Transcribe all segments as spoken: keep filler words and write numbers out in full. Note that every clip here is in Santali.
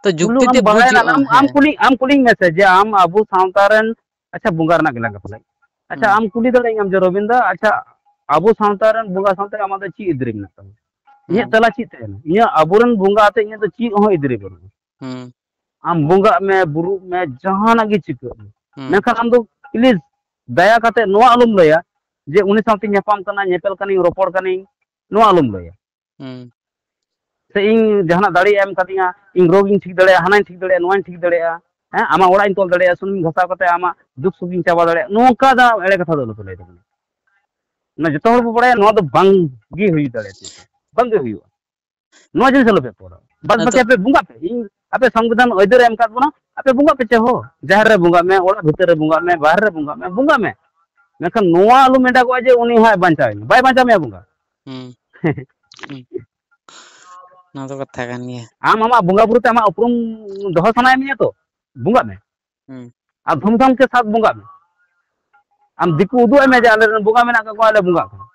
ᱛᱚ ᱡᱩᱠᱛᱤ ᱛᱮ ᱵᱩᱡᱽ ᱦᱩᱭᱩᱜᱼᱟ᱾ ᱟᱢ ᱟᱢ ᱠᱩᱞᱤ ᱟᱢ ᱠᱩᱞᱤᱧ ᱢᱮᱥᱮ ᱡᱮ ᱟᱢ ᱟᱵᱚ ᱥᱟᱶᱛᱟ ᱨᱮᱱ, ᱟᱪᱪᱷᱟ, ᱵᱚᱸᱜᱟ ᱨᱮᱱᱟᱜ ᱜᱮᱞᱟᱝ ᱠᱟᱛᱷᱟ ᱞᱮᱫ᱾ ᱟᱪᱪᱷᱟ, ᱟᱢ ᱠᱩᱞᱤ ᱫᱟᱲᱮᱭᱟᱹᱧᱟᱢ ᱡᱮ, ᱨᱚᱵᱤᱱ ᱫᱟ, ᱟᱪᱪᱷᱟ, ᱟᱵᱚ ᱥᱟᱶᱛᱟ ᱨᱮᱱ ᱵᱚᱸᱜᱟ ᱥᱟᱶᱛᱮ ᱟᱢᱟᱜ ᱫᱚ ᱪᱮᱫ ᱮᱫᱽᱨᱤ ᱢᱮᱱᱟᱜ ᱛᱟᱢᱟ? ᱤᱧᱟᱹᱜ ᱛᱮᱞᱟ ᱪᱮᱫ ᱛᱟᱦᱮᱱᱟ? ᱤᱧᱟᱹᱜ ᱟᱵᱚᱨᱮᱱ ᱵᱚᱸᱜᱟ ᱟᱛᱮ ᱤᱧᱟᱹᱜ ᱫᱚ ᱪᱮᱫ ᱦᱚᱸ ᱮᱫᱽᱨᱤ ᱵᱟᱹᱱᱩᱜᱼᱟ᱾ ᱟᱢ ᱵᱚᱸᱜᱟᱜ ᱢᱮ, ᱵᱩᱨᱩᱜ ᱢᱮ, ᱡᱟᱦᱟᱱᱟᱜ ᱜᱮ ᱪᱤᱠᱟᱹᱜ ᱢᱮ, ᱢᱮᱱᱠᱷᱟᱱ ᱟᱢ ᱫᱚ ᱯᱞᱤᱡᱽ ᱫᱟᱭᱟ ᱠᱟᱛᱮ ᱱᱚᱣᱟ ᱟᱞᱚᱢ ᱞᱟᱹᱭᱟ ᱡᱮ ᱩᱱᱤ ᱥᱟᱶᱛᱮ ᱧᱟᱯᱟᱢ ᱠᱟᱱᱟ, ᱧᱮᱯᱮᱞ ᱠᱟᱱᱟᱧ, ᱨᱚᱯᱚᱲ ᱠᱟᱱᱟᱧ, ᱱᱚᱣᱟ ᱟᱞᱚᱢ ᱞᱟᱹᱭᱟ᱾ ᱥᱮ ᱤᱧ ᱡᱟᱦᱟᱱᱟᱜ ᱫᱟᱲᱮ ᱮᱢ ᱠᱟᱫᱤᱧᱟ, ᱤᱧ ᱨᱳᱜᱽ ᱤᱧ ᱴᱷᱤᱠ ᱫᱟᱲᱮᱭᱟᱜᱼᱟ, ᱦᱟᱱᱟᱧ ᱴᱷᱤᱠ ᱫᱟᱲᱮᱭᱟᱜᱼᱟ, ᱱᱚᱣᱟᱧ ᱴᱷᱤᱠ ᱫᱟᱲᱮᱭᱟᱜᱼᱟ, ᱦᱮᱸ, ᱟᱢᱟᱜ ᱚᱲᱟᱜ ᱤᱧ ᱛᱚᱞ ᱫᱟᱲᱮᱭᱟᱜᱼᱟ, ᱥᱩᱱᱩᱢ ᱜᱷᱟᱥᱟᱣ ᱠᱟᱛᱮ ᱟᱢᱟᱜ ᱫᱩᱠ ᱥᱩᱠ ᱤᱧ ᱪᱟᱵᱟ ᱫᱟᱲᱮᱭᱟᱜᱼᱟ, ᱱᱚᱝᱠᱟ ᱫᱚ ᱮᱲᱮ ᱠᱟᱛᱷᱟ ᱫᱚ ᱟᱞᱚᱯᱮ ᱞᱟᱹᱭ ᱛᱟᱵᱚᱱᱟ᱾ ᱚᱱᱟ ᱡᱚᱛᱚ ᱦᱚᱲ ᱵᱚ ᱵᱟᱲᱟᱭᱟ, ᱱᱚᱣᱟ ᱫᱚ ᱵᱟᱝ ᱜᱮ ᱦᱩᱭ ᱫᱟᱲᱮᱭᱟᱜᱼᱟ, ᱵᱟᱝ ᱜᱮ ᱦᱩᱭᱩᱜᱼᱟ᱾ ᱱᱚᱣᱟ ᱡᱤᱱᱤᱥ ᱟᱞᱚᱯᱮ ᱯᱚᱲᱟ᱾ ᱵᱟᱫ ᱵᱟᱹᱠᱤ ᱟᱯᱮ ᱵᱚᱸᱜᱟᱜ ᱯᱮ, ᱤᱧ ᱟᱯᱮ ᱥᱚᱝᱵᱤᱫᱷᱟᱱ ᱟᱹᱭᱫᱟᱹᱨ ᱮ ᱮᱢ ᱠᱟᱫ ᱵᱚᱱᱟ, ᱟᱯᱮ ᱵᱚᱸᱜᱟᱜ ᱯᱮ ᱪᱮ ᱦᱳ, ᱡᱟᱦᱮᱨ ᱨᱮ ᱵᱚᱸᱜᱟᱜ ᱢᱮ, ᱚᱲᱟᱜ ᱵᱷᱤᱛᱟᱹᱨ ᱨᱮ ᱵᱚᱸᱜᱟᱜ ᱢᱮ, ᱵᱟᱦᱨᱮ ᱨᱮ ᱵᱚᱸᱜᱟᱜ ᱢᱮ, ᱵᱚᱸᱜᱟᱜ ᱢᱮ᱾ ᱢᱮᱱᱠᱷᱟᱱ ᱱᱚᱣᱟ ᱟᱞᱚ ᱢᱮᱱᱫᱟᱜᱚᱜᱼᱟ ᱡᱮ ᱩᱱᱤ ᱦᱟᱸᱜ ᱵᱟᱧᱪᱟᱣ ᱮᱱᱟ, ᱵᱟᱭ ᱵᱟᱧᱪᱟᱣ ᱢᱮᱭᱟ ᱵᱚᱸᱜᱟ᱾ ᱦᱩᱸ᱾ ᱦᱩᱸ᱾ ᱚᱱᱟ ᱫᱚ ᱠᱟᱛᱷᱟ ᱠᱟᱱ ᱜᱮᱭᱟ᱾ ᱟᱢ ᱟᱢᱟᱜ ᱵᱚᱸᱜᱟ ᱵᱩᱨᱩ ᱛᱮ ᱟᱢᱟᱜ ᱩᱯᱨᱩᱢ ᱫᱚᱦᱚ ᱥᱟᱱᱟᱭᱮᱫ ᱢᱮᱭᱟ ᱛᱚ, ᱵᱚᱸᱜᱟᱜ ᱢᱮ᱾ ᱦᱩᱸ᱾ ᱟᱨ ᱫᱷᱩᱢᱫᱷᱟᱢ ᱠᱮ ᱥᱟᱛ ᱵᱚᱸᱜᱟᱜ ᱢᱮ᱾ ᱟᱢ ᱫᱤᱠᱩ ᱩᱫᱩᱜ ᱟᱭ ᱢᱮ ᱡᱮ ᱟᱞᱮ ᱨᱮᱱ ᱵᱚᱸᱜᱟ ᱢᱮᱱᱟᱜ ᱠᱟᱜ ᱠᱚᱣᱟ, ᱟᱞᱮ ᱵᱚᱸᱜᱟᱜ ᱠᱟᱱᱟ᱾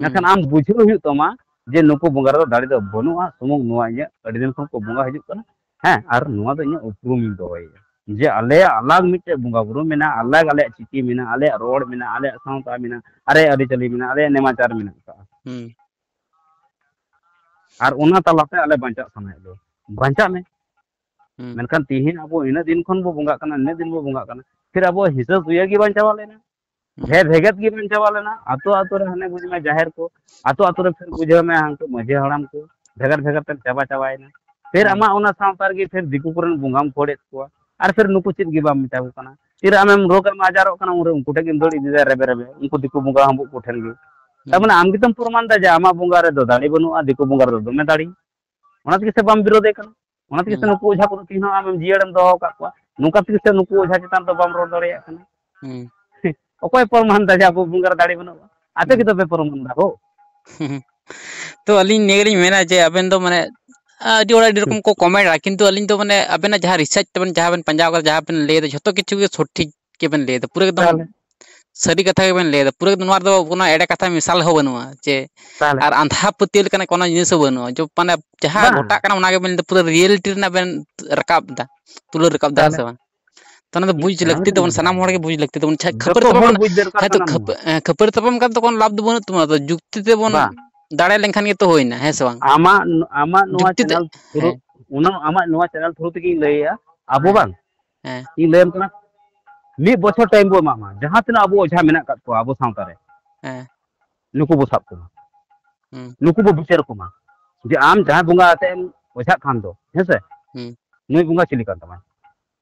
ᱢᱮᱱᱠᱷᱟᱱ ᱦᱩᱸ᱾ ᱟᱢ ᱵᱩᱡᱷᱟᱹᱣ ᱦᱩᱭᱩᱜ ᱛᱟᱢᱟ ᱡᱮ ᱱᱩᱠᱩ ᱵᱚᱸᱜᱟ ᱨᱮᱫᱚ ᱫᱟᱲᱮ ᱫᱚ ᱵᱟᱹᱱᱩᱜᱼᱟ, ᱥᱩᱢᱩᱝ ᱱᱚᱣᱟ ᱤᱧᱟᱹᱜ ᱟᱹᱰᱤ ᱫᱤᱱ ᱠᱷᱚᱱ ᱠᱚ ᱵᱚᱸᱜᱟ ᱦᱤᱡᱩᱜ ᱠᱟᱱᱟ, ᱦᱮᱸ, ᱟᱨ ᱱᱚᱣᱟ ᱫᱚ ᱤᱧᱟᱹᱜ ᱩᱯᱨᱩᱢ ᱤᱧ ᱫᱚᱦᱚᱭᱮᱫᱟ᱾ ᱡᱮ ᱟᱞᱮᱭᱟᱜ ᱟᱞᱟᱜᱽ ᱢᱤᱫᱴᱮᱡ ᱵᱚᱸᱜᱟ ᱵᱩᱨᱩ ᱢᱮᱱᱟᱜᱼᱟ, ᱟᱞᱟᱜᱽ ᱟᱞᱮᱭᱟᱜ ᱪᱤᱠᱤ ᱢᱮᱱᱟᱜᱼᱟ, ᱟᱞᱮᱭᱟᱜ ᱨᱚᱲ ᱢᱮᱱᱟᱜᱼᱟ, ᱟᱞᱮᱭᱟᱜ ᱥᱟᱶᱛᱟ ᱢᱮᱱᱟᱜᱼᱟ, ᱟᱞᱮᱭᱟᱜ ᱟᱹᱨᱤᱪᱟᱹᱞᱤ ᱢᱮᱱᱟᱜᱼᱟ, ᱟᱞᱮᱭᱟᱜ ᱱᱮᱢᱟᱪᱟᱨ ᱢᱮᱱᱟᱜ ᱟᱠᱟᱫᱼᱟ᱾ ᱦᱩᱸ᱾ ᱟᱨ ᱚᱱᱟ ᱛᱟᱞᱟᱛᱮ ᱟᱞᱮ ᱵᱟᱧᱪᱟᱜ ᱥᱟᱱᱟᱭᱮᱫ ᱞᱮᱭᱟ᱾ ᱵᱟᱧᱪᱟᱜ ᱢᱮ᱾ ᱦᱩᱸ᱾ ᱢᱮᱱᱠᱷᱟᱱ ᱛᱤᱦᱤᱧ ᱟᱵᱚ ᱤᱱᱟᱹᱜ ᱫᱤᱱ ᱠᱷᱚᱱ ᱵᱚ ᱵᱚᱸᱜᱟᱜ ᱠᱟᱱᱟ, ᱤᱱᱟᱹᱜ ᱫᱤᱱ ᱵᱚ ᱵᱚᱸᱜᱟᱜ ᱠᱟᱱᱟ, ᱯᱷᱤᱨ ᱟᱵᱚ ᱦᱤᱥᱟᱹ ᱥᱩᱭᱟᱹ ᱜᱮ ᱵᱟᱝ ᱪᱟᱵᱟ ᱞᱮᱱᱟ᱾ ᱦᱩᱸ᱾ ᱵᱷᱮ-, ᱵᱷᱮᱜᱮᱫ ᱜᱮ ᱵᱟᱝ ᱪᱟᱵᱟ ᱞᱮᱱᱟ᱾ ᱟᱛᱳ ᱟᱛᱳ ᱨᱮ ᱦᱟᱱᱮ ᱵᱩᱡᱽ ᱢᱮ ᱡᱟᱦᱮᱨ ᱠᱚ, ᱟᱛᱳ ᱟᱛᱳ ᱨᱮ ᱯᱷᱤᱨ ᱵᱩᱡᱷᱟᱹᱣ ᱢᱮ ᱦᱟᱱᱠᱩ ᱢᱟᱹᱡᱷᱤ ᱦᱟᱲᱟᱢ ᱠᱚ ᱵᱷᱮᱜᱟᱨ ᱵᱷᱮᱜᱟᱨ ᱛᱮᱢ ᱪᱟᱵᱟ ᱪᱟᱵᱟᱭᱮᱱᱟ᱾ ᱯᱷᱤᱨ ᱦᱩᱸ᱾ ᱟᱢᱟᱜ ᱚᱱᱟ ᱥᱟᱶᱛᱟ ᱨᱮᱜᱮ ᱯᱷᱤᱨ ᱫᱤᱠᱩ ᱠᱚᱨᱮᱱ ᱵᱚᱸᱜᱟᱢ ᱠᱷᱚᱲᱮᱫ ᱠᱚᱣᱟ᱾ ᱟᱨ ᱯᱷᱤᱨ ᱱᱩᱠᱩ ᱪᱮᱫ ᱜᱮ ᱵᱟᱢ ᱢᱮᱛᱟ ᱠᱚ ᱠᱟᱱᱟ᱾ ᱛᱤᱨᱮ ᱟᱢᱮᱢ ᱨᱳᱜᱽ ᱮᱢ ᱟᱡᱟᱨᱚᱜ ᱠᱟᱱᱟ, ᱩᱱᱨᱮ ᱩᱱᱠᱩ ᱴᱷᱮᱱ ᱜᱮᱢ ᱫᱟᱹᱲ ᱤᱫᱤᱭᱮᱫᱟ ᱨᱮᱵᱮ ᱨᱮᱵᱮ, ᱩᱱᱠᱩ ᱫᱤᱠᱩ ᱵᱚᱸᱜᱟ ᱦᱟᱸᱵᱩᱜ ᱠᱚ ᱴᱷᱮᱱ ᱜᱮ᱾ ᱛᱟᱨ ᱢᱟᱱᱮ ᱦᱩᱸ᱾ ᱟᱢ ᱜᱮᱛᱚᱢ ᱯᱨᱚᱢᱟᱱ ᱫᱟ ᱡᱮ ᱟᱢᱟᱜ ᱵᱚᱸᱜᱟ ᱨᱮᱫᱚ ᱫᱟᱲᱮ ᱵᱟᱹᱱᱩᱜᱼᱟ, ᱫᱤᱠᱩ ᱵᱚᱸᱜᱟ ᱨᱮᱫᱚ ᱫᱚᱢᱮ ᱫᱟᱲᱮ᱾ ᱚᱱᱟ ᱛᱮᱜᱮ ᱥᱮ ᱵᱟᱢ ᱵᱤᱨᱳᱫᱷᱮ ᱠᱟᱱᱟ, ᱚᱱᱟ ᱛᱮᱜᱮ ᱥᱮ ᱦᱩᱸ᱾ ᱱᱩᱠᱩ ᱚᱡᱷᱟ ᱠᱚᱫᱚ ᱛᱤᱦᱤᱧ ᱦᱚᱸ ᱟᱢᱮᱢ ᱡᱤᱭᱟᱹᱲᱮᱢ ᱫᱚᱦᱚ ᱟᱠᱟᱫ ᱠᱚᱣᱟ᱾ ᱱᱚᱝᱠᱟ ᱛᱮᱜᱮ ᱥᱮ ᱱᱩᱠᱩ ᱚᱡᱷᱟ ᱪᱮᱛᱟᱱ ᱫᱚ ᱵᱟᱢ ᱨᱚᱲ ᱫᱟᱲᱮᱭᱟᱜ ᱠᱟᱱᱟ᱾ ᱦᱩᱸ᱾ ᱚᱠᱚᱭ ᱯᱨᱚᱢᱟᱱ ᱫᱟ ᱡᱮ ᱟᱵᱚ ᱵᱚᱸᱜᱟ ᱨᱮ ᱫᱟᱲᱮ ᱵᱟᱹᱱᱩᱜᱼᱟ? ᱟᱯᱮ ᱦᱩᱸ᱾ ᱜᱮᱛᱚ ᱯᱮ ᱯᱨᱚᱢᱟᱱ ᱫᱟ ᱦᱳ᱾ ᱛᱚ ᱟᱹᱞᱤᱧ ᱱᱤᱭᱟᱹ ᱜᱮᱞᱤᱧ ᱢᱮᱱᱟ ᱡᱮ ᱟᱵᱮᱱ ᱫᱚ ᱢᱟᱱᱮ ᱟᱹᱰᱤ ᱦᱚᱲ ᱟᱹᱰᱤ ᱦᱩᱸ᱾ ᱨᱚᱠᱚᱢ ᱠᱚ ᱠᱚᱢᱮᱱᱴᱼᱟ, ᱠᱤᱱᱛᱩ ᱟᱹᱞᱤᱧ ᱫᱚ ᱢᱟᱱᱮ ᱟᱵᱮᱱᱟᱜ ᱡᱟᱦᱟᱸ ᱨᱤᱥᱟᱨᱪ ᱛᱟᱵᱮᱱ, ᱡᱟᱦᱟᱸ ᱵᱮᱱ ᱯᱟᱸᱡᱟ ᱠᱟᱫᱟ, ᱡᱟᱦᱟᱸ ᱵᱮᱱ ᱞᱟᱹᱭ ᱮᱫᱟ, ᱡᱷᱚᱛᱚ ᱠᱤᱪᱷᱩ ᱜᱮ ᱥᱚᱴᱷᱤᱠ ᱜᱮᱵᱮᱱ ᱞᱟᱹᱭ ᱮᱫᱟ, ᱯᱩᱨᱟᱹ ᱮᱠᱫᱚᱢ ᱛᱟᱦᱚᱞᱮ? ᱥᱟᱹᱨᱤ ᱠᱟᱛᱷᱟ ᱜᱮᱵᱮᱱ ᱞᱟᱹᱭ ᱮᱫᱟ, ᱯᱩᱨᱟᱹ ᱱᱚᱣᱟ ᱨᱮᱫᱚ ᱠᱳᱱᱳ ᱮᱲᱮ ᱠᱟᱛᱷᱟ ᱢᱮᱥᱟᱞ ᱦᱚᱸ ᱵᱟᱹᱱᱩᱜᱼᱟ ᱡᱮ, ᱛᱟᱦᱚᱞᱮ ᱟᱨ ᱟᱸᱫᱷᱟ ᱯᱟᱹᱛᱭᱟᱹᱣ ᱞᱮᱠᱟᱱᱟᱜ ᱠᱳᱱᱳ ᱡᱤᱱᱤᱥ ᱦᱚᱸ ᱵᱟᱹᱱᱩᱜᱼᱟ, ᱡᱚ ᱢᱟᱱᱮ ᱡᱟᱦᱟᱸ ᱵᱟᱝ᱾ ᱜᱷᱚᱴᱟᱜ ᱠᱟᱱᱟ ᱚᱱᱟ ᱜᱮᱵᱮᱱ ᱯᱩᱨᱟᱹ ᱨᱤᱭᱮᱞᱤᱴᱤ ᱨᱮᱱᱟᱜ ᱵᱮᱱ ᱨᱟᱠᱟᱵ ᱮᱫᱟ, ᱛᱩᱞᱟᱹᱣ ᱨᱟᱠᱟᱵ ᱮᱫᱟ, ᱦᱮᱸ ᱛᱟᱦᱚᱞᱮ ᱥᱮ ᱵᱟᱝ? ᱛᱚ ᱚᱱᱟ ᱫᱚ ᱢᱤᱫ ᱵᱩᱡᱽ ᱠᱟᱛᱷᱟ ᱞᱟᱹᱠᱛᱤ ᱢᱤᱫᱴᱮᱱ ᱛᱟᱵᱚᱱ, ᱠᱟᱛᱷᱟ᱾ ᱥᱟᱱᱟᱢ ᱦᱚᱲ ᱜᱮ ᱵᱩᱡᱽ ᱞᱟᱹᱠᱛᱤ ᱛᱟᱵᱚᱱ᱾ ᱟᱪᱪᱷᱟ, ᱡᱚᱛᱚ ᱠᱷᱟᱹᱯᱟᱹᱨᱤ ᱦᱚᱲ ᱛᱟᱯᱟᱢ, ᱵᱩᱡᱽ ᱫᱚᱨᱠᱟᱨ ᱦᱮᱸ ᱛᱚ, ᱠᱟᱱᱟ ᱠᱷᱟᱹᱯ-, ᱱᱚᱣᱟ᱾ ᱦᱮᱸ, ᱠᱷᱟᱹᱯᱟᱹᱨᱤ ᱛᱟᱯᱟᱢ ᱠᱟᱛᱮ ᱠᱳᱱᱳ ᱞᱟᱵᱷ ᱫᱚ ᱵᱟᱹᱱᱩᱜ ᱛᱟᱵᱚᱱᱟ, ᱛᱚ ᱡᱩᱠᱛᱤ ᱛᱮᱵᱚᱱ ᱵᱟᱝ᱾ ᱫᱟᱲᱮ ᱞᱮᱱᱠᱷᱟᱱ ᱜᱮᱛᱚ ᱦᱩᱭᱱᱟ, ᱦᱮᱸ ᱥᱮ ᱵᱟᱝ? ᱟᱢᱟᱜ, ᱟᱢᱟᱜ ᱱᱚᱣᱟ ᱡᱩᱠᱛᱤ ᱛᱮ, ᱪᱮᱱᱮᱞ ᱛᱷᱨᱩ, ᱦᱮᱸ᱾ ᱚᱱᱟ ᱟᱢᱟᱜ ᱱᱚᱣᱟ ᱪᱮᱱᱮᱞ ᱛᱷᱨᱩ ᱛᱮᱜᱤᱧ ᱞᱟᱹᱭᱟ, ᱟᱵᱚ ᱦᱮᱸ᱾ ᱵᱟᱝ, ᱦᱮᱸ᱾ ᱤᱧ ᱞᱟᱹᱭᱟᱢ ᱠᱟᱱᱟ, ᱢᱤᱫ ᱵᱚᱪᱷᱚᱨ ᱴᱟᱭᱤᱢ ᱵᱚ ᱮᱢᱟᱜ ᱢᱟ, ᱡᱟᱦᱟᱸ ᱛᱤᱱᱟᱹᱜ ᱟᱵᱚ ᱚᱡᱷᱟ ᱢᱮᱱᱟᱜ ᱟᱠᱟᱫ ᱠᱚᱣᱟ ᱟᱵᱚ ᱥᱟᱶᱛᱟ ᱨᱮ, ᱦᱮᱸ᱾ ᱱᱩᱠᱩ ᱵᱚ ᱥᱟᱵ ᱠᱚᱢᱟ, ᱦᱩᱸ᱾ ᱱᱩᱠᱩ ᱵᱚ ᱵᱤᱪᱟᱹᱨ ᱠᱚᱢᱟ, ᱡᱮ ᱟᱢ ᱡᱟᱦᱟᱸᱭ ᱵᱚᱸᱜᱟ ᱟᱛᱮ ᱮᱢ ᱚᱡᱷᱟᱜ ᱠᱷᱟᱱ ᱫᱚ, ᱦᱮᱸ ᱥᱮ, ᱦᱩᱸ᱾ ᱱᱩᱭ ᱵᱚᱸᱜᱟ ᱪᱤᱞᱤ ᱠᱟᱱ ᱛᱟᱢᱟᱭ?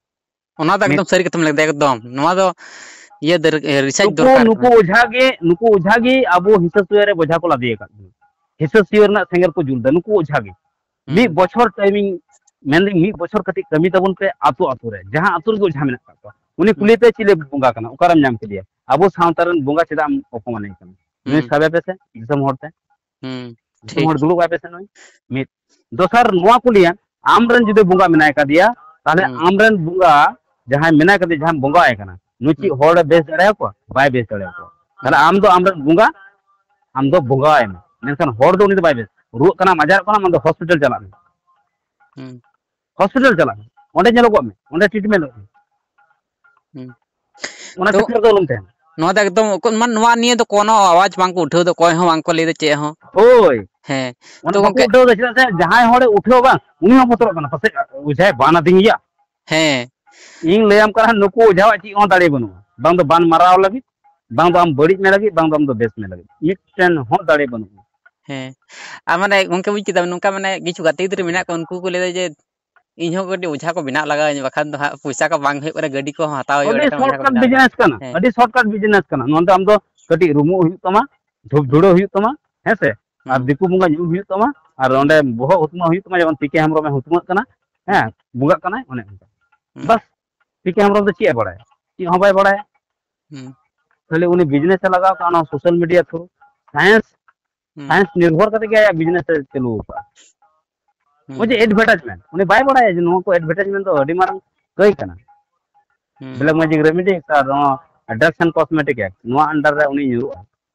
ᱚᱱᱟ ᱫᱚ ᱢᱤᱫ ᱮᱠᱫᱚᱢ ᱥᱟᱹᱨᱤ ᱠᱟᱛᱷᱟᱢ ᱞᱟᱹᱭ ᱠᱮᱫᱟ, ᱮᱠᱫᱚᱢ᱾ ᱱᱚᱣᱟ ᱫᱚ ᱤᱭᱟᱹ ᱫᱚᱨ-, ᱨᱤᱥᱟᱨᱪ ᱱᱩᱠᱩ, ᱫᱚᱨᱠᱟᱨ ᱱᱩᱠᱩ ᱠᱟᱱᱟ᱾ ᱚᱡᱷᱟ ᱜᱮ, ᱱᱩᱠᱩ ᱚᱡᱷᱟ ᱜᱮ ᱟᱵᱚ ᱦᱤᱥᱟᱹ ᱥᱩᱭᱟᱹ ᱨᱮ ᱵᱚᱡᱷᱟ ᱠᱚ ᱞᱟᱫᱮ ᱟᱠᱟᱫ ᱵᱚᱱᱟ᱾ ᱦᱤᱥᱟᱹ ᱥᱩᱭᱟᱹ ᱨᱮᱱᱟᱜ ᱥᱮᱸᱜᱮᱞ ᱠᱚ ᱡᱩᱞ ᱮᱫᱟ ᱱᱩᱠᱩ ᱚᱡᱷᱟ ᱜᱮ᱾ ᱦᱩᱸ᱾ ᱢᱤᱫ ᱵᱚᱪᱷᱚᱨ ᱴᱟᱭᱤᱢᱤᱝ, ᱢᱮᱱᱫᱟᱹᱧ ᱢᱤᱫ ᱵᱚᱪᱷᱚᱨ ᱠᱟᱹᱴᱤᱡ ᱠᱟᱹᱢᱤ ᱛᱟᱵᱚᱱ ᱯᱮ ᱟᱛᱳ ᱟᱛᱳ ᱨᱮ, ᱡᱟᱦᱟᱸ ᱟᱛᱳ ᱨᱮᱜᱮ ᱚᱡᱷᱟ ᱢᱮᱱᱟᱜ ᱠᱟᱜ ᱠᱚᱣᱟ᱾ ᱩᱱᱤ ᱦᱩᱸ᱾ ᱠᱩᱞᱤ ᱯᱮ ᱪᱤᱞᱤ ᱵᱚᱸᱜᱟ ᱠᱟᱱᱟ, ᱚᱠᱟᱨᱮᱢ ᱧᱟᱢ ᱠᱮᱫᱮᱭᱟ? ᱟᱵᱚ ᱥᱟᱶᱛᱟ ᱨᱮᱱ ᱵᱚᱸᱜᱟ ᱪᱮᱫᱟᱜ ᱮᱢ ᱚᱯᱚᱢᱟᱱᱮ ᱠᱟᱱᱟ? ᱱᱩᱭ ᱦᱩᱸ᱾ ᱥᱟᱵᱮ ᱯᱮ ᱥᱮ ᱫᱤᱥᱚᱢ ᱦᱚᱲ ᱛᱮ᱾ ᱦᱩᱸ, ᱫᱤᱥᱚᱢ ᱴᱷᱤᱠ᱾ ᱦᱚᱲ ᱫᱩᱲᱩᱵ ᱟᱭ ᱯᱮ ᱥᱮ ᱱᱩᱭ᱾ ᱢᱤᱫ᱾ ᱫᱚᱥᱟᱨ ᱱᱚᱣᱟ ᱠᱚ ᱞᱟᱹᱭᱟ, ᱟᱢ ᱨᱮᱱ ᱡᱩᱫᱤ ᱵᱚᱸᱜᱟ ᱢᱮᱱᱟᱭ ᱠᱟᱫᱮᱭᱟ, ᱛᱟᱦᱞᱮ ᱦᱩᱸ᱾ ᱟᱢ ᱨᱮᱱ ᱵᱚᱸᱜᱟ ᱡᱟᱦᱟᱸᱭ ᱢᱮᱱᱟᱭ ᱠᱟᱫᱮᱭᱟ, ᱡᱟᱦᱟᱸᱭ ᱵᱚᱸᱜᱟ ᱟᱭ ᱠᱟᱱᱟ, ᱱᱩᱭ ᱪᱮᱫ ᱦᱩᱸ᱾ ᱦᱚᱲᱮ ᱵᱮᱥ ᱫᱟᱲᱮᱭᱟᱠᱚᱣᱟ? ᱵᱟᱭ ᱵᱮᱥ ᱫᱟᱲᱮᱭᱟᱠᱚᱣᱟ᱾ ᱛᱟᱦᱞᱮ ᱦᱩᱸ᱾ ᱟᱢ ᱫᱚ ᱟᱢ ᱨᱮᱱ ᱵᱚᱸᱜᱟ, ᱟᱢ ᱫᱚ ᱵᱚᱸᱜᱟ ᱟᱭ ᱢᱮ, ᱢᱮᱱᱠᱷᱟᱱ ᱦᱚᱲ ᱫᱚ ᱩᱱᱤ ᱫᱚ ᱵᱟᱭ ᱵᱮᱥ᱾ ᱨᱩᱣᱟᱹᱜ ᱠᱟᱱᱟᱢ, ᱟᱡᱟᱨᱚᱜ ᱠᱟᱱᱟᱢ, ᱟᱢ ᱫᱚ ᱦᱚᱥᱯᱤᱴᱟᱞ ᱪᱟᱞᱟᱜ ᱢᱮ᱾ ᱦᱩᱸ᱾ ᱦᱚᱥᱯᱤᱴᱟᱞ ᱪᱟᱞᱟᱜ ᱢᱮ, ᱚᱸᱰᱮ ᱧᱮᱞᱚᱜᱚᱜ ᱢᱮ, ᱚᱸᱰᱮ ᱴᱨᱤᱴᱢᱮᱱᱴᱚᱜ ᱢᱮ᱾ ᱦᱩᱸ᱾ ᱚᱱᱟ ᱛᱚ ᱪᱟᱠᱨᱤ ᱨᱮᱫᱚ ᱟᱞᱚᱢ ᱛᱟᱦᱮᱱᱟ᱾ ᱱᱚᱣᱟ ᱫᱚ ᱮᱠᱫᱚᱢ ᱚᱠᱚ-, ᱢᱟᱱ-, ᱱᱚᱣᱟ ᱱᱤᱭᱟᱹ ᱫᱚ ᱠᱳᱱᱳ ᱟᱣᱟᱡᱽ ᱵᱟᱝᱠᱚ ᱩᱴᱷᱟᱹᱣ ᱫᱟ, ᱚᱠᱚᱭ ᱦᱚᱸ ᱵᱟᱝᱠᱚ ᱞᱟᱹᱭ ᱫᱟ ᱪᱮᱫ ᱦᱚᱸ᱾ ᱦᱳᱭ᱾ ᱦᱮᱸ᱾ ᱚᱱᱟ ᱛᱚ ᱵᱟᱠᱚ ᱜᱚᱝᱠᱮ ᱩᱴᱷᱟᱹᱣ ᱫᱟ, ᱪᱮᱫᱟᱜ ᱥᱮ ᱡᱟᱦᱟᱸᱭ ᱦᱚᱲᱮ ᱩᱴᱷᱟᱹᱣ ᱵᱟᱝ, ᱩᱱᱤ ᱦᱚᱸ ᱵᱚᱛᱚᱨᱚᱜ ᱠᱟᱱᱟ, ᱯᱟᱥᱮᱡ ᱚᱡᱷᱟᱭ ᱵᱟᱱ ᱟᱹᱫᱤᱧ ᱜᱮᱭᱟ᱾ ᱦᱮᱸ᱾ ᱤᱧ ᱞᱟᱹᱭᱟᱢ ᱠᱟᱱᱟ, ᱱᱩᱠᱩ ᱚᱡᱷᱟᱣᱟᱜ ᱪᱮᱫ ᱦᱚᱸ ᱫᱟᱲᱮ ᱵᱟᱹᱱᱩᱜᱼᱟ᱾ ᱵᱟᱝ ᱫᱚ ᱵᱟᱱ ᱢᱟᱨᱟᱣ ᱞᱟᱹᱜᱤᱫ, ᱵᱟᱝ ᱫᱚ ᱟᱢ ᱵᱟᱹᱲᱤᱡ ᱢᱮ ᱞᱟᱹᱜᱤᱫ, ᱵᱟᱝ ᱫᱚ ᱟᱢ ᱫᱚ ᱵᱮᱥ ᱢᱮ ᱞᱟᱹᱜᱤᱫ᱾ ᱢᱤᱫᱴᱮᱱ ᱦᱚᱸ ᱫᱟᱲᱮ ᱵᱟᱹᱱᱩᱜᱼᱟ᱾ ᱦᱮᱸ᱾ ᱟᱨ ᱢᱟᱱᱮ ᱜᱚᱝᱠᱮ ᱵᱩᱡ ᱠᱮᱫᱟᱢ, ᱱᱚᱝᱠᱟ ᱢᱟᱱᱮ ᱠᱤᱪᱷᱩ ᱜᱟᱛᱮ ᱜᱤᱫᱽᱨᱟᱹ ᱢᱮᱱᱟᱜ ᱠᱚᱣᱟ, ᱩᱱᱠᱩ ᱠᱚ ᱞᱟᱹᱭ ᱫᱟ ᱡᱮ, "ᱤᱧ ᱦᱚᱸ ᱠᱟᱹᱴᱤᱡ ᱚᱡᱷᱟ ᱠᱚ ᱵᱮᱱᱟᱜ ᱞᱟᱜᱟᱣ ᱤᱧ, ᱵᱟᱠᱷᱟᱱ ᱫᱚ ᱦᱟᱸᱜ ᱯᱚᱭᱥᱟ ᱠᱚ ᱵᱟᱝ ᱦᱩᱭᱩᱜ ᱠᱟᱱᱟ, ᱜᱟᱹᱰᱤ ᱠᱚᱦᱚᱸ ᱦᱟᱛᱟᱣ ᱦᱩᱭᱩᱜᱼᱟ, ᱟᱹᱰᱤ ᱮᱸᱰᱮᱠᱷᱟᱱ ᱚᱡᱷᱟ ᱠᱚ ᱥᱚᱨᱴᱠᱟᱴ ᱵᱮᱱᱟᱣ ᱫᱟᱲᱮᱭᱟᱜᱼᱟ᱾" ᱵᱤᱡᱽᱱᱮᱥ ᱠᱟᱱᱟ, ᱦᱮᱸ᱾ ᱟᱹᱰᱤ ᱥᱚᱨᱴᱠᱟᱴ ᱵᱤᱡᱽᱱᱮᱥ ᱠᱟᱱᱟ᱾ ᱱᱚᱣᱟ ᱫᱚ ᱟᱢ ᱫᱚ ᱠᱟᱹᱴᱤᱡ ᱨᱩᱢᱩᱜ ᱦᱩᱭᱩᱜ ᱛᱟᱢᱟ, ᱫᱷᱩᱯ ᱫᱷᱩᱲᱟᱹ ᱦᱩᱭᱩᱜ ᱛᱟᱢᱟ, ᱦᱮᱸ ᱥᱮ? ᱟᱨ ᱦᱩᱸ᱾ ᱫᱤᱠᱩ ᱵᱚᱸᱜᱟ ᱧᱩ ᱦᱩᱭᱩᱜ ᱛᱟᱢᱟ, ᱟᱨ ᱦᱩᱸ᱾ ᱚᱸᱰᱮ ᱵᱚᱦᱚᱜ ᱦᱩᱛᱢᱟᱹ ᱦᱩᱭᱩᱜ ᱛᱟᱢᱟ, ᱡᱮᱢᱚᱱ ᱯᱤ ᱠᱮ ᱦᱮᱢᱵᱨᱚᱢᱮ ᱦᱩᱛᱢᱟᱹᱜ ᱠᱟᱱᱟ, ᱦᱮᱸ, ᱦᱩᱸ᱾ ᱵᱚᱸᱜᱟᱜ ᱠᱟᱱᱟᱭ, ᱚᱱᱮ ᱚᱱᱠᱟ᱾ ᱦᱩᱸ᱾ ᱵᱟᱥ, ᱯᱤ ᱠᱮ ᱦᱮᱢᱵᱨᱚᱢ ᱫᱚ ᱪᱮᱫ ᱮ ᱵᱟᱲᱟᱭᱟ? ᱪᱮᱫ ᱦᱚᱸ ᱵᱟᱭ ᱵᱟᱲᱟᱭᱟ᱾ ᱦᱩᱸ᱾ ᱠᱷᱟᱹᱞᱤ ᱩᱱᱤ ᱵᱤᱡᱽᱱᱮᱥ ᱮ ᱞᱟᱜᱟᱣ ᱠᱟᱜᱼᱟ, ᱚᱱᱟ ᱥᱳᱥᱟᱞ ᱢᱤᱰᱤᱭᱟ ᱛᱷᱨᱩ᱾ ᱥᱟᱭᱮᱱᱥ ᱦᱩᱸ᱾ ᱥᱟᱭᱮᱱᱥ ᱱᱤᱨᱵᱷᱚᱨ ᱠᱟᱛᱮ ᱜᱮ ᱟᱭᱟᱜ ᱵᱤᱡᱽᱱᱮᱥ ᱮ ᱪᱟᱹᱞᱩ ᱟᱠᱟᱫᱼᱟ᱾ ᱦᱩᱸ᱾ ᱱᱚᱜᱼᱚᱭ ᱡᱮ ᱮᱰᱵᱷᱮᱴᱟᱡᱽᱢᱮᱱᱴ, ᱩᱱᱤ ᱵᱟᱭ ᱵᱟᱲᱟᱭᱟ ᱡᱮ ᱱᱚᱣᱟ ᱠᱚ ᱮᱰᱵᱷᱮᱴᱟᱡᱽᱢᱮᱱᱴ ᱫᱚ ᱟᱹᱰᱤ ᱢᱟᱨᱟᱝ ᱠᱟᱹᱭ ᱠᱟᱱᱟ᱾ ᱦᱩᱸ᱾ ᱵᱞᱮᱠ ᱢᱮᱡᱤᱠ ᱨᱮᱢᱮᱰᱤ ᱟᱨ ᱱᱚᱣᱟ Drugs and Cosmetic Act, ᱱᱚᱣᱟ under ᱨᱮ ᱩᱱᱤ ᱧᱩᱨᱩᱜᱼᱟ,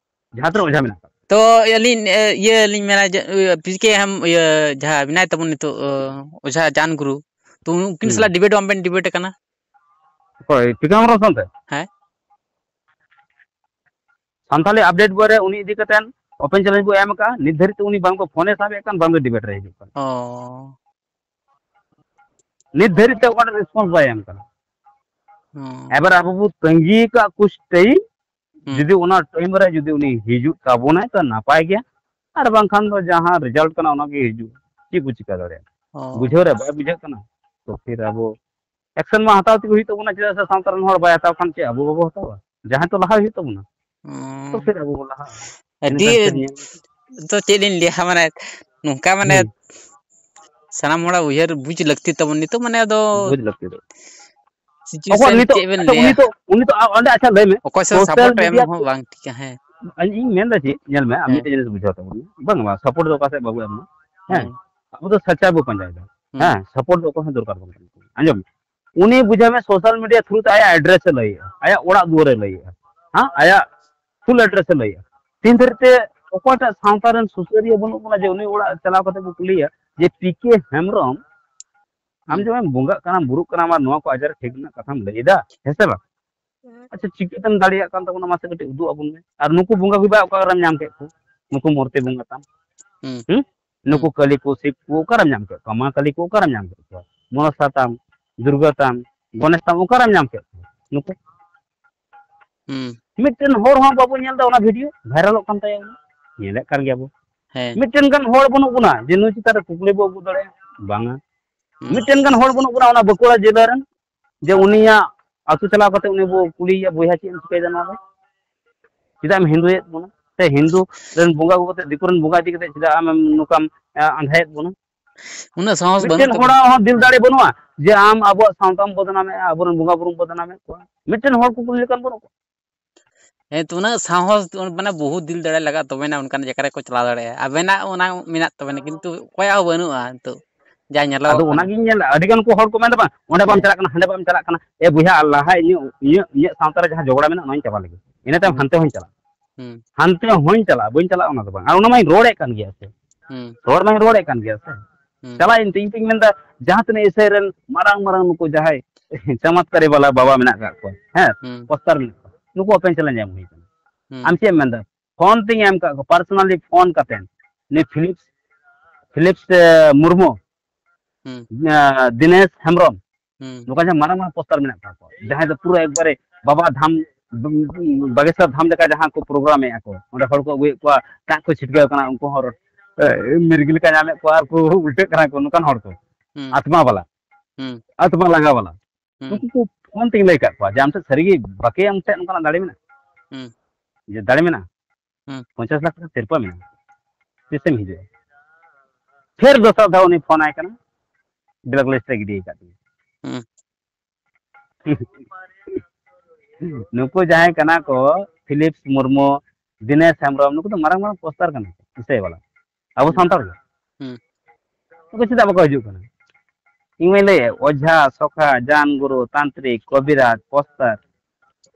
ᱡᱟᱦᱟᱸ ᱛᱤᱱᱟᱹᱜ ᱚᱡᱷᱟ ᱢᱮᱱᱟᱜ ᱠᱚᱣᱟ᱾ ᱛᱚ ᱟᱹᱞᱤᱧ ᱤᱭᱟᱹ ᱞᱤᱧ ᱢᱮᱱᱟ ᱡᱮ ᱯᱤ ᱠᱮ ᱦᱮᱢ ᱤᱭᱟᱹ ᱡᱟᱦᱟᱸ ᱢᱮᱱᱟᱭ ᱛᱟᱵᱚᱱ ᱱᱤᱛᱚᱜ ᱚᱡᱷᱟ ᱡᱟᱱ ᱜᱩᱨᱩ, ᱛᱚ ᱩᱱᱠᱤᱱ ᱥᱟᱞᱟᱜ ᱰᱤᱵᱮᱴ ᱵᱟᱝ ᱵᱮᱱ ᱰᱤᱵᱮᱴ ᱟᱠᱟᱱᱟ? ᱚᱠᱚᱭ ᱯᱤ ᱠᱮ ᱦᱮᱢᱵᱨᱚᱢ ᱥᱟᱶᱛᱮ? ᱦᱮᱸ᱾ ᱥᱟᱱᱛᱟᱲᱤ ᱟᱯᱰᱮᱴ ᱵᱳᱭ ᱨᱮ ᱩᱱᱤ ᱤᱫᱤ ᱠᱟᱛᱮ ᱳᱯᱮᱱ ᱪᱮᱞᱮᱧᱡᱽ ᱵᱚ ᱮᱢ ᱟᱠᱟᱫᱼᱟ, ᱱᱤᱛ ᱫᱷᱟᱹᱨᱤᱡ ᱛᱮ ᱩᱱᱤ ᱵᱟᱝ ᱫᱚ ᱯᱷᱳᱱᱮ ᱥᱟᱵᱮᱫ ᱠᱟᱱ, ᱵᱟᱝ ᱫᱚ ᱰᱤᱵᱮᱴ ᱨᱮ ᱦᱤᱡᱩᱜ ᱠᱟᱱ᱾ ᱚ᱾ ᱱᱤᱛ ᱫᱷᱟᱹᱨᱤᱡ ᱛᱮ ᱚᱠᱟᱴᱟᱜ ᱨᱮᱥᱯᱚᱱᱥ ᱵᱟᱭ ᱮᱢ ᱠᱟᱱᱟ᱾ ᱦᱩᱸ᱾ ᱮᱵᱟᱨ ᱟᱵᱚ ᱵᱚ ᱛᱟᱺᱜᱤ ᱟᱠᱟᱫ ᱠᱩᱪ ᱴᱟᱭᱤᱢ, ᱦᱩᱸ᱾ ᱡᱩᱫᱤ ᱚᱱᱟ ᱴᱟᱭᱤᱢ ᱨᱮ ᱡᱩᱫᱤ ᱩᱱᱤ ᱦᱤᱡᱩᱜ ᱛᱟᱵᱚᱱᱟᱭ ᱛᱚ ᱱᱟᱯᱟᱭ ᱜᱮᱭᱟ, ᱟᱨ ᱵᱟᱝᱠᱷᱟᱱ ᱫᱚ ᱡᱟᱦᱟᱸ ᱨᱮᱡᱟᱞᱴ ᱠᱟᱱᱟ ᱚᱱᱟᱜᱮ ᱦᱤᱡᱩᱜᱼᱟ᱾ ᱪᱮᱫ ᱠᱚ ᱪᱤᱠᱟ ᱫᱟᱲᱮᱭᱟᱜᱼᱟ? ᱚ᱾ ᱵᱩᱡᱷᱟᱹᱣ ᱨᱮ ᱵᱟᱭ ᱵᱩᱡᱷᱟᱹᱜ ᱠᱟᱱᱟ, ᱛᱚ ᱯᱷᱤᱨ ᱟᱵᱚ ᱮᱠᱥᱮᱱ ᱢᱟ ᱦᱟᱛᱟᱣ ᱛᱮᱜᱮ ᱦᱩᱭᱩᱜ ᱛᱟᱵᱚᱱᱟ, ᱪᱮᱫᱟᱜ ᱥᱮ ᱥᱟᱶᱛᱟ ᱨᱮᱱ ᱦᱚᱲ ᱵᱟᱭ ᱦᱟᱛᱟᱣ ᱠᱷᱟᱱ ᱪᱮᱫ ᱟᱵᱚ ᱵᱟᱵᱚ ᱦᱟᱛᱟᱣᱟ? ᱡᱟᱦᱟᱸᱭ ᱛᱚ ᱞᱟᱦᱟ ᱦᱩᱭᱩᱜ ᱛᱟᱵᱚᱱᱟ, ᱛᱚ ᱦᱩᱸ᱾ ᱯᱷᱤᱨ ᱟᱵᱚ ᱵᱚ ᱞᱟᱦᱟᱜᱼᱟ᱾ ᱟᱹᱰᱤ ᱤᱱᱟᱹᱠᱷᱟᱱ ᱯᱷᱤᱨ ᱧᱮᱞ ᱛᱚ ᱪᱮᱫ ᱞᱤᱧ ᱞᱟᱹᱭᱟ, ᱢᱟᱱᱮ ᱱᱚᱝᱠᱟ ᱢᱟᱱᱮ ᱦᱩᱸ᱾ ᱥᱟᱱᱟᱢ ᱦᱚᱲᱟᱜ ᱩᱭᱦᱟᱹᱨ ᱵᱩᱡᱽ ᱞᱟᱹᱠᱛᱤ ᱛᱟᱵᱚᱱ᱾ ᱱᱤᱛᱚᱜ ᱢᱟᱱᱮ ᱟᱫᱚ ᱵᱩᱡᱽ ᱞᱟᱹᱠᱛᱤ ᱫᱚ᱾ ᱚᱠᱚᱭ situation ᱱᱤᱛᱚᱜ, ᱪᱮᱫ ᱵᱮᱱ ᱟᱪᱪᱷᱟ, ᱞᱟᱹᱭᱟ? ᱩᱱᱤ ᱛᱚ, ᱩᱱᱤ ᱛᱚ ᱟ-, ᱚᱸᱰᱮ, ᱟᱪᱪᱷᱟ, ᱞᱟᱹᱭ ᱢᱮ, ᱚᱠᱚᱭ ᱥᱮᱫ ᱥᱳᱥᱟᱞ ᱥᱟᱯᱳᱨᱴ ᱮᱢ ᱢᱤᱰᱤᱭᱟ ᱦᱚᱸ ᱛᱮ ᱵᱟᱝ ᱴᱷᱤᱠᱟ, ᱦᱮᱸ᱾ ᱤᱧ, ᱤᱧ ᱢᱮᱱᱫᱟ ᱪᱮᱫ, ᱧᱮᱞ ᱢᱮ, ᱟᱢ ᱦᱮᱸ᱾ ᱢᱤᱫᱴᱮᱱ ᱡᱤᱱᱤᱥ ᱵᱩᱡᱷᱟᱹᱣ ᱛᱟᱵᱚᱱ ᱢᱮ, ᱵᱟᱝ, ᱵᱟᱝ, ᱥᱟᱯᱳᱨᱴ ᱫᱚ ᱚᱠᱟ ᱥᱮᱫ ᱵᱟᱵᱚ ᱮᱢᱟ, ᱦᱮᱸ, ᱦᱩᱸ᱾ ᱦᱮᱸ, ᱥᱟᱯᱳᱨᱴ ᱫᱚ ᱚᱠᱚᱭ ᱦᱚᱸ ᱫᱚᱨᱠᱟᱨ ᱵᱟᱝ ᱠᱟᱱᱟ᱾ ᱟᱸᱡᱚᱢ ᱢᱮ, ᱩᱱᱤ ᱵᱩᱡᱷᱟᱹᱣ ᱢᱮ, ᱥᱳᱥᱟᱞ ᱢᱤᱰᱤᱭᱟ ᱛᱷᱨᱩ ᱛᱮ ᱟᱭᱟᱜ ᱮᱰᱨᱮᱥ ᱮ ᱞᱟᱹᱭᱮᱜᱼᱟ, ᱟᱭᱟᱜ ᱚᱲᱟᱜ ᱫᱩᱣᱟᱹᱨ ᱮ ᱞᱟᱹᱭᱮᱜᱼᱟ, ᱦᱮᱸ, ᱟᱭᱟᱜ ᱯᱷᱩᱞ ᱮᱰᱨᱮᱥ ᱮ ᱞᱟᱹᱭᱮᱜᱼᱟ᱾ ᱛᱤᱱ ᱫᱷᱟᱹᱨᱤᱡ ᱛᱮ ᱚᱠᱚᱭᱴᱟᱜ ᱥᱟᱶᱛᱟ ᱨᱮᱱ ᱥᱩᱥᱟᱹᱨᱤᱭᱟᱹ ᱵᱟᱹᱱᱩᱜ ᱵᱚᱱᱟ ᱡᱮ ᱩᱱᱤ ᱚᱲᱟᱜ ᱪᱟᱞᱟᱣ ᱠᱟᱛᱮ ᱵᱚ ᱠᱩᱞᱤᱭᱟ ᱡᱮ, "ᱯᱤ ᱠᱮ ᱦᱮᱢᱵᱨᱚᱢ, ᱟᱢ ᱦᱩᱸ᱾ ᱡᱮᱢ ᱵᱚᱸᱜᱟᱜ ᱠᱟᱱᱟᱢ, ᱵᱩᱨᱩᱜ ᱠᱟᱱᱟᱢ ᱟᱨ ᱱᱚᱣᱟ ᱠᱚ ᱟᱡᱟᱨ ᱴᱷᱤᱠ ᱨᱮᱱᱟᱜ ᱠᱟᱛᱷᱟᱢ ᱞᱟᱹᱭ ᱮᱫᱟ, ᱦᱮᱸ ᱥᱮ ᱵᱟᱝ? ᱦᱩᱸ᱾ ᱟᱪᱪᱷᱟ, ᱪᱤᱠᱟᱹᱛᱮᱢ ᱫᱟᱲᱮᱭᱟᱜ ᱠᱟᱱ ᱛᱟᱵᱚᱱᱟ, ᱢᱟᱥᱮ ᱠᱟᱹᱴᱤᱡ ᱩᱫᱩᱜ ᱟᱵᱚᱱ ᱢᱮ᱾ ᱟᱨ ᱱᱩᱠᱩ ᱵᱚᱸᱜᱟ ᱠᱚ ᱵᱟᱭ ᱚᱠᱟ ᱨᱮᱢ ᱧᱟᱢ ᱠᱮᱫ ᱠᱚ? ᱱᱩᱠᱩ ᱢᱩᱨᱛᱤ ᱵᱚᱸᱜᱟ ᱛᱟᱢ, ᱦᱩᱸ᱾ ᱦᱩᱸ? ᱱᱩᱠᱩ ᱦᱩᱸ᱾ ᱠᱟᱹᱞᱤ ᱠᱚ, ᱥᱤᱵ ᱠᱚ ᱚᱠᱟᱨᱮᱢ ᱧᱟᱢ ᱠᱮᱫ ᱠᱚᱣᱟ? ᱢᱟ ᱠᱟᱹᱞᱤ ᱠᱚ ᱚᱠᱟᱨᱮᱢ ᱧᱟᱢ ᱠᱮᱫ ᱠᱚᱣᱟ? ᱢᱚᱱᱥᱟ ᱛᱟᱢ, ᱫᱩᱨᱜᱟ ᱛᱟᱢ, ᱜᱚᱱᱮᱥ ᱛᱟᱢ ᱚᱠᱟᱨᱮᱢ ᱧᱟᱢ ᱠᱮᱫ ᱠᱚᱣᱟ? ᱱᱩᱠᱩ ᱦᱩᱸ᱾ ᱢᱤᱫᱴᱮᱱ ᱦᱚᱲ ᱦᱚᱸ ᱵᱟᱵᱚ ᱧᱮᱞ ᱮᱫᱟ ᱚᱱᱟ ᱵᱷᱤᱰᱤᱭᱳ ᱵᱷᱟᱭᱨᱟᱞᱚᱜ ᱠᱟᱱ ᱛᱟᱭᱟ, ᱧᱮᱞᱮᱫ ᱠᱟᱱ ᱜᱮᱭᱟ ᱵᱚ᱾ ᱦᱮᱸ᱾ ᱢᱤᱫᱴᱮᱱ ᱜᱟᱱ ᱦᱚᱲ ᱵᱟᱹᱱᱩᱜ ᱵᱚᱱᱟ ᱡᱮ ᱱᱩᱭ ᱪᱮᱛᱟᱱ ᱨᱮ ᱠᱩᱠᱞᱤ ᱵᱚ ᱟᱹᱜᱩ ᱫᱟᱲᱮᱭᱟᱜᱼᱟ, ᱵᱟᱝᱟ᱾ ᱦᱩᱸ᱾ ᱢᱤᱫᱴᱮᱱ ᱜᱟᱱ ᱦᱚᱲ ᱵᱟᱹᱱᱩᱜ ᱵᱚᱱᱟ ᱚᱱᱟ ᱵᱟᱸᱠᱩᱲᱟ ᱡᱮᱞᱟ ᱨᱮᱱ ᱡᱮ ᱩᱱᱤᱭᱟᱜ ᱟᱹᱛᱩ ᱪᱟᱞᱟᱣ ᱠᱟᱛᱮ ᱩᱱᱤ ᱵᱚ ᱠᱩᱞᱤᱭᱮᱭᱟ, "ᱵᱚᱭᱦᱟ, ᱪᱮᱫ ᱮᱢ ᱪᱤᱠᱟᱹᱭᱮᱫᱟ ᱱᱚᱣᱟ ᱫᱚ? ᱪᱮᱫᱟᱜ ᱮᱢ ᱦᱤᱱᱫᱩᱭᱮᱫ ᱵᱚᱱᱟ? ᱥᱮ ᱦᱤᱱᱫᱩ ᱨᱮᱱ ᱵᱚᱸᱜᱟ ᱟᱹᱜᱩ ᱠᱟᱛᱮ, ᱫᱤᱠᱩ ᱨᱮᱱ ᱵᱚᱸᱜᱟ ᱤᱫᱤ ᱠᱟᱛᱮ ᱪᱮᱫᱟᱜ ᱟᱢᱮᱢ ᱱᱚᱝᱠᱟᱢ, ᱮ, ᱟᱸᱫᱷᱟᱭᱮᱫ ᱵᱚᱱᱟ?" ᱩᱱᱟᱹᱜ ᱥᱟᱦᱚᱥ ᱵᱟᱹᱱᱩᱜ ᱢᱤᱫᱴᱮᱱ ᱛᱟᱵᱚᱱᱟ᱾ ᱦᱚᱲᱟᱜ ᱦᱚᱸ ᱫᱤᱞ ᱫᱟᱲᱮ ᱵᱟᱹᱱᱩᱜᱼᱟ ᱡᱮ ᱟᱢ ᱟᱵᱚᱣᱟᱜ ᱥᱟᱶᱛᱟᱢ ᱵᱚᱫᱱᱟᱢᱮᱫᱼᱟ, ᱟᱵᱚᱨᱮᱱ ᱵᱚᱸᱜᱟ ᱵᱩᱨᱩᱢ ᱵᱚᱫᱱᱟᱢᱮᱫ ᱠᱚᱣᱟ᱾ ᱢᱤᱫᱴᱮᱱ ᱦᱚᱲ ᱠᱚ ᱠᱩᱞᱤ ᱞᱮᱠᱟᱱ ᱵᱟᱹᱱᱩᱜ ᱠᱚᱣᱟ᱾ ᱦᱮᱸ, ᱛᱚ ᱩᱱᱟᱹᱜ ᱥᱟᱦᱚᱥ, ᱢᱟᱱᱮ ᱵᱚᱦᱩᱛ ᱫᱤᱞ ᱫᱟᱲᱮ ᱞᱟᱜᱟᱜ ᱛᱚᱵᱮᱱᱟ ᱚᱱᱠᱟᱱ ᱡᱟᱭᱜᱟ ᱨᱮᱠᱚ ᱪᱟᱞᱟᱣ ᱫᱟᱲᱮᱭᱟᱜᱼᱟ᱾ ᱟᱵᱮᱱᱟᱜ ᱚᱱᱟ ᱢᱮᱱᱟᱜ ᱛᱟᱵᱮᱱᱟ, ᱠᱤᱱᱛᱩ ᱚᱠᱚᱭᱟᱜ ᱦᱚᱸ ᱵᱟᱹᱱᱩᱜᱼᱟ ᱱᱤᱛᱚᱜ᱾ ᱡᱟ ᱧᱮᱞᱚᱜ ᱟᱫᱚ ᱠᱟᱱᱟ᱾ ᱚᱱᱟᱜᱤᱧ ᱧᱮᱞ ᱮᱫᱟ, ᱟᱹᱰᱤ ᱜᱟᱱ ᱠᱚ ᱦᱚᱲ ᱠᱚ ᱢᱮᱱᱫᱟ, "ᱵᱟᱝ, ᱚᱸᱰᱮ ᱵᱟᱢ ᱦᱮᱸ᱾ ᱪᱟᱞᱟᱜ ᱠᱟᱱᱟ, ᱦᱟᱸᱰᱮ ᱵᱟᱢ ᱪᱟᱞᱟᱜ ᱠᱟᱱᱟ, ᱮ ᱵᱚᱭᱦᱟ, ᱞᱟᱦᱟ ᱤᱧᱟᱹᱜ ᱤᱧᱟᱹᱜ ᱤᱧᱟᱹᱜ ᱥᱟᱶᱛᱟ ᱨᱮ ᱡᱟᱦᱟᱸ ᱡᱚᱜᱽᱲᱟ ᱢᱮᱱᱟᱜᱼᱟ, ᱱᱚᱣᱟᱧ ᱪᱟᱵᱟ ᱞᱮᱜᱮ, ᱤᱱᱟᱹ ᱛᱟᱭᱚᱢ ᱦᱩᱸ᱾ ᱦᱟᱱᱛᱮ ᱦᱚᱸᱧ ᱪᱟᱞᱟᱜᱼᱟ, ᱦᱩᱸ᱾ ᱦᱟᱱᱛᱮ ᱦᱚᱸᱧ ᱪᱟᱞᱟᱜᱼᱟ, ᱵᱟᱹᱧ ᱪᱟᱞᱟᱜᱼᱟ ᱚᱱᱟ ᱫᱚ ᱵᱟᱝ, ᱟᱨ ᱚᱱᱟ ᱢᱟᱧ ᱨᱚᱲᱮᱫ ᱠᱟᱱ ᱜᱮᱭᱟ ᱥᱮ, ᱦᱩᱸ᱾ ᱨᱚᱲ ᱢᱟᱧ ᱨᱚᱲᱮᱫ ᱠᱟᱱ ᱜᱮᱭᱟ ᱥᱮ, ᱦᱩᱸ᱾ ᱪᱟᱞᱟᱜ ᱤᱧ ᱛᱮ, ᱤᱧ ᱛᱮᱧ ᱢᱮᱱᱫᱟ, ᱡᱟᱦᱟᱸ ᱛᱤᱱᱟᱹᱜ ᱤᱥᱟᱹᱭ ᱨᱮᱱ ᱢᱟᱨᱟᱝ ᱢᱟᱨᱟᱝ ᱱᱩᱠᱩ ᱡᱟᱦᱟᱸᱭ ᱪᱟᱢᱟᱛᱠᱟᱨᱤ ᱵᱟᱞᱟ ᱵᱟᱵᱟ ᱢᱮᱱᱟᱜ ᱟᱠᱟᱫ ᱠᱚᱣᱟ, ᱦᱮᱸ, ᱦᱩᱸ᱾ ᱯᱳᱥᱴᱟᱨ ᱢᱮᱱᱟᱜ ᱠᱚᱣᱟ, ᱱᱩᱠᱩ ᱚᱯᱮᱱ ᱪᱮᱞᱮᱧ ᱮᱢ ᱦᱩᱭ ᱠᱟᱱᱟ᱾ ᱦᱩᱸ᱾ ᱟᱢ ᱪᱮᱫ ᱮᱢ ᱢᱮᱱᱫᱟ? ᱯᱷᱳᱱ ᱛᱤᱧ ᱮᱢ ᱠᱟᱜ ᱠᱚᱣᱟ, ᱯᱟᱨᱥᱚᱱᱟᱞᱤ ᱯᱷᱳᱱ ᱠᱟᱛᱮ, ᱱᱩᱭ ᱯᱷᱤᱞᱤᱯᱥ, ᱯᱷᱤᱞᱤᱯᱥ, ᱮ, ᱢᱩᱨᱢᱩ, ᱦᱩᱸ᱾ ᱮ, ᱫᱤᱱᱮᱥ ᱦᱮᱢᱵᱨᱚᱢ, ᱦᱩᱸ᱾ ᱱᱚᱝᱠᱟ ᱡᱟᱦᱟᱸ ᱢᱟᱨᱟᱝ ᱢᱟᱨᱟᱝ ᱯᱳᱥᱴᱟᱨ ᱢᱮᱱᱟᱜ ᱛᱟᱠᱚᱣᱟ, ᱡᱟᱦᱟᱸᱭ ᱫᱚ ᱯᱩᱨᱟᱹ ᱮᱠᱵᱟᱨᱮ ᱵᱟᱵᱟ ᱫᱷᱟᱢ, ᱵᱟᱜᱮᱥᱚᱨ ᱫᱷᱟᱢ ᱞᱮᱠᱟ ᱡᱟᱦᱟᱸ ᱠᱚ ᱯᱨᱳᱜᱨᱟᱢ ᱮᱫᱼᱟ ᱠᱚ, ᱚᱸᱰᱮ ᱦᱚᱲ ᱠᱚ ᱟᱹᱜᱩᱭᱮᱫ ᱠᱚᱣᱟ, ᱫᱟᱜ ᱠᱚ ᱪᱷᱤᱴᱠᱟᱹᱣ ᱠᱟᱱᱟ, ᱩᱱᱠᱩ ᱦᱚᱸ ᱨᱚ-, ᱮ, ᱢᱤᱨᱜᱤ ᱞᱮᱠᱟ ᱧᱟᱢᱮᱫ ᱠᱚᱣᱟ ᱟᱨ ᱠᱚ ᱩᱞᱴᱟᱹᱜ ᱠᱟᱱᱟ ᱠᱚ, ᱱᱚᱝᱠᱟᱱ ᱦᱚᱲ ᱠᱚ, ᱦᱩᱸ᱾ ᱟᱛᱢᱟ ᱵᱟᱞᱟ, ᱦᱩᱸ᱾ ᱟᱛᱢᱟ ᱞᱟᱸᱜᱟ ᱵᱟᱞᱟ, ᱦᱩᱸ᱾ ᱱᱩᱠᱩ ᱠᱚ ᱯᱷᱳᱱ ᱛᱮᱧ ᱞᱟᱹᱭ ᱟᱠᱟᱫ ᱠᱚᱣᱟ ᱡᱮ ᱟᱢ ᱴᱷᱮᱱ ᱥᱟᱹᱨᱤᱜᱮ ᱵᱟᱠᱮ, ᱟᱢ ᱴᱷᱮᱱ ᱱᱚᱝᱠᱟᱱᱟᱜ ᱫᱟᱲᱮ ᱢᱮᱱᱟᱜᱼᱟ, ᱦᱩᱸ᱾ ᱡᱮ ᱫᱟᱲᱮ ᱢᱮᱱᱟᱜᱼᱟ, ᱦᱩᱸ᱾ ᱯᱚᱧᱪᱟᱥ ᱞᱟᱠᱷ ᱴᱟᱠᱟ ᱥᱤᱨᱯᱟᱹ ᱢᱮᱱᱟᱜᱼᱟ, ᱛᱤᱥᱮᱢ ᱦᱤᱡᱩᱜᱼᱟ? ᱯᱷᱮᱨ ᱫᱚᱥᱟᱨ ᱫᱷᱟᱣ ᱩᱱᱤ ᱯᱷᱳᱱ ᱟᱭ ᱠᱟᱱᱟ, ᱵᱞᱮᱠ ᱞᱤᱥᱴ ᱨᱮ ᱜᱤᱰᱤ ᱟᱠᱟᱫ ᱛᱤᱧᱟ᱾ ᱦᱩᱸ᱾ ᱱᱩᱠᱩ ᱡᱟᱦᱟᱸᱭ ᱠᱟᱱᱟ ᱠᱚ, ᱯᱷᱤᱞᱤᱯᱥ ᱢᱩᱨᱢᱩ, ᱫᱤᱱᱮᱥ ᱦᱮᱢᱵᱨᱚᱢ, ᱱᱩᱠᱩ ᱫᱚ ᱢᱟᱨᱟᱝ ᱢᱟᱨᱟᱝ ᱯᱳᱥᱴᱟᱨ ᱠᱟᱱᱟ ᱠᱚ, ᱤᱥᱟᱹᱭ ᱵᱟᱞᱟ, ᱟᱵᱚ ᱦᱩᱸ᱾ ᱥᱟᱱᱛᱟᱲ ᱜᱮ᱾ ᱦᱩᱸ᱾ ᱱᱩᱠᱩ ᱪᱮᱫᱟᱜ ᱵᱟᱠᱚ ᱦᱤᱡᱩᱜ ᱠᱟᱱᱟ? ᱤᱧ ᱢᱟᱧ ᱞᱟᱹᱭᱮᱫ, ᱚᱡᱷᱟ, ᱥᱚᱠᱷᱟ, ᱡᱟᱱ ᱜᱩᱨᱩ, ᱛᱟᱱᱛᱨᱤᱠ, ᱠᱚᱵᱤᱨᱟᱡᱽ, ᱯᱳᱥᱴᱟᱨ,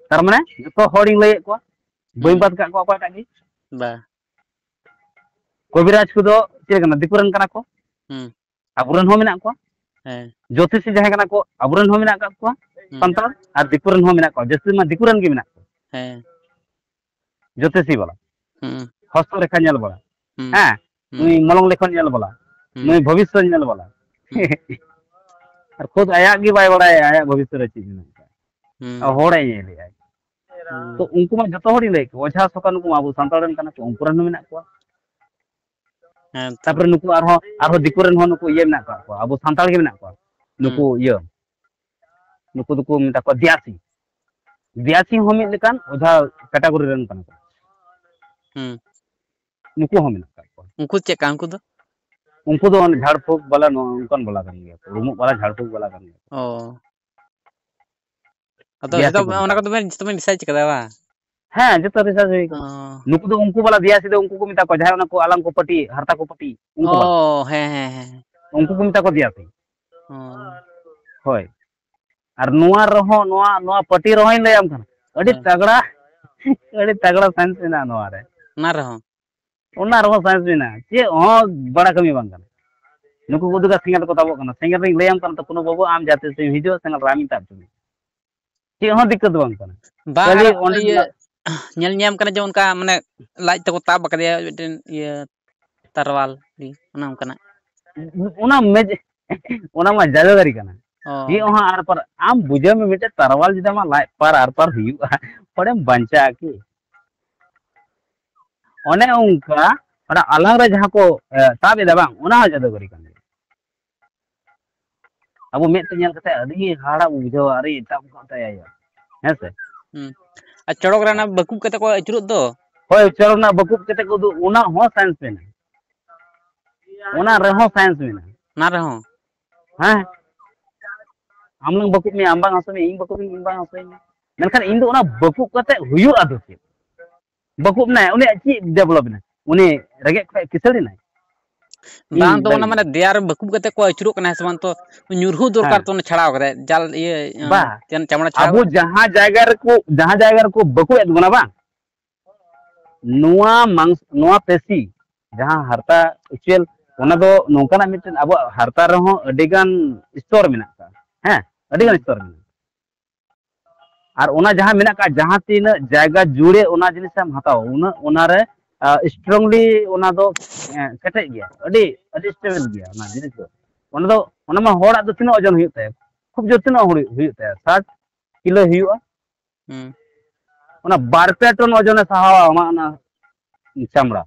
ᱛᱟᱨ ᱢᱟᱱᱮ ᱡᱚᱛᱚ ᱦᱚᱲᱤᱧ ᱞᱟᱹᱭᱮᱫ ᱠᱚᱣᱟ, ᱵᱟᱹᱧ ᱦᱩᱸ᱾ ᱵᱟᱫ ᱠᱟᱜ ᱠᱚᱣᱟ ᱚᱠᱚᱭᱴᱟᱜ ᱜᱮ᱾ ᱵᱟ᱾ ᱠᱚᱵᱤᱨᱟᱡᱽ ᱠᱚᱫᱚ ᱪᱮᱫ ᱠᱟᱱᱟ? ᱫᱤᱠᱩ ᱨᱮᱱ ᱠᱟᱱᱟ ᱠᱚ, ᱦᱩᱸ᱾ ᱟᱵᱚᱨᱮᱱ ᱦᱚᱸ ᱢᱮᱱᱟᱜ ᱠᱚᱣᱟ᱾ ᱦᱮᱸ᱾ ᱡᱳᱛᱤᱥᱤ ᱡᱟᱦᱟᱸᱭ ᱠᱟᱱᱟ ᱠᱚ, ᱟᱵᱚᱨᱮᱱ ᱦᱚᱸ ᱢᱮᱱᱟᱜ ᱟᱠᱟᱫ ᱠᱚᱣᱟ ᱦᱩᱸ᱾ ᱥᱟᱱᱛᱟᱲ, ᱟᱨ ᱫᱤᱠᱩ ᱨᱮᱱ ᱦᱚᱸ ᱢᱮᱱᱟᱜ ᱠᱚᱣᱟ, ᱡᱟᱹᱥᱛᱤ ᱢᱟ ᱫᱤᱠᱩ ᱨᱮᱱ ᱜᱮ ᱢᱮᱱᱟᱜ ᱠᱚᱣᱟ᱾ ᱦᱮᱸ᱾ ᱡᱳᱛᱤᱥᱤ ᱵᱟᱞᱟ, ᱦᱩᱸ᱾ ᱦᱚᱥᱛᱚ ᱨᱮᱠᱷᱟ ᱧᱮᱞ ᱵᱟᱞᱟ, ᱦᱩᱸ᱾ ᱦᱮᱸ, ᱦᱩᱸ᱾ ᱱᱩᱭ ᱢᱚᱞᱚᱝ ᱞᱮᱠᱷᱚᱱ ᱧᱮᱞ ᱵᱟᱞᱟ, ᱦᱩᱸ᱾ ᱱᱩᱭ ᱵᱷᱚᱵᱤᱥᱥᱚᱛ ᱧᱮᱞ ᱵᱟᱞᱟ, ᱦᱩᱸ᱾ ᱟᱨ ᱠᱷᱩᱫ ᱟᱭᱟᱜ ᱜᱮ ᱵᱟᱭ ᱵᱟᱲᱟᱭᱟ ᱟᱭᱟᱜ ᱵᱷᱚᱵᱤᱥᱥᱚᱛ ᱨᱮ ᱪᱮᱫ ᱢᱮᱱᱟᱜ ᱠᱟᱜᱼᱟ᱾ ᱦᱩᱸ᱾ ᱦᱚᱲᱮ ᱧᱮᱞᱮᱫᱼᱟ᱾ ᱦᱩᱸ᱾ ᱛᱚ ᱩᱱᱠᱩ ᱢᱟ ᱡᱚᱛᱚ ᱦᱚᱲᱤᱧ ᱞᱟᱹᱭ ᱠᱚᱣᱟ, ᱚᱡᱷᱟ ᱥᱚᱠᱟ ᱱᱩᱠᱩ ᱢᱟ ᱟᱵᱚ ᱥᱟᱱᱛᱟᱲ ᱨᱮᱱ ᱠᱟᱱᱟ ᱠᱚ, ᱩᱱᱠᱩ ᱨᱮᱱ ᱦᱚᱸ ᱢᱮᱱᱟᱜ ᱠᱚᱣᱟ᱾ ᱦᱮᱸ ᱛᱚ᱾ ᱛᱟᱯᱚᱨᱮ ᱱᱩᱠᱩ ᱟᱨᱦᱚᱸ, ᱟᱨᱦᱚᱸ ᱫᱤᱠᱩ ᱨᱮᱱ ᱦᱚᱸ ᱱᱩᱠᱩ ᱤᱭᱟᱹ ᱢᱮᱱᱟᱜ ᱠᱟᱜ ᱠᱚᱣᱟ, ᱟᱵᱚ ᱥᱟᱱᱛᱟᱲ ᱜᱮ ᱢᱮᱱᱟᱜ ᱠᱚᱣᱟ᱾ ᱱᱩᱠᱩ ᱦᱩᱸ᱾ ᱤᱭᱟᱹ, ᱱᱩᱠᱩ ᱫᱚᱠᱚ ᱢᱮᱛᱟ ᱠᱚᱣᱟ ᱫᱤᱭᱟᱥᱤ᱾ ᱫᱤᱭᱟᱥᱤ ᱦᱚᱸ ᱢᱤᱫ ᱞᱮᱠᱟᱱ ᱚᱡᱷᱟ ᱠᱮᱴᱟᱜᱚᱨᱤ ᱨᱮᱱ ᱠᱟᱱᱟ ᱠᱚ᱾ ᱦᱩᱸ᱾ ᱱᱩᱠᱩ ᱦᱚᱸ ᱢᱮᱱᱟᱜ ᱠᱟᱜ ᱠᱚᱣᱟ᱾ ᱩᱱᱠᱩ ᱪᱮᱫ ᱠᱟ ᱩᱱᱠᱩ ᱫᱚ? ᱩᱱᱠᱩ ᱫᱚ ᱚᱱᱮ ᱡᱷᱟᱲ ᱯᱷᱩᱸᱠ ᱵᱟᱞᱟ, ᱱᱚᱝᱠᱟᱱ ᱵᱟᱞᱟ ᱠᱟᱱ ᱜᱮᱭᱟ ᱠᱚ, ᱨᱩᱢᱩᱜ ᱵᱟᱞᱟ, ᱡᱷᱟᱲ ᱯᱷᱩᱸᱠ ᱵᱟᱞᱟ ᱠᱟᱱ ᱜᱮᱭᱟ ᱠᱚ᱾ ᱚ᱾ ᱟᱫᱚ ᱫᱤᱭᱟᱥᱤ ᱡᱚᱛᱚ ᱠᱚ ᱢᱮᱛᱟ ᱚᱱᱟ ᱠᱚᱣᱟ᱾ ᱠᱚᱫᱚ ᱵᱮᱱ, ᱡᱚᱛᱚ ᱵᱮᱱ ᱰᱤᱥᱟᱭᱤᱰ ᱠᱟᱫᱟ ᱵᱟᱝ? ᱦᱮᱸ, ᱡᱚᱛᱚ ᱨᱤᱥᱟᱨᱪ ᱦᱩᱭ ᱚ᱾ ᱠᱟᱱᱟ᱾ ᱱᱩᱠᱩ ᱫᱚ ᱩᱱᱠᱩ ᱵᱟᱞᱟ ᱫᱤᱭᱟᱥᱤ ᱫᱚ ᱩᱱᱠᱩ ᱠᱚ ᱢᱮᱛᱟ ᱠᱚᱣᱟ, ᱡᱟᱦᱟᱸᱭ ᱚᱱᱟ ᱠᱚ ᱟᱞᱟᱝ ᱠᱚ ᱯᱟᱹᱴᱤ, ᱦᱟᱨᱛᱟ ᱠᱚ ᱯᱟᱹᱴᱤ, ᱩᱱᱠᱩ ᱵᱟᱞᱟ᱾ ᱚ, ᱦᱮᱸ, ᱦᱮᱸ, ᱦᱮᱸ᱾ ᱩᱱᱠᱩ ᱠᱚ ᱢᱮᱛᱟ ᱠᱚ ᱫᱮᱭᱟ ᱛᱤᱧ᱾ ᱦᱳᱭ᱾ ᱟᱨ ᱱᱚᱣᱟ ᱨᱮᱦᱚᱸ, ᱱᱚᱣᱟ, ᱱᱚᱣᱟ ᱯᱟᱹᱴᱤ ᱨᱮᱦᱚᱸᱧ ᱞᱟᱹᱭᱟᱢ ᱠᱟᱱᱟ, ᱟᱹᱰᱤ ᱦᱮᱸ᱾ ᱛᱟᱜᱲᱟ, ᱟᱹᱰᱤ ᱛᱟᱜᱲᱟ ᱥᱟᱭᱮᱱᱥ ᱢᱮᱱᱟᱜᱼᱟ ᱱᱚᱣᱟ ᱨᱮ᱾ ᱚᱱᱟ ᱨᱮᱦᱚᱸ? ᱚᱱᱟ ᱨᱮᱦᱚᱸ ᱥᱟᱭᱮᱱᱥ ᱢᱮᱱᱟᱜᱼᱟ, ᱪᱮᱫ ᱦᱚᱸ ᱵᱟᱲᱟ ᱠᱟᱹᱢᱤ ᱵᱟᱝ ᱠᱟᱱᱟ᱾ ᱱᱩᱠᱩ ᱠᱚ ᱩᱫᱩᱜᱟ ᱥᱮᱸᱜᱮᱞ ᱨᱮᱠᱚ ᱛᱟᱵᱚᱜ ᱠᱟᱱᱟ, ᱥᱮᱸᱜᱮᱞ ᱨᱤᱧ ᱞᱟᱹᱭᱟᱢ ᱠᱟᱱᱟ ᱛᱚ, ᱠᱳᱱᱳ ᱵᱟᱹᱵᱩ ᱟᱢ ᱡᱟᱦᱟᱸ ᱛᱤᱥ ᱮᱢ ᱦᱤᱡᱩᱜᱼᱟ, ᱥᱮᱸᱜᱮᱞ ᱨᱮ ᱟᱢᱤᱧ ᱛᱟᱵ ᱦᱚᱪᱚ ᱢᱮᱭᱟ᱾ ᱪᱮᱫ ᱦᱚᱸ ᱫᱤᱠᱠᱟᱹᱛ ᱵᱟᱝ ᱠᱟᱱᱟ᱾ ᱵᱟᱝ, ᱠᱷᱟᱹᱞᱤ ᱟᱨ ᱚᱸᱰᱮ ᱤᱭᱟᱹ, ᱧᱮᱞ ᱧᱟᱢ ᱠᱟᱱᱟ ᱡᱮ ᱚᱱᱠᱟ ᱢᱟᱱᱮ ᱞᱟᱡ ᱛᱮᱠᱚ ᱛᱟᱵ ᱟᱠᱟᱫᱮᱭᱟ ᱢᱤᱫᱴᱮᱱ ᱤᱭᱟᱹ ᱛᱟᱨᱣᱟᱞ ᱜᱮ, ᱚᱱᱮ ᱚᱱᱠᱟᱱᱟᱜ᱾ ᱚᱱᱟ ᱢᱮᱡ-, ᱚᱱᱟ ᱢᱟ ᱡᱟᱫᱩᱜᱟᱨᱤ ᱠᱟᱱᱟ᱾ ᱚ᱾ ᱪᱮᱫ ᱦᱚᱸ ᱟᱨ ᱯᱟᱨ-, ᱟᱢ ᱵᱩᱡᱷᱟᱹᱣ ᱢᱮ, ᱢᱤᱫᱴᱮᱡ ᱛᱟᱨᱣᱟᱞ ᱡᱩᱫᱤ ᱟᱢᱟᱜ ᱞᱟᱡ ᱯᱟᱨ ᱟᱨ ᱯᱟᱨ ᱦᱩᱭᱩᱜᱼᱟ, ᱦᱚᱲᱮᱢ ᱵᱟᱧᱪᱟᱜᱼᱟ ᱠᱤ? ᱚᱱᱮ ᱚᱱᱠᱟ, ᱚᱱᱟ ᱟᱞᱟᱝ ᱨᱮ ᱡᱟᱦᱟᱸ ᱠᱚ, ᱮ, ᱛᱟᱵ ᱮᱫᱟ ᱵᱟᱝ, ᱚᱱᱟ ᱦᱚᱸ ᱡᱟᱫᱩᱜᱟᱨᱤ ᱠᱟᱱ ᱜᱮᱭᱟ᱾ ᱟᱵᱚ ᱢᱮᱫ ᱛᱮ ᱧᱮᱞ ᱠᱟᱛᱮ ᱟᱹᱰᱤ ᱦᱟᱦᱟᱲᱟᱜ ᱵᱚ ᱵᱩᱡᱷᱟᱹᱣᱟ, ᱟᱨᱮ ᱛᱟᱵ ᱠᱟᱜ ᱛᱟᱭᱟ ᱭᱟ᱾ ᱦᱮᱸ ᱥᱮ? ᱦᱩᱸ᱾ ᱟᱨ ᱪᱚᱲᱚᱠ ᱨᱮ ᱚᱱᱟ ᱵᱟᱹᱠᱩᱵ ᱠᱟᱛᱮ ᱠᱚ ᱟᱹᱪᱩᱨᱚᱜ ᱫᱚ? ᱦᱳᱭ, ᱪᱚᱲᱚᱠ ᱨᱮᱱᱟᱜ ᱵᱟᱹᱠᱩᱵ ᱠᱟᱛᱮ ᱠᱚ ᱩᱫᱩᱜ, ᱚᱱᱟ ᱦᱚᱸ ᱥᱟᱭᱮᱱᱥ ᱢᱮᱱᱟᱜᱼᱟ᱾ ᱚᱱᱟ ᱨᱮᱦᱚᱸ ᱥᱟᱭᱮᱱᱥ ᱢᱮᱱᱟᱜᱼᱟ᱾ ᱚᱱᱟ ᱨᱮᱦᱚᱸ? ᱦᱮᱸ᱾ ᱟᱢ ᱞᱟᱝ ᱵᱟᱹᱠᱩᱵ ᱢᱮᱭᱟ, ᱟᱢ ᱵᱟᱝ ᱦᱟᱹᱥᱩ ᱢᱮᱭᱟ, ᱤᱧ ᱵᱟᱹᱠᱩᱵ ᱢᱮᱭᱟ, ᱤᱧ ᱵᱟᱝ ᱦᱟᱹᱥᱩ ᱢᱮᱭᱟ᱾ ᱢᱮᱱᱠᱷᱟᱱ ᱤᱧ ᱫᱚ ᱚᱱᱟ ᱵᱟᱹᱠᱩᱵ ᱠᱟᱛᱮ ᱦᱩᱭᱩᱜᱼᱟ ᱫᱚ ᱪᱮᱫ? ᱵᱟᱹᱠᱩᱵ ᱮᱱᱟᱭ, ᱩᱱᱤᱭᱟᱜ ᱪᱮᱫ ᱰᱮᱵᱷᱞᱚᱯ ᱮᱱᱟ? ᱩᱱᱤ ᱨᱮᱸᱜᱮᱡ ᱠᱷᱚᱡ ᱠᱤᱥᱟᱹᱲ ᱮᱱᱟᱭ? ᱤᱧ ᱵᱟᱝ ᱫᱚ ᱞᱟᱹᱭ ᱚᱱᱟ ᱢᱮ᱾ ᱢᱟᱱᱮ ᱫᱮᱭᱟ ᱨᱮ ᱵᱟᱹᱠᱩᱵ ᱠᱟᱛᱮ ᱠᱚ ᱟᱹᱪᱩᱨᱚᱜ ᱠᱟᱱᱟ, ᱦᱮᱸ ᱥᱮ ᱵᱟᱝ? ᱛᱚ ᱧᱩᱨᱦᱩ ᱫᱚᱨᱠᱟᱨ ᱦᱮᱸ᱾ ᱛᱚ ᱚᱱᱟ ᱪᱷᱟᱲᱟᱣ ᱠᱟᱛᱮ, ᱡᱟᱞ ᱤᱭᱟᱹ, ᱵᱟ, ᱪᱮᱫ ᱪᱟᱢᱲᱟ ᱪᱷᱟᱲᱟᱣ ᱟᱵᱚ ᱠᱟᱛᱮ? ᱡᱟᱦᱟᱸ ᱡᱟᱭᱜᱟ ᱨᱮᱠᱚ, ᱡᱟᱦᱟᱸ ᱡᱟᱭᱜᱟ ᱨᱮᱠᱚ ᱵᱟᱹᱠᱩᱵ ᱮᱫ ᱵᱚᱱᱟ ᱵᱟᱝ, ᱱᱚᱣᱟ ᱢᱟᱝᱥ-, ᱱᱚᱣᱟ ᱯᱮᱥᱤ, ᱡᱟᱦᱟᱸ ᱦᱟᱨᱛᱟ actual, ᱚᱱᱟ ᱫᱚ ᱱᱚᱝᱠᱟᱱᱟᱜ ᱢᱤᱫᱴᱮᱱ ᱟᱵᱚᱣᱟᱜ ᱦᱟᱨᱛᱟ ᱨᱮᱦᱚᱸ ᱟᱹᱰᱤ ᱜᱟᱱ ᱥᱛᱚᱨ ᱢᱮᱱᱟᱜ ᱟᱠᱟᱫᱟ᱾ ᱦᱮᱸ, ᱟᱹᱰᱤ ᱜᱟᱱ ᱦᱩᱸ᱾ ᱥᱛᱚᱨ ᱢᱮᱱᱟᱜᱼᱟ᱾ ᱟᱨ ᱚᱱᱟ ᱡᱟᱦᱟᱸ ᱢᱮᱱᱟᱜ ᱟᱠᱟᱫ, ᱡᱟᱦᱟᱸ ᱛᱤᱱᱟᱹᱜ ᱡᱟᱭᱜᱟ ᱡᱩᱲᱮ ᱚᱱᱟ ᱡᱤᱱᱤᱥ ᱮᱢ ᱦᱟᱛᱟᱣᱟ, ᱩᱱᱟᱹᱜ ᱚᱱᱟ ᱨᱮ, ᱟ, strongly ᱚᱱᱟ ᱫᱚ, ᱮ, ᱠᱮᱴᱮᱡ ᱜᱮᱭᱟ, ᱟᱹᱰᱤ, ᱟᱹᱰᱤ stable ᱜᱮᱭᱟ ᱚᱱᱟ ᱡᱤᱱᱤᱥ ᱫᱚ᱾ ᱚᱱᱟ ᱫᱚ, ᱚᱱᱟ ᱢᱟ ᱦᱚᱲᱟᱜ ᱫᱚ ᱛᱤᱱᱟᱹᱜ ᱳᱡᱚᱱ ᱦᱩᱭᱩᱜ ᱛᱟᱭᱟ? ᱠᱷᱩᱵ ᱡᱳᱨ ᱛᱤᱱᱟᱹᱜ ᱦᱩᱭᱩᱜ, ᱦᱩᱭᱩᱜ ᱛᱟᱭᱟ? ᱥᱟᱴ ᱠᱤᱞᱳ ᱦᱩᱭᱩᱜᱼᱟ᱾ ᱦᱩᱸ᱾ ᱚᱱᱟ ᱵᱟᱨ ᱯᱮ ᱴᱚᱱ ᱳᱡᱚᱱᱮ ᱥᱟᱦᱟᱣᱟ ᱟᱢᱟᱜ ᱚᱱᱟ ᱪᱟᱢᱲᱟ,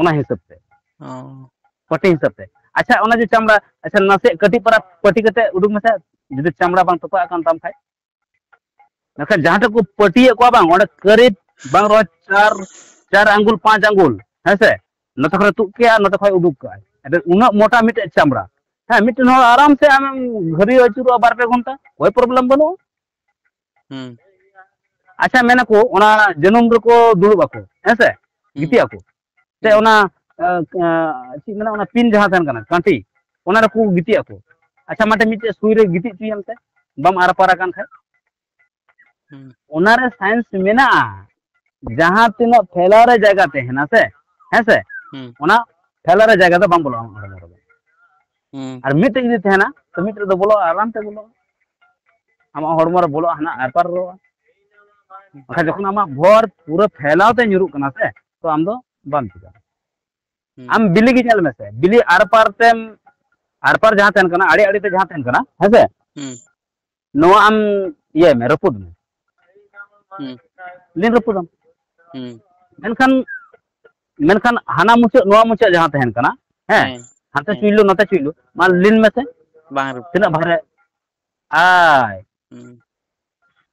ᱚᱱᱟ ᱦᱤᱥᱟᱹᱵ ᱛᱮ, ᱚ᱾ ᱯᱟᱹᱴᱤ ᱦᱤᱥᱟᱹᱵ ᱛᱮ᱾ ᱟᱪᱪᱷᱟ, ᱚᱱᱟ ᱡᱮ ᱪᱟᱢᱲᱟ, ᱟᱪᱪᱷᱟ, ᱱᱟᱥᱮ ᱠᱟᱹᱴᱤᱡ ᱯᱟᱨᱟ ᱯᱟᱹᱴᱤ ᱠᱟᱛᱮ ᱩᱰᱩᱠ ᱢᱮᱥᱮ, ᱡᱩᱫᱤ ᱪᱟᱢᱲᱟ ᱵᱟᱝ ᱛᱚᱯᱟᱜ ᱠᱟᱱ ᱛᱟᱢ ᱠᱷᱟᱡ᱾ ᱢᱮᱱᱠᱷᱟᱱ ᱡᱟᱦᱟᱸ ᱴᱷᱮᱱ ᱠᱚ ᱯᱟᱹᱴᱤᱭᱮᱫ ᱠᱚᱣᱟ ᱵᱟᱝ, ᱚᱸᱰᱮ ᱠᱟᱹᱨᱤᱵ ᱵᱟᱝ ᱨᱮᱦᱚᱸ ᱪᱟᱨ, ᱪᱟᱨ ᱟᱝᱜᱩᱞ, ᱯᱟᱸᱪ ᱟᱝᱜᱩᱞ, ᱦᱮᱸ ᱥᱮ, ᱱᱚᱛᱮ ᱠᱷᱚᱱ ᱛᱩᱫ ᱠᱮᱜᱼᱟ, ᱱᱚᱛᱮ ᱠᱷᱚᱱ ᱩᱰᱩᱠ ᱠᱟᱜᱼᱟᱭ᱾ ᱟᱫᱚ ᱩᱱᱟᱹᱜ ᱢᱚᱴᱟ ᱢᱤᱫᱴᱮᱡ ᱪᱟᱢᱲᱟ, ᱦᱮᱸ, ᱢᱤᱫᱴᱮᱱ ᱦᱚᱲ ᱟᱨᱟᱢ ᱥᱮ ᱟᱢᱮᱢ ᱜᱷᱟᱹᱨᱤ ᱟᱹᱪᱩᱨᱚᱜᱼᱟ ᱵᱟᱨ ᱯᱮ ᱜᱷᱚᱱᱴᱟ, ᱠᱳᱭ problem ᱵᱟᱹᱱᱩᱜᱼᱟ᱾ ᱦᱩᱸ᱾ ᱟᱪᱪᱷᱟ, ᱢᱮᱱᱟᱠᱚ ᱚᱱᱟ ᱡᱟᱹᱱᱩᱢ ᱨᱮᱠᱚ ᱫᱩᱲᱩᱵ ᱟᱠᱚ, ᱦᱮᱸ ᱥᱮ? ᱦᱩᱸ᱾ ᱜᱤᱛᱤᱡ ᱟᱠᱚ᱾ ᱥᱮ ᱦᱩᱸ᱾ ᱚᱱᱟ, ᱟ, ᱟ, ᱪᱮᱫ ᱢᱮᱱᱟ, ᱚᱱᱟ ᱯᱤᱱ ᱡᱟᱦᱟᱸ ᱛᱟᱦᱮᱱ ᱠᱟᱱᱟ, ᱠᱟᱸᱴᱤ, ᱚᱱᱟ ᱨᱮᱠᱚ ᱜᱤᱛᱤᱡ ᱟᱠᱚ᱾ ᱟᱪᱪᱷᱟ, ᱢᱟᱴᱷᱮ ᱢᱤᱫᱴᱮᱡ ᱥᱩᱭ ᱨᱮ ᱜᱤᱛᱤᱡ ᱦᱚᱪᱚᱭᱮᱢ ᱥᱮ, ᱵᱟᱢ ᱟᱨ ᱯᱟᱨ ᱟᱠᱟᱱ ᱠᱷᱟᱡ᱾ ᱦᱩᱸ᱾ ᱚᱱᱟᱨᱮ ᱥᱟᱭᱮᱱᱥ ᱢᱮᱱᱟᱜᱼᱟ, ᱡᱟᱦᱟᱸ ᱛᱤᱱᱟᱹᱜ ᱯᱷᱮᱞᱟᱣ ᱨᱮ ᱡᱟᱭᱜᱟ ᱛᱟᱦᱮᱱᱟ ᱥᱮ, ᱦᱮᱸ ᱥᱮ, ᱦᱩᱸ᱾ ᱚᱱᱟ ᱯᱷᱮᱞᱟᱣ ᱨᱮ ᱡᱟᱭᱜᱟ ᱫᱚ ᱵᱟᱝ ᱵᱚᱞᱚᱜᱼᱟ ᱟᱢᱟᱜ ᱦᱚᱲᱢᱚ ᱨᱮᱫᱚ᱾ ᱦᱩᱸ᱾ ᱟᱨ ᱢᱤᱫᱴᱮᱡ ᱡᱩᱫᱤ ᱛᱟᱦᱮᱱᱟ, ᱛᱚ ᱢᱤᱫᱴᱮᱡ ᱫᱚ ᱵᱚᱞᱚᱜᱼᱟ, ᱟᱨᱟᱢ ᱛᱮ ᱵᱚᱞᱚᱜᱼᱟ᱾ ᱟᱢᱟᱜ ᱦᱚᱲᱢᱚ ᱨᱮ ᱵᱚᱞᱚᱜᱼᱟ, ᱦᱟᱱᱟ ᱟᱨ ᱯᱟᱨ ᱨᱚᱜᱼᱟ᱾ ᱵᱟᱠᱷᱟᱱ ᱡᱚᱠᱷᱚᱱ ᱟᱢᱟᱜ ᱵᱷᱚᱨ ᱯᱩᱨᱟᱹ ᱯᱷᱮᱞᱟᱣ ᱛᱮ ᱧᱩᱨᱩᱜ ᱠᱟᱱᱟ ᱥᱮ, ᱛᱚ ᱟᱢ ᱫᱚ ᱵᱟᱢ ᱪᱤᱠᱟᱹᱜᱼᱟ᱾ ᱦᱩᱸ᱾ ᱟᱢ ᱵᱤᱞᱤ ᱜᱮ ᱧᱮᱞ ᱢᱮᱥᱮ, ᱵᱤᱞᱤ ᱟᱨ ᱯᱟᱨ ᱛᱮᱢ, ᱟᱨ ᱯᱟᱨ ᱡᱟᱦᱟᱸ ᱛᱟᱦᱮᱱ ᱠᱟᱱᱟ, ᱟᱲᱮ ᱟᱲᱮ ᱛᱮ ᱡᱟᱦᱟᱸ ᱛᱟᱦᱮᱱ ᱠᱟᱱᱟ, ᱦᱮᱸ ᱥᱮ? ᱦᱩᱸ᱾ ᱱᱚᱣᱟ ᱟᱢ ᱤᱭᱟᱹᱭ ᱢᱮ, ᱨᱟᱹᱯᱩᱫ ᱢᱮ᱾ ᱦᱩᱸ᱾ ᱞᱤᱱ ᱨᱟᱹᱯᱩᱫᱟᱢ᱾ ᱦᱩᱸ᱾ ᱢᱮᱱᱠᱷᱟᱱ, ᱢᱮᱱᱠᱷᱟᱱ ᱦᱟᱱᱟ ᱢᱩᱪᱟᱹᱫ ᱱᱚᱣᱟ ᱢᱩᱪᱟᱹᱫ ᱡᱟᱦᱟᱸ ᱛᱟᱦᱮᱱ ᱠᱟᱱᱟ, ᱦᱮᱸ, ᱦᱮᱸ, ᱦᱟᱱᱛᱮ ᱦᱮᱸ᱾ ᱪᱩᱭᱞᱩ ᱱᱚᱛᱮ ᱪᱩᱭᱞᱩ, ᱢᱟ ᱞᱤᱱ ᱢᱮᱥᱮ᱾ ᱵᱟᱝ ᱨᱟᱹᱯᱩᱫ᱾ ᱛᱤᱱᱟᱹᱜ ᱵᱷᱟᱨᱮ ᱟᱭ᱾ ᱦᱩᱸ᱾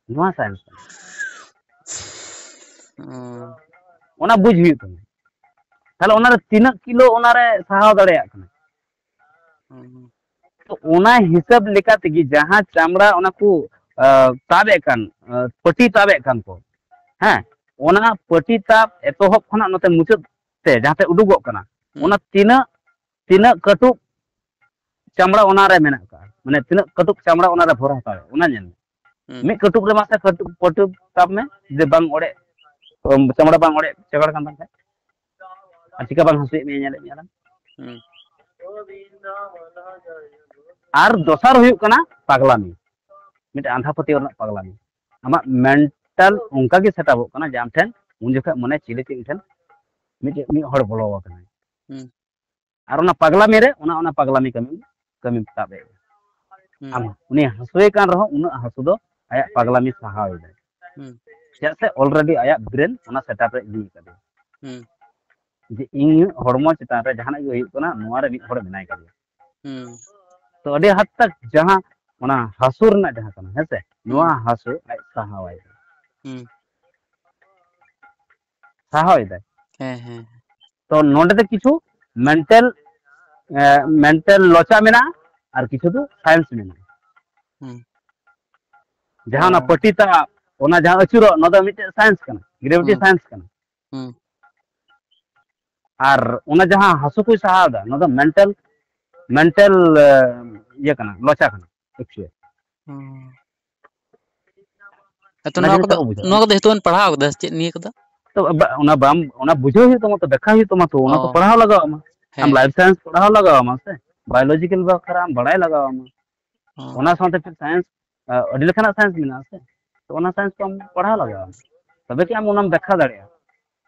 ᱱᱚᱣᱟ ᱥᱟᱭᱮᱱᱥ ᱠᱟᱱᱟ᱾ ᱦᱩᱸ᱾ ᱚᱱᱟ ᱵᱩᱡᱽ ᱦᱩᱭᱩᱜ ᱛᱟᱢᱟ᱾ ᱛᱟᱦᱞᱮ ᱚᱱᱟᱨᱮ ᱛᱤᱱᱟᱹᱜ ᱠᱤᱞᱳ ᱚᱱᱟᱨᱮ ᱥᱟᱦᱟᱣ ᱫᱟᱲᱮᱭᱟᱜ ᱠᱟᱱᱟ? ᱦᱩᱸ᱾ ᱛᱚ ᱚᱱᱟ ᱦᱤᱥᱟᱹᱵ ᱞᱮᱠᱟ ᱛᱮᱜᱮ ᱡᱟᱦᱟᱸ ᱪᱟᱢᱲᱟ ᱚᱱᱟ ᱠᱚ, ᱟ, ᱛᱟᱵᱮᱫ ᱠᱟᱱ, ᱟ, ᱯᱟᱹᱴᱤ ᱛᱟᱵᱮᱫ ᱠᱟᱱ ᱠᱚ, ᱦᱮᱸ, ᱚᱱᱟ ᱯᱟᱹᱴᱤ ᱛᱟᱵ ᱮᱛᱚᱦᱚᱵ ᱠᱷᱚᱱᱟᱜ ᱱᱚᱛᱮ ᱢᱩᱪᱟᱹᱫ ᱛᱮ ᱡᱟᱦᱟᱸ ᱛᱮ ᱩᱰᱩᱠᱚᱜ ᱠᱟᱱᱟ, ᱦᱩᱸ᱾ ᱚᱱᱟ ᱛᱤᱱᱟᱹᱜ, ᱛᱤᱱᱟᱹᱜ ᱠᱟᱹᱴᱩᱵ ᱪᱟᱢᱲᱟ ᱚᱱᱟ ᱨᱮ ᱢᱮᱱᱟᱜ ᱠᱟᱜᱼᱟ, ᱢᱟᱱᱮ ᱛᱤᱱᱟᱹᱜ ᱠᱟᱹᱴᱩᱵ ᱪᱟᱢᱲᱟ ᱚᱱᱟ ᱨᱮ ᱵᱷᱚᱨᱟᱣ ᱦᱟᱛᱟᱣ, ᱚᱱᱟ ᱧᱮᱞ ᱢᱮ᱾ ᱦᱩᱸ᱾ ᱢᱤᱫ ᱠᱟᱹᱴᱩᱵ ᱨᱮ ᱢᱟᱥᱮ ᱠᱟᱹᱴᱩᱵ, ᱠᱟᱹᱴᱩᱵ ᱛᱟᱵ ᱢᱮ, ᱡᱩᱫᱤ ᱵᱟᱝ ᱚᱲᱮᱡ, ᱪᱟᱢᱲᱟ ᱵᱟᱝ ᱚᱲᱮᱡ ᱪᱟᱜᱟᱲ ᱠᱟᱱ ᱛᱟᱢ ᱠᱷᱟᱡ, ᱟᱨ ᱪᱤᱠᱟ ᱵᱟᱝ ᱦᱟᱹᱥᱩᱭᱮᱫ ᱢᱮᱭᱟ, ᱧᱮᱞᱮᱫ ᱢᱮᱭᱟ ᱞᱟᱝ᱾ ᱦᱩᱸ᱾ ᱟᱨ ᱫᱚᱥᱟᱨ ᱦᱩᱭᱩᱜ ᱠᱟᱱᱟ ᱯᱟᱜᱽᱞᱟᱢᱤ, ᱢᱤᱫᱴᱮᱱ ᱟᱸᱫᱷᱟ ᱯᱟᱹᱛᱭᱟᱹᱣ ᱨᱮᱱᱟᱜ ᱯᱟᱜᱽᱞᱟᱢᱤ᱾ ᱟᱢᱟᱜ ᱢᱮᱱᱴᱟᱞ ᱚᱱᱠᱟ ᱜᱮ ᱥᱮᱴᱟᱯᱚᱜ ᱠᱟᱱᱟ ᱡᱮ ᱟᱢ ᱴᱷᱮᱱ ᱩᱱ ᱡᱚᱠᱷᱚᱱ ᱢᱚᱱᱮ ᱪᱤᱞᱤ ᱪᱮᱫ ᱴᱷᱮᱱ ᱢᱤᱫᱴᱮᱡ, ᱢᱤᱫ ᱦᱚᱲ ᱵᱚᱞᱚ ᱟᱠᱟᱱᱟᱭ᱾ ᱦᱩᱸ᱾ ᱟᱨ ᱚᱱᱟ ᱯᱟᱜᱽᱞᱟᱢᱤ ᱨᱮ ᱚᱱᱟ, ᱚᱱᱟ ᱯᱟᱜᱽᱞᱟᱢᱤ ᱠᱟᱹᱢᱤ, ᱠᱟᱹᱢᱤ ᱛᱟᱵ ᱮ᱾ ᱦᱩᱸ᱾ ᱟᱢ ᱩᱱᱤ ᱦᱟᱹᱥᱩᱭᱮ ᱠᱟᱱ ᱨᱮᱦᱚᱸ ᱩᱱᱟᱹᱜ ᱦᱟᱹᱥᱩ ᱫᱚ ᱟᱭᱟᱜ ᱯᱟᱜᱽᱞᱟᱢᱤ ᱥᱟᱦᱟᱣ ᱮᱫᱟᱭ᱾ ᱦᱩᱸ᱾ ᱪᱮᱫᱟᱜ ᱥᱮ already ᱟᱭᱟᱜ ᱵᱨᱮᱱ ᱚᱱᱟ ᱥᱮᱴᱟᱯ ᱨᱮ ᱤᱫᱤ ᱟᱠᱟᱫᱮᱭᱟ᱾ ᱦᱩᱸ᱾ ᱡᱮ ᱤᱧᱟᱹᱜ ᱦᱚᱲᱢᱚ ᱪᱮᱛᱟᱱ ᱨᱮ ᱡᱟᱦᱟᱱᱟᱜ ᱜᱮ ᱦᱩᱭᱩᱜ ᱠᱟᱱᱟ, ᱱᱚᱣᱟ ᱨᱮ ᱢᱤᱫ ᱦᱚᱲ ᱢᱮᱱᱟᱭ ᱠᱟᱫᱮᱭᱟ᱾ ᱦᱩᱸ᱾ ᱛᱚ ᱟᱹᱰᱤ ᱦᱟᱫ ᱛᱟᱠ ᱡᱟᱦᱟᱸ ᱚᱱᱟ ᱦᱟᱹᱥᱩ ᱨᱮᱱᱟᱜ ᱡᱟᱦᱟᱸ ᱠᱟᱱᱟ, ᱦᱮᱸ ᱥᱮ, ᱱᱚᱣᱟ ᱦᱩᱸ᱾ ᱦᱟᱹᱥᱩ ᱟᱡ ᱥᱟᱦᱟᱣᱟᱭ᱾ ᱦᱩᱸ᱾ ᱥᱟᱦᱟᱣ ᱮᱫᱟᱭ᱾ ᱦᱮᱸ, ᱦᱮᱸ᱾ ᱛᱚ ᱱᱚᱰᱮ ᱫᱚ ᱠᱤᱪᱷᱩ ᱢᱮᱱᱴᱟᱞ, ᱮ, ᱢᱮᱱᱴᱟᱞ ᱞᱚᱪᱟ ᱢᱮᱱᱟᱜᱼᱟ ᱟᱨ ᱠᱤᱪᱷᱩ ᱫᱚ ᱥᱟᱭᱮᱱᱥ ᱢᱮᱱᱟᱜᱼᱟ᱾ ᱦᱩᱸ᱾ ᱡᱟᱦᱟᱸ ᱚᱱᱟ ᱚ᱾ ᱯᱟᱹᱴᱤ ᱛᱟᱵ, ᱚᱱᱟ ᱡᱟᱦᱟᱸ ᱟᱹᱪᱩᱨᱚᱜ, ᱱᱚᱣᱟ ᱫᱚ ᱢᱤᱫᱴᱮᱱ ᱥᱟᱭᱮᱱᱥ ᱠᱟᱱᱟ, ᱜᱨᱮᱵᱷᱤᱴᱤ ᱦᱩᱸ᱾ ᱥᱟᱭᱮᱱᱥ ᱠᱟᱱᱟ᱾ ᱦᱩᱸ᱾ ᱟᱨ ᱚᱱᱟ ᱡᱟᱦᱟᱸ ᱦᱟᱹᱥᱩ ᱠᱚᱭ ᱥᱟᱦᱟᱣ ᱮᱫᱟ, ᱱᱚᱣᱟ ᱫᱚ ᱢᱮᱱᱴᱟᱞ ᱢᱮᱱᱴᱟᱞ ᱤᱭᱟᱹ ᱠᱟᱱᱟ, ᱞᱚᱪᱟ ᱠᱟᱱᱟ actually᱾ ᱦᱮᱸ᱾ ᱟᱫᱚ ᱚᱱᱟ ᱱᱚᱣᱟ ᱡᱤᱱᱤᱥ ᱠᱚᱫᱚ, ᱴᱟᱜ ᱠᱚ ᱵᱩᱡᱷᱟᱹᱣᱟ᱾ ᱱᱚᱣᱟ ᱠᱚᱫᱚ ᱦᱮᱛᱳᱜ ᱵᱮᱱ ᱯᱟᱲᱦᱟᱣ ᱠᱟᱫᱟ ᱥᱮ ᱪᱮᱫ ᱱᱤᱭᱟᱹ ᱠᱚᱫᱚ? ᱛᱚ ᱵᱟ- ᱚᱱᱟ ᱵᱟᱢ, ᱚᱱᱟ ᱵᱩᱡᱷᱟᱹᱣ ᱦᱩᱭᱩᱜ ᱛᱟᱢᱟ ᱛᱚ, ᱵᱮᱠᱷᱟ ᱦᱩᱭᱩᱜ ᱛᱟᱢᱟ ᱛᱚ, ᱚᱱᱟ ᱛᱚ ᱚ᱾ ᱯᱟᱲᱦᱟᱣ ᱞᱟᱜᱟᱣ ᱟᱢᱟ᱾ ᱟᱢ ᱦᱮᱸ᱾ ᱞᱟᱭᱤᱯᱷ ᱥᱟᱭᱮᱱᱥ ᱯᱟᱲᱦᱟᱣ ᱞᱟᱜᱟᱣ ᱟᱢᱟ ᱥᱮ, ᱵᱟᱭᱳᱞᱚᱡᱤᱠᱟᱞ ᱵᱟᱠᱷᱨᱟ ᱟᱢ ᱵᱟᱲᱟᱭ ᱞᱟᱜᱟᱣ ᱟᱢᱟ᱾ ᱚ᱾ ᱚᱱᱟ ᱥᱟᱶᱛᱮ ᱯᱷᱤᱨ ᱥᱟᱭᱮᱱᱥ, ᱟᱹᱰᱤ ᱞᱮᱠᱟᱱᱟᱜ ᱥᱟᱭᱮᱱᱥ ᱢᱮᱱᱟᱜᱼᱟ ᱥᱮ, ᱛᱚ ᱚᱱᱟ ᱥᱟᱭᱮᱱᱥ ᱠᱚ ᱟᱢ ᱯᱟᱲᱦᱟᱣ ᱞᱟᱜᱟᱣ ᱟᱢᱟ, ᱛᱚᱵᱮ ᱠᱤ ᱟᱢ ᱚᱱᱟᱢ ᱵᱮᱠᱷᱟ ᱫᱟᱲᱮᱭᱟᱜᱼᱟ᱾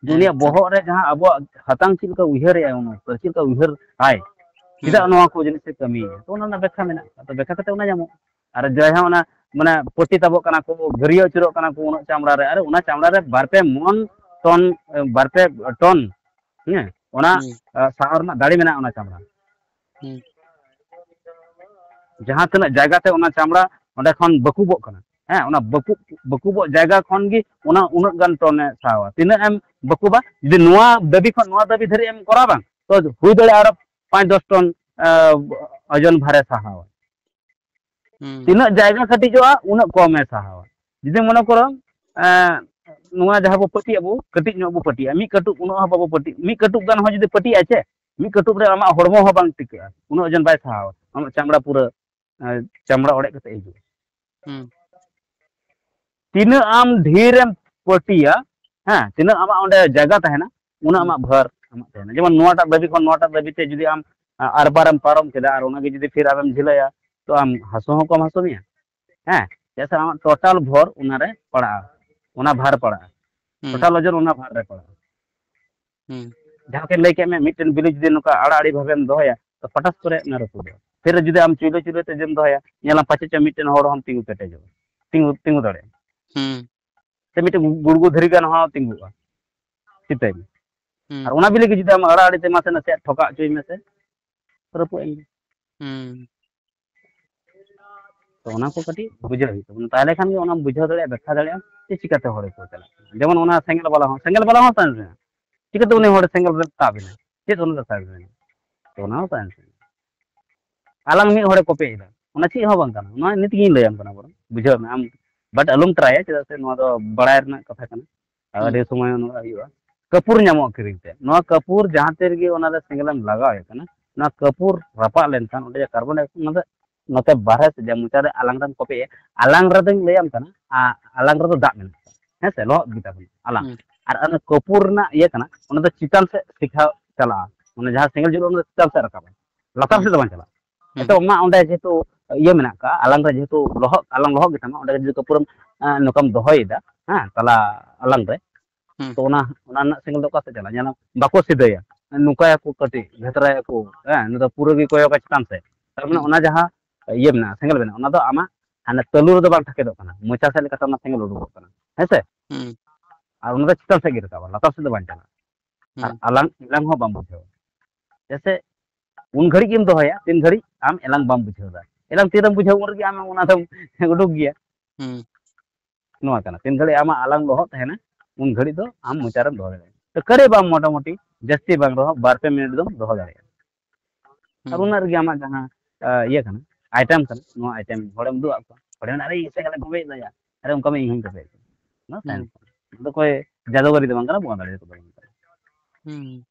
ᱡᱮ ᱦᱮᱸ ᱩᱱᱤᱭᱟᱜ ᱛᱚ᱾ ᱵᱚᱦᱚᱜ ᱨᱮ ᱡᱟᱦᱟᱸ ᱟᱵᱚᱣᱟᱜ ᱦᱟᱛᱟᱝ ᱪᱮᱫ ᱞᱮᱠᱟ ᱩᱭᱦᱟᱹᱨᱮᱜᱼᱟᱭ, ᱩᱱᱤ ᱪᱮᱫ ᱞᱮᱠᱟ ᱩᱭᱦᱟᱹᱨ ᱟᱭ, ᱪᱮᱫᱟᱜ ᱦᱩᱸ᱾ ᱱᱚᱣᱟ ᱠᱚ ᱡᱤᱱᱤᱥ ᱮ ᱠᱟᱹᱢᱤᱭᱮᱫᱟ, ᱛᱚ ᱚᱱᱟ ᱨᱮᱱᱟᱜ ᱵᱮᱠᱷᱟ ᱢᱮᱱᱟᱜᱼᱟ᱾ ᱛᱚ ᱵᱮᱠᱷᱟ ᱠᱟᱛᱮ ᱚᱱᱟ ᱧᱟᱢᱚᱜᱼᱟ᱾ ᱟᱨ ᱡᱟᱦᱟᱸ ᱚᱱᱟ ᱢᱟᱱᱮ ᱯᱟᱹᱴᱤ ᱛᱟᱵᱚᱜ ᱠᱟᱱᱟ ᱠᱚ, ᱜᱟᱹᱨᱭᱟᱹ ᱟᱹᱪᱩᱨᱚᱜ ᱠᱟᱱᱟ ᱠᱚ ᱩᱱᱟᱹᱜ ᱪᱟᱢᱲᱟ ᱨᱮ, ᱟᱨ ᱚᱱᱟ ᱪᱟᱢᱲᱟ ᱨᱮ ᱵᱟᱨ ᱯᱮ ᱢᱚᱱ ᱴᱚᱱ, ᱵᱟᱨ ᱯᱮ ᱴᱚᱱ, ᱦᱮᱸ, ᱚᱱᱟ ᱦᱩᱸ᱾ ᱥᱟᱦᱟᱣ ᱨᱮᱱᱟᱜ ᱫᱟᱲᱮ ᱢᱮᱱᱟᱜᱼᱟ ᱚᱱᱟ ᱪᱟᱢᱲᱟ᱾ ᱦᱩᱸ᱾ ᱡᱟᱦᱟᱸ ᱛᱤᱱᱟᱹᱜ ᱡᱟᱭᱜᱟ ᱛᱮ ᱚᱱᱟ ᱪᱟᱢᱲᱟ ᱚᱸᱰᱮ ᱠᱷᱚᱱ ᱵᱟᱹᱠᱩᱵᱚᱜ ᱠᱟᱱᱟ, ᱦᱮᱸ, ᱚᱱᱟ ᱵᱟᱹᱠᱩᱵ, ᱵᱟᱹᱠᱩᱵᱚᱜ ᱡᱟᱭᱜᱟ ᱠᱷᱚᱱ ᱜᱮ ᱚᱱᱟ ᱩᱱᱟᱹᱜ ᱜᱟᱱ ᱴᱚᱱᱮ ᱥᱟᱦᱟᱣᱟ᱾ ᱛᱤᱱᱟᱹᱜ ᱮᱢ ᱵᱟᱹᱠᱩᱵᱟ, ᱡᱩᱫᱤ ᱱᱚᱣᱟ ᱫᱟᱹᱵᱤ ᱠᱷᱚᱱ ᱱᱚᱣᱟ ᱫᱟᱹᱵᱤ ᱫᱷᱟᱹᱨᱤᱡ ᱮᱢ ᱠᱚᱨᱟᱣ ᱵᱟᱝ, ᱛᱚ ᱦᱩᱭ ᱫᱟᱲᱮᱭᱟᱜᱼᱟ ᱟᱨᱚ ᱯᱟᱸᱪ ᱫᱚᱥ ᱴᱚᱱ, ᱟᱸ, ᱳᱡᱚᱱ ᱵᱷᱟᱨᱮ ᱥᱟᱦᱟᱣᱟ᱾ ᱦᱩᱸ᱾ ᱛᱤᱱᱟᱹᱜ ᱡᱟᱭᱜᱟ ᱠᱟᱹᱴᱤᱡᱚᱜᱼᱟ, ᱩᱱᱟᱹᱜ ᱠᱚᱢᱮ ᱥᱟᱦᱟᱣᱟ᱾ ᱡᱩᱫᱤ ᱢᱚᱱᱮ ᱠᱚᱨᱚ, ᱮᱸ, ᱱᱚᱣᱟ ᱡᱟᱦᱟᱸ ᱵᱚ ᱯᱟᱹᱴᱤᱜ ᱟᱵᱚ, ᱠᱟᱹᱴᱤᱡ ᱧᱚᱜ ᱵᱚ ᱯᱟᱹᱴᱤᱜᱼᱟ, ᱢᱤᱫ ᱠᱟᱹᱴᱩᱵ ᱩᱱᱟᱹᱜ ᱦᱚᱸ ᱵᱟᱵᱚ ᱯᱟᱹᱴᱤ, ᱢᱤᱫ ᱠᱟᱹᱴᱩᱵ ᱜᱟᱱ ᱦᱚᱸ ᱡᱩᱫᱤ ᱯᱟᱹᱴᱤᱜᱼᱟ ᱪᱮ, ᱢᱤᱫ ᱠᱟᱹᱴᱩᱵ ᱨᱮ ᱟᱢᱟᱜ ᱦᱚᱲᱢᱚ ᱦᱚᱸ ᱵᱟᱝ ᱴᱤᱠᱟᱹᱜᱼᱟ, ᱩᱱᱟᱹᱜ ᱳᱡᱚᱱ ᱵᱟᱭ ᱥᱟᱦᱟᱣᱟ, ᱟᱢᱟᱜ ᱪᱟᱢᱲᱟ ᱯᱩᱨᱟᱹ, ᱮᱸ, ᱪᱟᱢᱲᱟ ᱚᱲᱮᱡ ᱠᱟᱛᱮ ᱦᱤᱡᱩᱜᱼᱟ᱾ ᱦᱩᱸ᱾ ᱛᱤᱱᱟᱹᱜ ᱟᱢ ᱰᱷᱮᱨᱮᱢ ᱯᱟᱹᱴᱤᱭᱟ, ᱦᱮᱸ, ᱛᱤᱱᱟᱹᱜ ᱟᱢᱟᱜ ᱚᱸᱰᱮ ᱡᱟᱭᱜᱟ ᱛᱟᱦᱮᱱᱟ, ᱩᱱᱟᱹᱜ ᱦᱩᱸ᱾ ᱟᱢᱟᱜ ᱵᱷᱟᱨ ᱟᱢᱟᱜ ᱛᱟᱦᱮᱱᱟ᱾ ᱡᱮᱢᱚᱱ ᱱᱚᱣᱟᱴᱟᱜ ᱫᱟᱹᱵᱤ ᱠᱷᱚᱱ ᱱᱚᱣᱟᱴᱟᱜ ᱫᱟᱹᱵᱤ ᱛᱮ ᱡᱩᱫᱤ ᱟᱢ, ᱟ, ᱟᱨ ᱵᱟᱨᱮᱢ ᱯᱟᱨᱚᱢ ᱠᱮᱫᱟ ᱟᱨ ᱚᱱᱟᱜᱮ ᱡᱩᱫᱤ ᱯᱷᱤᱨ ᱟᱨᱮᱢ ᱡᱷᱤᱞᱟᱹᱭᱟ, ᱛᱚ ᱟᱢ ᱦᱟᱹᱥᱩ ᱦᱚᱸ ᱠᱚᱢ ᱦᱟᱹᱥᱩ ᱢᱮᱭᱟ, ᱦᱮᱸ, ᱪᱮᱫᱟᱜ ᱥᱮ ᱟᱢᱟᱜ ᱴᱳᱴᱟᱞ ᱵᱷᱚᱨ ᱚᱱᱟᱨᱮ ᱯᱟᱲᱟᱜᱼᱟ, ᱚᱱᱟ ᱵᱷᱟᱨ ᱯᱟᱲᱟᱜᱼᱟ, ᱦᱩᱸ᱾ ᱴᱳᱴᱟᱞ ᱳᱡᱚᱱ ᱚᱱᱟ ᱵᱷᱟᱨ ᱨᱮ ᱯᱟᱲᱟᱜᱼᱟ᱾ ᱦᱩᱸ᱾ ᱡᱟᱦᱟᱸ ᱠᱚ ᱞᱟᱹᱭ ᱠᱮᱫ ᱢᱮ, ᱢᱤᱫᱴᱮᱱ ᱵᱤᱞᱤ ᱡᱩᱫᱤ ᱱᱚᱝᱠᱟ ᱟᱲᱟ ᱟᱲᱤ ᱵᱷᱟᱵᱮᱢ ᱫᱚᱦᱚᱭᱟ, ᱛᱚ ᱯᱟᱴᱟᱥ ᱠᱚᱨᱮ ᱚᱱᱟ ᱨᱟᱹᱯᱩᱫᱚᱜᱼᱟ᱾ ᱯᱷᱤᱨ ᱡᱩᱫᱤ ᱟᱢ ᱪᱩᱭᱞᱩ ᱪᱩᱭᱞᱩ ᱛᱮ ᱡᱩᱫᱤᱢ ᱫᱚᱦᱚᱭᱟ, ᱧᱮᱞᱟᱢ ᱯᱟᱪᱮᱫ ᱪᱚ ᱢᱤᱫᱴᱮᱱ ᱦᱚᱲ ᱦᱚᱸᱢ ᱛᱤᱸᱜᱩ ᱠᱮᱴᱮᱡᱚᱜᱼᱟ, ᱛᱤᱸᱜᱩ, ᱛᱤᱸᱜᱩ ᱫᱟᱲᱮᱭᱟᱜᱼᱟ᱾ ᱦᱩᱸ᱾ ᱥᱮ ᱢᱤᱫᱴᱮᱱ ᱜᱩᱲᱜᱩ ᱫᱷᱤᱨᱤ ᱜᱟᱱ ᱦᱚᱸ ᱛᱤᱸᱜᱩᱜᱼᱟ ᱪᱤᱛᱟᱹᱭ ᱢᱮ᱾ ᱦᱩᱸ᱾ ᱟᱨ ᱚᱱᱟ ᱵᱤᱞᱤ ᱜᱮ ᱡᱩᱫᱤ ᱟᱢ ᱟᱲᱟ ᱟᱲᱤ ᱛᱮ ᱢᱟᱥᱮ ᱱᱟᱥᱮᱭᱟᱜ ᱴᱷᱚᱠᱟ ᱦᱚᱪᱚᱭ ᱢᱮᱥᱮ, ᱨᱟᱹᱯᱩᱫ ᱮᱱ ᱜᱮ᱾ ᱦᱩᱸ᱾ ᱛᱚ ᱚᱱᱟ ᱠᱚ ᱠᱟᱹᱴᱤᱡ ᱵᱩᱡᱷᱟᱹᱣ ᱦᱩᱭᱩᱜ ᱛᱟᱵᱚᱱᱟ, ᱛᱟᱦᱚᱞᱮ ᱠᱷᱟᱱ ᱜᱮ ᱚᱱᱟᱢ ᱵᱩᱡᱷᱟᱹᱣ ᱫᱟᱲᱮᱭᱟᱜᱼᱟ, ᱵᱮᱠᱠᱷᱟ ᱫᱟᱲᱮᱭᱟᱜᱼᱟ ᱡᱮ ᱪᱤᱠᱟᱹᱛᱮ ᱦᱚᱲ ᱠᱚ ᱪᱟᱞᱟᱜ ᱠᱟᱱᱟ᱾ ᱡᱮᱢᱚᱱ ᱚᱱᱟ ᱥᱮᱸᱜᱮᱞ ᱵᱟᱞᱟ ᱦᱚᱸ, ᱥᱮᱸᱜᱮᱞ ᱵᱟᱞᱟ ᱦᱚᱸ science ᱨᱮᱱᱟᱜ, ᱪᱤᱠᱟᱹᱛᱮ ᱩᱱᱤ ᱦᱚᱲ ᱥᱮᱸᱜᱮᱞ ᱨᱮ ᱛᱟᱵ ᱮᱱᱟ? ᱪᱮᱫ ᱚᱱᱟ ᱫᱚ science ᱨᱮᱱᱟᱜ? ᱛᱚ ᱚᱱᱟ ᱦᱚᱸ science ᱨᱮᱱᱟᱜ᱾ ᱟᱞᱟᱝ ᱢᱤᱫ ᱦᱚᱲᱮ ᱠᱚᱯᱮ ᱮᱫᱟ, ᱚᱱᱟ ᱪᱮᱫ ᱦᱚᱸ ᱵᱟᱝ ᱠᱟᱱᱟ, ᱚᱱᱟ ᱱᱤᱛ ᱜᱤᱧ ᱞᱟᱹᱭᱟᱢ ᱠᱟᱱᱟ, ᱵᱚᱨᱚᱝ ᱵᱩᱡᱷᱟᱹᱣ ᱢᱮ ᱟᱢ, but ᱟᱞᱚᱢ ᱴᱨᱟᱭᱟ, ᱪᱮᱫᱟᱜ ᱥᱮ ᱱᱚᱣᱟ ᱫᱚ ᱵᱟᱲᱟᱭ ᱨᱮᱱᱟᱜ ᱠᱟᱛᱷᱟ ᱠᱟᱱᱟ᱾ ᱟᱨ ᱦᱩᱸ᱾ ᱟᱹᱰᱤ ᱥᱚᱢᱚᱭ ᱱᱚᱝᱠᱟ ᱦᱩᱭᱩᱜᱼᱟ, ᱠᱟᱹᱯᱩᱨ ᱧᱟᱢᱚᱜᱼᱟ ᱠᱤᱨᱤᱧ ᱛᱮ, ᱱᱚᱣᱟ ᱠᱟᱹᱯᱩᱨ ᱡᱟᱦᱟᱸ ᱛᱤ ᱨᱮᱜᱮ ᱚᱱᱟ ᱨᱮ ᱥᱮᱸᱜᱮᱞ ᱮᱢ ᱞᱟᱜᱟᱣ ᱮ ᱠᱟᱱᱟ, ᱚᱱᱟ ᱠᱟᱹᱯᱩᱨ ᱨᱟᱯᱟᱜ ᱞᱮᱱᱠᱷᱟᱱ ᱚᱸᱰᱮ ᱡᱟᱦᱟᱸ carbon dioxide, ᱚᱱᱟ ᱫᱚ ᱱᱚᱛᱮ ᱵᱟᱨᱦᱮ ᱥᱮᱫ ᱡᱟᱦᱟᱸ ᱢᱚᱪᱟ ᱨᱮ ᱟᱞᱟᱝ ᱨᱮᱢ ᱠᱚᱯᱮᱭᱟ, ᱟᱞᱟᱝ ᱨᱮᱫᱚᱧ ᱞᱟᱹᱭᱟᱢ ᱠᱟᱱᱟ, ᱟ-, ᱟᱞᱟᱝ ᱨᱮᱫᱚ ᱫᱟᱜ ᱢᱮᱱᱟᱜᱼᱟ, ᱦᱮᱸ ᱥᱮ, ᱞᱚᱦᱚᱫ ᱜᱮ ᱛᱟᱵᱚᱱᱟ ᱟᱞᱟᱝ᱾ ᱦᱩᱸ᱾ ᱟᱨ ᱚᱱᱟ ᱠᱟᱹᱯᱩᱨ ᱨᱮᱱᱟᱜ ᱤᱭᱟᱹ ᱠᱟᱱᱟ, ᱚᱱᱟ ᱫᱚ ᱪᱮᱛᱟᱱ ᱥᱮᱫ ᱥᱮᱠᱟᱣ ᱪᱟᱞᱟᱜᱼᱟ, ᱚᱱᱟ ᱡᱟᱦᱟᱸ ᱥᱮᱸᱜᱮᱞ ᱡᱩᱞᱩᱜᱼᱟ, ᱚᱱᱟ ᱫᱚ ᱪᱮᱛᱟᱱ ᱥᱮᱫ ᱨᱟᱠᱟᱵᱼᱟ, ᱞᱟᱛᱟᱨ ᱦᱩᱸ᱾ ᱥᱮᱫ ᱫᱚ ᱵᱟᱝ ᱪᱟᱞᱟᱜᱼᱟ᱾ ᱦᱩᱸ᱾ ᱱᱤᱛᱚᱜ ᱚᱱᱟ ᱚᱸᱰᱮ ᱡᱮᱦᱮᱛᱩ ᱤᱭᱟᱹ ᱢᱮᱱᱟᱜ ᱠᱟᱜᱼᱟ, ᱟᱞᱟᱝ ᱨᱮ ᱡᱮᱦᱮᱛᱩ ᱞᱚᱦᱚᱫ, ᱟᱞᱟᱝ ᱞᱚᱦᱚᱫ ᱜᱮ ᱛᱟᱦᱮᱱᱟ, ᱚᱸᱰᱮ ᱡᱩᱫᱤ ᱠᱟᱹᱯᱩᱨᱮᱢ, ᱮᱸ, ᱱᱚᱝᱠᱟᱢ ᱫᱚᱦᱚᱭᱮᱫᱟ, ᱦᱮᱸ, ᱛᱟᱞᱟ ᱟᱞᱟᱝ ᱨᱮ, ᱦᱩᱸ᱾ ᱛᱚ ᱚᱱᱟ, ᱚᱱᱟ ᱨᱮᱱᱟᱜ ᱥᱮᱸᱜᱮᱞ ᱫᱚ ᱚᱠᱟ ᱥᱮᱫ ᱪᱟᱞᱟᱜᱼᱟ? ᱧᱮᱞᱟᱢ, ᱵᱟᱠᱚ ᱥᱤᱫᱷᱟᱹᱭᱟ, ᱱᱚᱝᱠᱟᱭᱟᱠᱚ, ᱠᱟᱹᱴᱤᱡ ᱜᱷᱮᱛᱨᱟᱭᱟᱠᱚ, ᱦᱮᱸ, ᱱᱚᱣᱟ ᱫᱚ ᱯᱩᱨᱟᱹ ᱜᱮ ᱠᱚᱭᱚᱜᱟ ᱪᱮᱛᱟᱱ ᱥᱮᱫ᱾ ᱛᱟᱨ ᱢᱟᱱᱮ ᱦᱩᱸ᱾ ᱚᱱᱟ ᱡᱟᱦᱟᱸ ᱤᱭᱟᱹ ᱢᱮᱱᱟᱜᱼᱟ, ᱥᱮᱸᱜᱮᱞ ᱢᱮᱱᱟᱜᱼᱟ, ᱚᱱᱟ ᱫᱚ ᱟᱢᱟᱜ ᱦᱟᱱᱮ ᱛᱟᱹᱞᱩ ᱨᱮᱫᱚ ᱵᱟᱝ ᱴᱷᱟᱠᱮᱫᱚᱜ ᱠᱟᱱᱟ, ᱢᱚᱪᱟ ᱥᱮᱫ ᱞᱮᱠᱟᱛᱮ ᱚᱱᱟ ᱥᱮᱸᱜᱮᱞ ᱩᱰᱩᱠᱚᱜ ᱠᱟᱱᱟ, ᱦᱮᱸ ᱥᱮ? ᱦᱩᱸ᱾ ᱟᱨ ᱚᱱᱟ ᱫᱚ ᱪᱮᱛᱟᱱ ᱥᱮᱫ ᱜᱮ ᱨᱟᱠᱟᱵᱼᱟ, ᱞᱟᱛᱟᱨ ᱥᱮᱫ ᱫᱚ ᱵᱟᱝ ᱪᱟᱞᱟᱜᱼᱟ᱾ ᱟᱨ ᱦᱩᱸ᱾ ᱟᱞᱟᱝ ᱮᱞᱟᱝ ᱦᱚᱸ ᱵᱟᱢ ᱵᱩᱡᱷᱟᱹᱣᱟ᱾ ᱡᱮᱭᱥᱮ ᱩᱱ ᱜᱷᱟᱹᱲᱤᱡ ᱜᱮᱢ ᱫᱚᱦᱚᱭᱟ, ᱛᱤᱱ ᱜᱷᱟᱹᱲᱤᱡ ᱟᱢ ᱮᱞᱟᱝ ᱵᱟᱢ ᱵᱩᱡᱷᱟᱹᱣ ᱮᱫᱟ᱾ ᱮᱞᱟᱝ ᱛᱤᱨᱮᱢ ᱵᱩᱡᱷᱟᱹᱣ, ᱩᱱ ᱨᱮᱜᱮ ᱟᱢ ᱚᱱᱟ ᱫᱚᱢ ᱩᱰᱩᱠ ᱜᱮᱭᱟ᱾ ᱦᱩᱸ᱾ ᱱᱚᱣᱟ ᱠᱟᱱᱟ, ᱛᱤᱱ ᱜᱷᱟᱹᱲᱤᱡ ᱟᱢᱟᱜ ᱟᱞᱟᱝ ᱞᱚᱦᱚᱫ ᱛᱟᱦᱮᱱᱟ, ᱩᱱ ᱜᱷᱟᱹᱲᱤᱡ ᱫᱚ ᱟᱢ ᱢᱚᱪᱟ ᱨᱮᱢ ᱫᱚᱦᱚ ᱫᱟᱲᱮᱭᱟᱜᱼᱟ᱾ ᱛᱚ ᱠᱟᱹᱨᱤ ᱵᱟᱢ, ᱢᱚᱴᱟᱢᱩᱴᱤ ᱡᱟᱹᱥᱛᱤ ᱵᱟᱝ ᱨᱮᱦᱚᱸ ᱵᱟᱨ ᱯᱮ ᱢᱤᱱᱤᱴ ᱫᱚᱢ ᱫᱚᱦᱚ ᱫᱟᱲᱮᱭᱟᱜᱼᱟ᱾ ᱟᱨ ᱦᱩᱸ᱾ ᱩᱱᱟᱹᱜ ᱨᱮᱜᱮ ᱟᱢᱟᱜ ᱡᱟᱦᱟᱸ, ᱟ, ᱤᱭᱟᱹ ᱠᱟᱱᱟ, ᱟᱭᱴᱮᱢ ᱠᱟᱱᱟ, ᱱᱚᱣᱟ ᱟᱭᱴᱮᱢ ᱦᱚᱲᱮᱢ ᱩᱫᱩᱜ ᱟᱫ ᱠᱚᱣᱟ, ᱦᱚᱲᱮ ᱢᱮᱱᱟ, "ᱟᱨᱮ, ᱤᱧ ᱥᱮᱸᱜᱮᱞᱮ ᱠᱚᱵᱮᱭᱮᱫ ᱫᱚᱭᱟ, ᱟᱨᱮ, ᱚᱱᱠᱟ ᱢᱟ ᱤᱧ ᱦᱚᱸᱧ ᱠᱚᱵᱮᱭᱮᱫ ᱠᱚᱣᱟ᱾" ᱱᱚᱣᱟ ᱦᱩᱸ᱾ ᱥᱟᱭᱮᱱᱥ ᱠᱟᱱᱟ᱾ ᱟᱫᱚ ᱚᱠᱚᱭ ᱡᱟᱫᱩᱜᱟᱨᱤ ᱫᱚ ᱵᱟᱝ ᱠᱟᱱᱟ, ᱵᱚᱸᱜᱟ ᱫᱟᱲᱮ ᱫᱚ ᱵᱟᱝ ᱠᱟᱱᱟ᱾ ᱦᱩᱸ᱾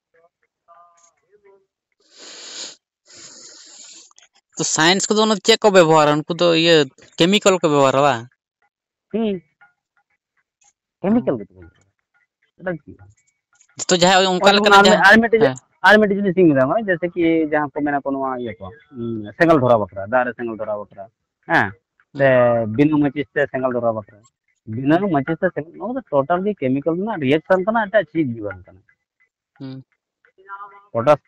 ᱛᱚ ᱥᱟᱭᱮᱱᱥ ᱠᱚᱫᱚ ᱚᱱᱟ ᱪᱮᱫ ᱠᱚ ᱵᱮᱵᱚᱦᱟᱨᱟ? ᱩᱱᱠᱩ ᱫᱚ ᱤᱭᱟᱹ ᱠᱮᱢᱤᱠᱟᱞ ᱠᱚ ᱵᱮᱵᱚᱦᱟᱨᱟ, ᱵᱟᱝ? ᱦᱩᱸ᱾ ᱦᱩᱸ᱾ ᱠᱮᱢᱤᱠᱟᱞ ᱜᱮ ᱛᱚ ᱵᱟᱹᱱᱩᱜ᱾ ᱮᱴᱟᱜ ᱪᱮᱫ? ᱡᱚᱛᱚ ᱡᱟᱦᱟᱸ ᱚᱱᱠᱟ ᱱᱚᱜᱼᱚᱭ ᱡᱮᱢᱚᱱ ᱞᱮᱠᱟᱱᱟᱜ ᱟᱨ ᱢᱤᱫ, ᱡᱟᱦᱟᱸ, ᱟᱨ ᱢᱤᱫᱴᱮᱡ, ᱦᱮᱸ᱾ ᱟᱨ ᱢᱤᱫᱴᱮᱡ ᱡᱤᱱᱤᱥ ᱤᱧ ᱢᱮᱱᱟ, ᱱᱚᱜᱼᱚᱭ ᱡᱮᱭᱥᱮ ᱠᱤ ᱡᱟᱦᱟᱸ ᱠᱚ ᱢᱮᱱᱟ ᱠᱚ ᱱᱚᱣᱟ ᱤᱭᱟᱹ ᱠᱚ, ᱩᱸ, ᱥᱮᱸᱜᱮᱞ ᱫᱷᱚᱨᱟᱣ ᱵᱟᱠᱷᱨᱟ, ᱫᱟᱜ ᱨᱮ ᱥᱮᱸᱜᱮᱞ ᱫᱷᱚᱨᱟᱣ ᱵᱟᱠᱷᱨᱟ, ᱦᱮᱸ? ᱥᱮ ᱦᱩᱸ᱾ ᱵᱤᱱᱟᱹ ᱢᱟᱹᱪᱤᱥ ᱛᱮ ᱥᱮᱸᱜᱮᱞ ᱫᱷᱚᱨᱟᱣ ᱵᱟᱠᱷᱨᱟ᱾ ᱵᱤᱱᱟᱹ ᱢᱟᱹᱪᱤᱥ ᱛᱮ ᱥᱮᱸᱜᱮᱞ, ᱱᱚᱣᱟ ᱫᱚ total ᱜᱮ chemical ᱨᱮᱱᱟᱜ reaction ᱠᱟᱱᱟ, ᱮᱴᱟᱜ ᱪᱮᱫ ᱜᱮ ᱵᱟᱝ ᱠᱟᱱᱟ᱾ ᱦᱩᱸ᱾ Potash,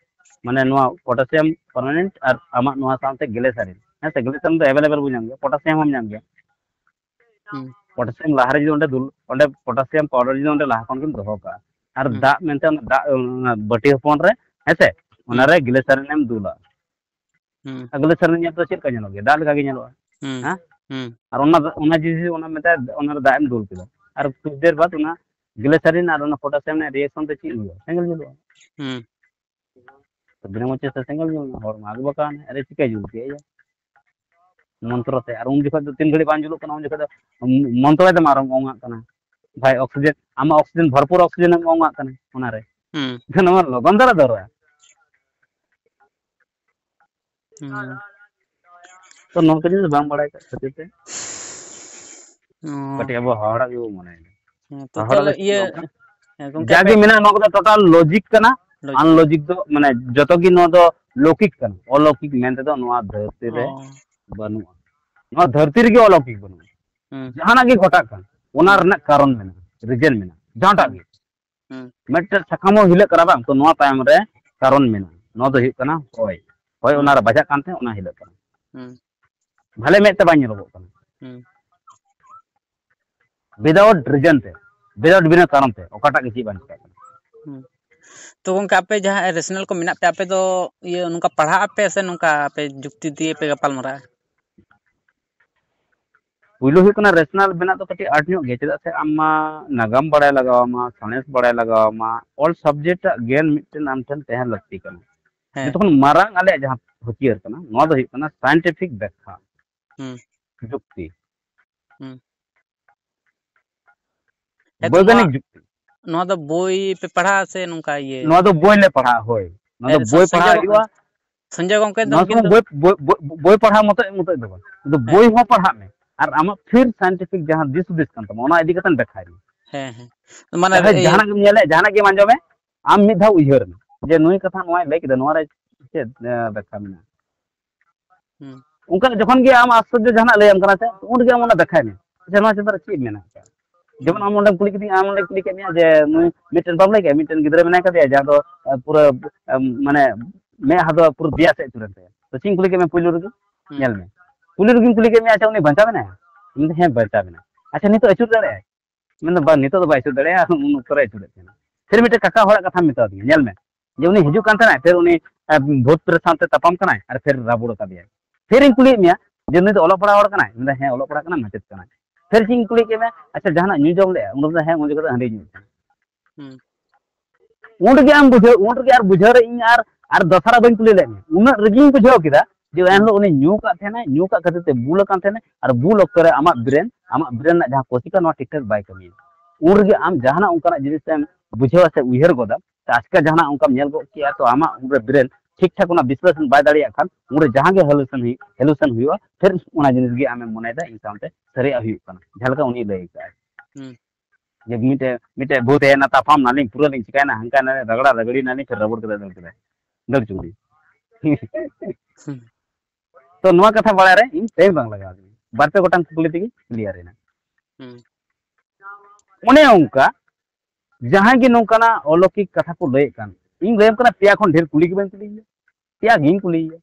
ᱢᱟᱱᱮ ᱱᱚᱣᱟ potassium permanganate ᱟᱨ ᱟᱢᱟᱜ ᱱᱚᱣᱟ ᱥᱟᱶᱛᱮ glycerin, ᱦᱮᱸ ᱥᱮ, glycerin ᱫᱚ available ᱵᱚᱱ ᱧᱟᱢ ᱜᱮᱭᱟ, potassium ᱦᱚᱸᱢ ᱧᱟᱢ ᱜᱮᱭᱟ᱾ ᱦᱩᱸ᱾ Potassium ᱞᱟᱦᱟᱨᱮ ᱡᱩᱫᱤ ᱚᱸᱰᱮ ᱫᱩᱞ, ᱚᱸᱰᱮ potassium powder ᱡᱩᱫᱤ ᱚᱸᱰᱮ ᱞᱟᱦᱟ ᱠᱷᱚᱱ ᱜᱮᱢ ᱫᱚᱦᱚ ᱠᱟᱜᱼᱟ, ᱟᱨ ᱦᱩᱸ᱾ ᱫᱟᱜ ᱢᱮᱱᱛᱮ ᱚᱱᱟ ᱫᱟᱜ, ᱚᱱᱟ ᱵᱟᱹᱴᱤ ᱦᱚᱯᱚᱱ ᱨᱮ, ᱦᱮᱸ ᱥᱮ, ᱦᱩᱸ᱾ ᱚᱱᱟᱨᱮ glycerin ᱮᱢ ᱫᱩᱞᱟ᱾ ᱦᱩᱸ᱾ ᱟᱨ glycerin ᱧᱮᱞ ᱫᱚ ᱪᱮᱫ ᱞᱮᱠᱟ ᱧᱮᱞᱚᱜ ᱜᱮᱭᱟ? ᱫᱟᱜ ᱞᱮᱠᱟ ᱜᱮ ᱧᱮᱞᱚᱜᱼᱟ᱾ ᱦᱩᱸ᱾ ᱦᱮᱸ? ᱦᱩᱸ᱾ ᱟᱨ ᱚᱱᱟ ᱫᱚ, ᱚᱱᱟ ᱡᱤᱱᱤᱥ, ᱚᱱᱟ ᱢᱮᱛᱟᱭ, ᱚᱱᱟ ᱨᱮ ᱫᱟᱜ ᱮᱢ ᱫᱩᱞ ᱠᱮᱫᱟ, ᱟᱨ ᱠᱩᱪ ᱫᱮᱨ ᱵᱟᱫ ᱚᱱᱟ glycerin ᱟᱨ ᱚᱱᱟ potassium ᱨᱮᱱᱟᱜ reaction ᱛᱮ ᱪᱮᱫ ᱦᱩᱭᱩᱜᱼᱟ? ᱥᱮᱸᱜᱮᱞ ᱡᱩᱞᱩᱜᱼᱟ᱾ ᱦᱩᱸ᱾ ᱛᱚ ᱵᱤᱱᱟᱹ ᱢᱟᱹᱪᱤᱥ ᱛᱮ ᱥᱮᱸᱜᱮᱞ ᱡᱩᱞ ᱮᱱᱟ, ᱦᱚᱲ ᱢᱟ ᱟᱜ ᱵᱟᱠᱟᱣ ᱮᱱᱟ, ᱟᱨᱮ ᱪᱤᱠᱟᱹᱭ ᱡᱩᱞ ᱠᱮᱜᱼᱟ ᱭᱟ? ᱢᱚᱱᱛᱨᱚ ᱛᱮ᱾ ᱟᱨ ᱩᱱ ᱡᱚᱠᱷᱚᱡ ᱫᱚ ᱛᱤᱱ ᱜᱷᱟᱹᱲᱤᱡ ᱵᱟᱝ ᱡᱩᱞᱩᱜ ᱠᱟᱱᱟ, ᱩᱱ ᱡᱚᱠᱷᱚᱡ ᱫᱚ ᱢᱚᱱᱛᱨᱚᱭ ᱛᱟᱢᱟ ᱟᱨᱮᱢ ᱚᱝ ᱟᱜ ᱠᱟᱱᱟ᱾ ᱵᱷᱟᱭ, oxygen, ᱟᱢᱟᱜ oxygen, ᱵᱷᱚᱨᱯᱩᱨ oxygen ᱮᱢ ᱚᱝ ᱟᱜ ᱠᱟᱱᱟ ᱚᱱᱟᱨᱮ᱾ ᱦᱩᱸ᱾ ᱱᱚᱣᱟ ᱞᱚᱜᱚᱱ ᱫᱷᱟᱨᱟ ᱫᱚᱨᱠᱟᱨ᱾ ᱦᱩᱸ᱾ ᱛᱚ ᱱᱚᱣᱟ ᱠᱚ ᱡᱤᱱᱤᱥ ᱵᱟᱝ ᱵᱟᱲᱟᱭ ᱠᱟᱜ ᱠᱷᱟᱹᱛᱤᱨ ᱛᱮ ᱚ᱾ ᱠᱟᱹᱴᱤᱡ ᱟᱵᱚ ᱦᱟᱣᱲᱟ ᱜᱮᱵᱚ ᱢᱚᱱᱮᱭᱮᱫᱟ᱾ ᱦᱮᱸ, ᱛᱚ ᱦᱟᱣᱲᱟ ᱛᱟᱦᱚᱞᱮ ᱫᱚ ᱪᱮᱫ ᱤᱭᱟᱹ, ᱱᱚᱝᱠᱟ? ᱦᱮᱸ, ᱜᱚᱝᱠᱮ, ᱡᱟᱜᱮ ᱟᱯᱮ ᱢᱮᱱᱟᱜᱼᱟ, ᱱᱚᱣᱟ ᱠᱚᱫᱚ total logic ᱠᱟᱱᱟ᱾ Logic᱾ Unlogic ᱫᱚ, ᱢᱟᱱᱮ, ᱡᱚᱛᱚ ᱜᱮ ᱱᱚᱣᱟ ᱫᱚ ᱞᱚৌᱠᱤᱠ ᱠᱟᱱᱟ, ᱚᱞᱚᱠᱤᱠ ᱢᱮᱱᱛᱮ ᱫᱚ ᱱᱚᱣᱟ ᱫᱷᱟᱹᱨᱛᱤ ᱨᱮ ᱚ᱾ ᱵᱟᱹᱱᱩᱜᱼᱟ᱾ ᱱᱚᱣᱟ ᱫᱷᱟᱹᱨᱛᱤ ᱨᱮᱜᱮ ᱚᱞᱚᱠᱤᱠ ᱵᱟᱹᱱᱩᱜᱼᱟ᱾ ᱦᱩᱸ᱾ ᱡᱟᱦᱟᱱᱟᱜ ᱜᱮ ᱜᱷᱚᱴᱟᱜ ᱠᱟᱱ, ᱚᱱᱟ ᱦᱩᱸ᱾ ᱨᱮᱱᱟᱜ ᱠᱟᱨᱚᱱ ᱢᱮᱱᱟᱜᱼᱟ, reason ᱢᱮᱱᱟᱜᱼᱟ, ᱡᱟᱦᱟᱸᱴᱟᱜ ᱦᱩᱸ᱾ ᱜᱮ᱾ ᱦᱩᱸ᱾ ᱢᱤᱫᱴᱮᱱ ᱥᱟᱠᱟᱢ ᱦᱚᱸ ᱦᱤᱞᱟᱹᱜ ᱠᱟᱱᱟ ᱵᱟᱝ, ᱛᱚ ᱱᱚᱣᱟ ᱛᱟᱭᱚᱢ ᱨᱮ ᱠᱟᱨᱚᱱ ᱢᱮᱱᱟᱜᱼᱟ᱾ ᱱᱚᱣᱟ ᱫᱚ ᱦᱩᱭᱩᱜ ᱠᱟᱱᱟ ᱦᱚᱭ᱾ ᱦᱚᱭ ᱦᱩᱸ᱾ ᱚᱱᱟ ᱨᱮ ᱵᱟᱡᱟᱜ ᱠᱟᱱ ᱛᱟᱦᱮᱸ, ᱚᱱᱟ ᱦᱤᱞᱟᱹᱜ ᱠᱟᱱᱟ᱾ ᱦᱩᱸ᱾ ᱵᱷᱟᱞᱮ ᱢᱮᱫ ᱛᱮ ᱵᱟᱝ ᱧᱮᱞᱚᱜᱚᱜ ᱠᱟᱱᱟ᱾ ᱦᱩᱸ᱾ Without reason ᱛᱮ, without ᱵᱤᱱᱟᱹ ᱠᱟᱨᱚᱱ ᱛᱮ ᱚᱠᱟᱴᱟᱜ ᱜᱮ ᱪᱮᱫ ᱵᱟᱝ ᱪᱤᱠᱟᱹᱜ ᱠᱟᱱᱟ᱾ ᱦᱩᱸ᱾ ᱛᱚ ᱜᱚᱝᱠᱮ, ᱟᱯᱮ ᱡᱟᱦᱟᱸ rational ᱠᱚ ᱢᱮᱱᱟᱜ ᱯᱮᱭᱟ, ᱟᱯᱮ ᱫᱚ ᱤᱭᱟᱹ ᱱᱚᱝᱠᱟ ᱯᱟᱲᱦᱟᱜ ᱟᱯᱮ ᱥᱮ ᱱᱚᱝᱠᱟ ᱟᱯᱮ ᱡᱩᱠᱛᱤ ᱫᱤᱭᱮ ᱯᱮ ᱜᱟᱯᱟᱞ ᱢᱟᱨᱟᱜᱼᱟ? ᱯᱩᱭᱞᱩ ᱦᱩᱭᱩᱜ ᱠᱟᱱᱟ, rational ᱵᱮᱱᱟᱜ ᱫᱚ ᱠᱟᱹᱴᱤᱡ ᱟᱸᱴ ᱧᱚᱜ ᱜᱮᱭᱟ, ᱪᱮᱫᱟᱜ ᱥᱮ ᱟᱢ ᱢᱟ ᱱᱟᱜᱟᱢ ᱵᱟᱲᱟᱭ ᱞᱟᱜᱟᱣ ᱟᱢᱟ, ᱥᱟᱬᱮᱥ ᱵᱟᱲᱟᱭ ᱞᱟᱜᱟᱣ ᱟᱢᱟ, all subject ᱟᱜ ᱜᱮᱭᱟᱱ ᱢᱤᱫᱴᱮᱱ ᱟᱢ ᱴᱷᱮᱱ ᱛᱟᱦᱮᱸ ᱞᱟᱹᱠᱛᱤ ᱠᱟᱱᱟ᱾ ᱦᱮᱸ᱾ ᱡᱚᱛᱚ ᱠᱷᱚᱱ ᱢᱟᱨᱟᱝ ᱟᱞᱮᱭᱟᱜ ᱡᱟᱦᱟᱸ ᱦᱟᱹᱛᱭᱟᱹᱨ ᱠᱟᱱᱟ, ᱱᱚᱣᱟ ᱫᱚ ᱦᱩᱭᱩᱜ ᱠᱟᱱᱟ scientific ᱵᱮᱠᱠᱷᱟ, ᱦᱩᱸ᱾ ᱡᱩᱠᱛᱤ᱾ ᱦᱩᱸ᱾ ᱦᱮᱸ, ᱛᱚ ᱱᱚᱣᱟ, ᱵᱳᱭᱜᱟᱱᱤᱠ ᱡᱩᱠᱛᱤ᱾ ᱱᱚᱣᱟ ᱫᱚ ᱵᱳᱭ ᱯᱮ ᱯᱟᱲᱦᱟᱜᱼᱟ ᱥᱮ ᱱᱚᱝᱠᱟ ᱤᱭᱟᱹ? ᱱᱚᱣᱟ ᱫᱚ ᱵᱳᱭ ᱞᱮ ᱯᱟᱲᱦᱟᱜᱼᱟ, ᱦᱳᱭ᱾ ᱱᱚᱣᱟ ᱦᱮᱸ, ᱫᱚ ᱥᱚ-, ᱵᱳᱭ ᱥᱚᱧᱡᱚᱭ ᱯᱟᱲᱦᱟᱜ ᱜᱚᱝ-, ᱦᱩᱭᱩᱜᱼᱟ᱾ ᱥᱚᱧᱡᱚᱭ ᱜᱚᱝᱠᱮ ᱫᱚ ᱱᱚᱣᱟ ᱩᱱᱠᱤᱱ ᱥᱚᱢᱚᱭ ᱫᱚ ᱵᱳᱭ, ᱵᱳᱭ, ᱵᱳᱭ, ᱵᱳᱭ ᱯᱟᱲᱦᱟᱣ ᱢᱚᱛᱚᱡ, ᱢᱚᱛᱚᱡ ᱫᱚ ᱵᱟᱝ᱾ ᱱᱚᱣᱟ ᱫᱚ ᱦᱮᱸ᱾ ᱵᱳᱭ ᱦᱚᱸ ᱯᱟᱲᱦᱟᱜ ᱢᱮ᱾ ᱟᱨ ᱟᱢᱟᱜ ᱯᱷᱤᱨ scientific ᱡᱟᱦᱟᱸ ᱫᱤᱥ ᱦᱩᱫᱤᱥ ᱠᱟᱱ ᱛᱟᱢᱟ, ᱚᱱᱟ ᱤᱫᱤ ᱠᱟᱛᱮ ᱵᱮᱠᱠᱷᱟᱭ ᱢᱮ᱾ ᱦᱮᱸ, ᱦᱮᱸ᱾ ᱢᱟᱱᱮ ᱡᱟᱦᱟᱸ, ᱤᱭᱟᱹ ᱡᱟᱦᱟᱱᱟᱜ ᱜᱮᱢ ᱧᱮᱞᱮᱫ, ᱡᱟᱦᱟᱱᱟᱜ ᱜᱮᱢ ᱟᱸᱡᱚᱢᱮᱫ, ᱟᱢ ᱢᱤᱫ ᱫᱷᱟᱣ ᱩᱭᱦᱟᱹᱨ ᱢᱮ ᱡᱮ ᱱᱩᱭ ᱠᱟᱛᱷᱟ ᱱᱚᱣᱟᱭ ᱞᱟᱹᱭ ᱠᱮᱫᱟ, ᱱᱚᱣᱟ ᱨᱮ ᱪᱮᱫ, ᱮ, ᱵᱮᱠᱠᱷᱟ ᱢᱮᱱᱟᱜᱼᱟ? ᱦᱩᱸ᱾ ᱚᱱᱠᱟ ᱡᱚᱠᱷᱚᱱ ᱜᱮ ᱟᱢ ᱟᱥᱪᱚᱨᱡᱚ ᱡᱟᱦᱟᱱᱟᱜ ᱞᱟᱹᱭᱟᱢ ᱠᱟᱱᱟ ᱥᱮ, ᱩᱱ ᱨᱮᱜᱮ ᱟᱢ ᱚᱱᱟ ᱵᱮᱠᱠᱷᱟᱭ ᱢᱮ᱾ ᱟᱪᱪᱷᱟ, ᱱᱚᱣᱟ ᱪᱮᱛᱟᱱ ᱨᱮ ᱪᱮᱫ ᱢᱮᱱᱟᱜ ᱟᱠᱟᱫᱟ? ᱡᱮᱢᱚᱱ ᱦᱩᱸ᱾ ᱟᱢ ᱚᱸᱰᱮᱢ ᱠᱩᱞᱤ ᱠᱤᱫᱤᱧᱟ, ᱟᱢ ᱚᱸᱰᱮᱢ ᱠᱩᱞᱤ ᱠᱮᱫ ᱢᱮᱭᱟ ᱡᱮ ᱱᱩᱭ ᱢᱤᱫᱴᱮᱱ, ᱵᱟᱢ ᱞᱟᱹᱭ ᱠᱮᱫᱟ, ᱢᱤᱫᱴᱮᱱ ᱜᱤᱫᱽᱨᱟᱹ ᱢᱮᱱᱟᱭ ᱠᱟᱫᱮᱭᱟ ᱡᱟᱦᱟᱸ ᱫᱚ, ᱮ, ᱯᱩᱨᱟᱹ, ᱮ, ᱢᱟᱱᱮ ᱢᱮᱫᱦᱟ ᱫᱚ ᱯᱩᱨᱟᱹ ᱫᱮᱭᱟ ᱥᱮᱫ ᱟᱹᱪᱩᱨᱮᱱ ᱛᱟᱭᱟ᱾ ᱛᱚ ᱪᱮᱫ ᱤᱧ ᱠᱩᱞᱤ ᱠᱮᱫ ᱢᱮᱭᱟ ᱯᱩᱭᱞᱩ ᱨᱮᱜᱮ? ᱦᱩᱸ᱾ ᱧᱮᱞ ᱢᱮ᱾ ᱯᱩᱭᱞᱩ ᱨᱮᱜᱮᱧ ᱠᱩᱞᱤ ᱠᱮᱫ ᱢᱮᱭᱟ, "ᱟᱪᱪᱷᱟ, ᱩᱱᱤ ᱵᱟᱧᱪᱟᱣ ᱢᱮᱱᱟᱭᱟ?" ᱩᱱᱤ ᱫᱚ, "ᱦᱮᱸ, ᱵᱟᱧᱪᱟᱣ ᱢᱮᱱᱟᱭᱟ᱾ ᱟᱪᱪᱷᱟ, ᱱᱤᱛᱚᱜ ᱟᱹᱪᱩᱨ ᱫᱟᱲᱮᱭᱟᱜᱼᱟᱭ?" ᱢᱮᱱᱫᱟ, "ᱵᱟᱝ, ᱱᱤᱛᱚᱜ ᱫᱚ ᱵᱟᱭ ᱟᱹᱪᱩᱨ ᱫᱟᱲᱮᱭᱟᱜᱼᱟ, ᱩᱱ ᱚᱠᱛᱚ ᱨᱮ ᱟᱹᱪᱩᱨᱮᱫ ᱛᱟᱦᱮᱱᱟ᱾" ᱯᱷᱤᱨ ᱢᱤᱫᱴᱮᱱ ᱠᱟᱠᱟ ᱦᱚᱲᱟᱜ ᱠᱟᱛᱷᱟᱢ ᱢᱮᱛᱟ ᱫᱤᱧᱟ, ᱧᱮᱞ ᱢᱮ, ᱡᱮ ᱩᱱᱤ ᱦᱤᱡᱩᱜ ᱠᱟᱱ ᱛᱟᱦᱮᱱᱟᱭ, ᱯᱷᱤᱨ ᱩᱱᱤ, ᱮ, ᱵᱷᱩᱛ ᱯᱨᱮᱛ ᱥᱟᱶᱛᱮ ᱛᱟᱯᱟᱢ ᱠᱟᱱᱟᱭ ᱟᱨ ᱯᱷᱤᱨ ᱨᱟᱵᱩᱲ ᱟᱠᱟᱫᱮᱭᱟᱭ᱾ ᱯᱷᱤᱨ ᱤᱧ ᱠᱩᱞᱤᱭᱮᱫ ᱢᱮᱭᱟ ᱡᱮ ᱱᱩᱭ ᱫᱚ ᱚᱞᱚᱜ ᱯᱟᱲᱦᱟᱣ ᱦᱚᱲ ᱠᱟᱱᱟᱭ? ᱢᱮᱱᱫᱟ, "ᱦᱮᱸ, ᱚᱞᱚᱜ ᱯᱟᱲᱦᱟᱜ ᱠᱟᱱᱟᱭ, ᱢᱟᱪᱮᱫ ᱠᱟᱱᱟᱭ᱾" ᱯᱷᱤᱨ ᱪᱮᱫ ᱤᱧ ᱠᱩᱞᱤ ᱠᱮᱫ ᱢᱮᱭᱟ, "ᱟᱪᱪᱷᱟ, ᱡᱟᱦᱟᱱᱟᱜ ᱧᱩ ᱡᱚᱢ ᱞᱮᱜᱼᱟ?" ᱩᱱ ᱫᱚ, "ᱦᱮᱸ, ᱩᱱ ᱡᱚᱠᱷᱚᱱ ᱫᱚ ᱦᱟᱺᱰᱤ ᱧᱩ ᱛᱟᱦᱮᱸᱱᱟ᱾" ᱦᱩᱸ᱾ ᱩᱱ ᱨᱮᱜᱮ ᱟᱢ ᱵᱩᱡᱷᱟᱹᱣ, ᱩᱱ ᱨᱮᱜᱮ ᱟᱨ ᱵᱩᱡᱷᱟᱹᱣ ᱨᱮ ᱤᱧ ᱟᱨ, ᱟᱨ ᱫᱚᱥᱟᱨᱟ ᱵᱟᱹᱧ ᱠᱩᱞᱤ ᱞᱮᱫ ᱢᱮᱭᱟ, ᱩᱱᱟᱹᱜ ᱨᱮᱜᱮᱧ ᱵᱩᱡᱷᱟᱹᱣ ᱠᱮᱫᱟ ᱡᱮ ᱦᱩᱸ᱾ ᱮᱱᱦᱤᱞᱳᱜ ᱩᱱᱤ ᱧᱩ ᱠᱟᱜ ᱛᱟᱦᱮᱱᱟᱭ, ᱧᱩ ᱠᱟᱜ ᱠᱷᱟᱹᱛᱤᱨ ᱛᱮ ᱵᱩᱞ ᱟᱠᱟᱱ ᱛᱟᱦᱮᱱᱟᱭ, ᱟᱨ ᱵᱩᱞ ᱚᱠᱛᱚ ᱨᱮ ᱟᱢᱟᱜ brain, ᱟᱢᱟᱜ brain ᱨᱮᱱᱟᱜ ᱡᱟᱦᱟᱸ ᱠᱳᱥᱤᱠᱟ, ᱱᱚᱣᱟ ᱴᱷᱤᱠ ᱴᱷᱟᱠ ᱵᱟᱭ ᱠᱟᱹᱢᱤᱭᱟ᱾ ᱩᱱ ᱨᱮᱜᱮ ᱟᱢ ᱡᱟᱦᱟᱱᱟᱜ ᱚᱱᱠᱟᱱᱟᱜ ᱡᱤᱱᱤᱥ ᱮᱢ ᱵᱩᱡᱷᱟᱹᱣᱟ ᱥᱮ ᱩᱭᱦᱟᱹᱨ ᱜᱚᱫᱟ, ᱥᱮ ᱟᱪᱠᱟ ᱡᱟᱦᱟᱱᱟᱜ ᱚᱱᱠᱟᱢ ᱧᱮᱞ ᱜᱚᱫ ᱠᱮᱜᱼᱟ, ᱛᱚ ᱟᱢᱟᱜ ᱩᱱᱨᱮ brain ᱴᱷᱤᱠ ᱴᱷᱟᱠ ᱚᱱᱟ ᱵᱤᱥᱞᱮᱥᱚᱱ ᱵᱟᱭ ᱫᱟᱲᱮᱭᱟᱜ ᱠᱷᱟᱱ, ᱩᱱᱨᱮ ᱡᱟᱦᱟᱸ ᱜᱮ ᱦᱮᱞᱩᱥᱮᱱ ᱦᱩᱭᱩᱜ, ᱦᱮᱞᱩᱥᱮᱱ ᱦᱩᱭᱩᱜᱼᱟ, ᱯᱷᱤᱨ ᱚᱱᱟ ᱡᱤᱱᱤᱥ ᱜᱮ ᱟᱢᱮᱢ ᱢᱚᱱᱮᱭᱮᱫᱟ ᱤᱧ ᱥᱟᱶᱛᱮ ᱥᱟᱹᱨᱤᱭᱟᱜ ᱦᱩᱭᱩᱜ ᱠᱟᱱᱟ, ᱡᱟᱦᱟᱸ ᱞᱮᱠᱟ ᱩᱱᱤ ᱞᱟᱹᱭ ᱠᱟᱜᱼᱟᱭ᱾ ᱦᱩᱸ᱾ ᱡᱮ ᱢᱤᱫᱴᱮᱡ, ᱢᱤᱫᱴᱮᱡ ᱵᱷᱩᱛ ᱦᱮᱡ ᱮᱱᱟ, ᱛᱟᱯᱟᱢ ᱱᱟᱞᱤᱧ, ᱯᱩᱨᱟᱹ ᱞᱤᱧ ᱪᱤᱠᱟᱭᱱᱟ, ᱦᱟᱱᱠᱟ ᱱᱟᱞᱤᱧ, ᱨᱟᱜᱽᱲᱟ ᱨᱟᱜᱽᱲᱤ ᱱᱟᱞᱤᱧ, ᱯᱷᱤᱨ ᱨᱟᱵᱚᱲ ᱠᱟᱛᱮ ᱫᱟᱹᱲ ᱠᱮᱫᱟᱭ, ᱫᱟᱹᱲ ᱪᱩ ᱠᱮᱫᱟᱭ᱾ ᱦᱩᱸ᱾ ᱛᱚ ᱱᱚᱣᱟ ᱠᱟᱛᱷᱟ ᱵᱟᱲᱟᱭ ᱨᱮ ᱤᱧ ᱴᱟᱭᱤᱢ ᱵᱟᱝ ᱞᱟᱜᱟᱣ ᱫᱤᱧᱟ, ᱵᱟᱨ ᱯᱮ ᱜᱚᱴᱟᱝ ᱠᱩᱠᱞᱤ ᱛᱮᱜᱮ ᱠᱞᱤᱭᱟᱨ ᱮᱱᱟ᱾ ᱦᱩᱸ᱾ ᱚᱱᱮ ᱚᱱᱠᱟ ᱡᱟᱦᱟᱸᱭ ᱜᱮ ᱱᱚᱝᱠᱟᱱᱟᱜ ᱚᱞᱚᱠᱤᱠ ᱠᱟᱛᱷᱟ ᱠᱚ ᱞᱟᱹᱭᱮᱫ ᱠᱟᱱ, ᱤᱧ ᱞᱟᱹᱭᱟᱢ ᱠᱟᱱᱟ, ᱯᱮᱭᱟ ᱠᱷᱚᱱ ᱰᱷᱮᱨ ᱠᱩᱞᱤ ᱜᱮ ᱵᱟᱹᱧ ᱠᱩᱞᱤᱭᱮᱭᱟ, ᱯᱮᱭᱟ ᱜᱤᱧ ᱠᱩᱞᱤᱭᱮᱭᱟ᱾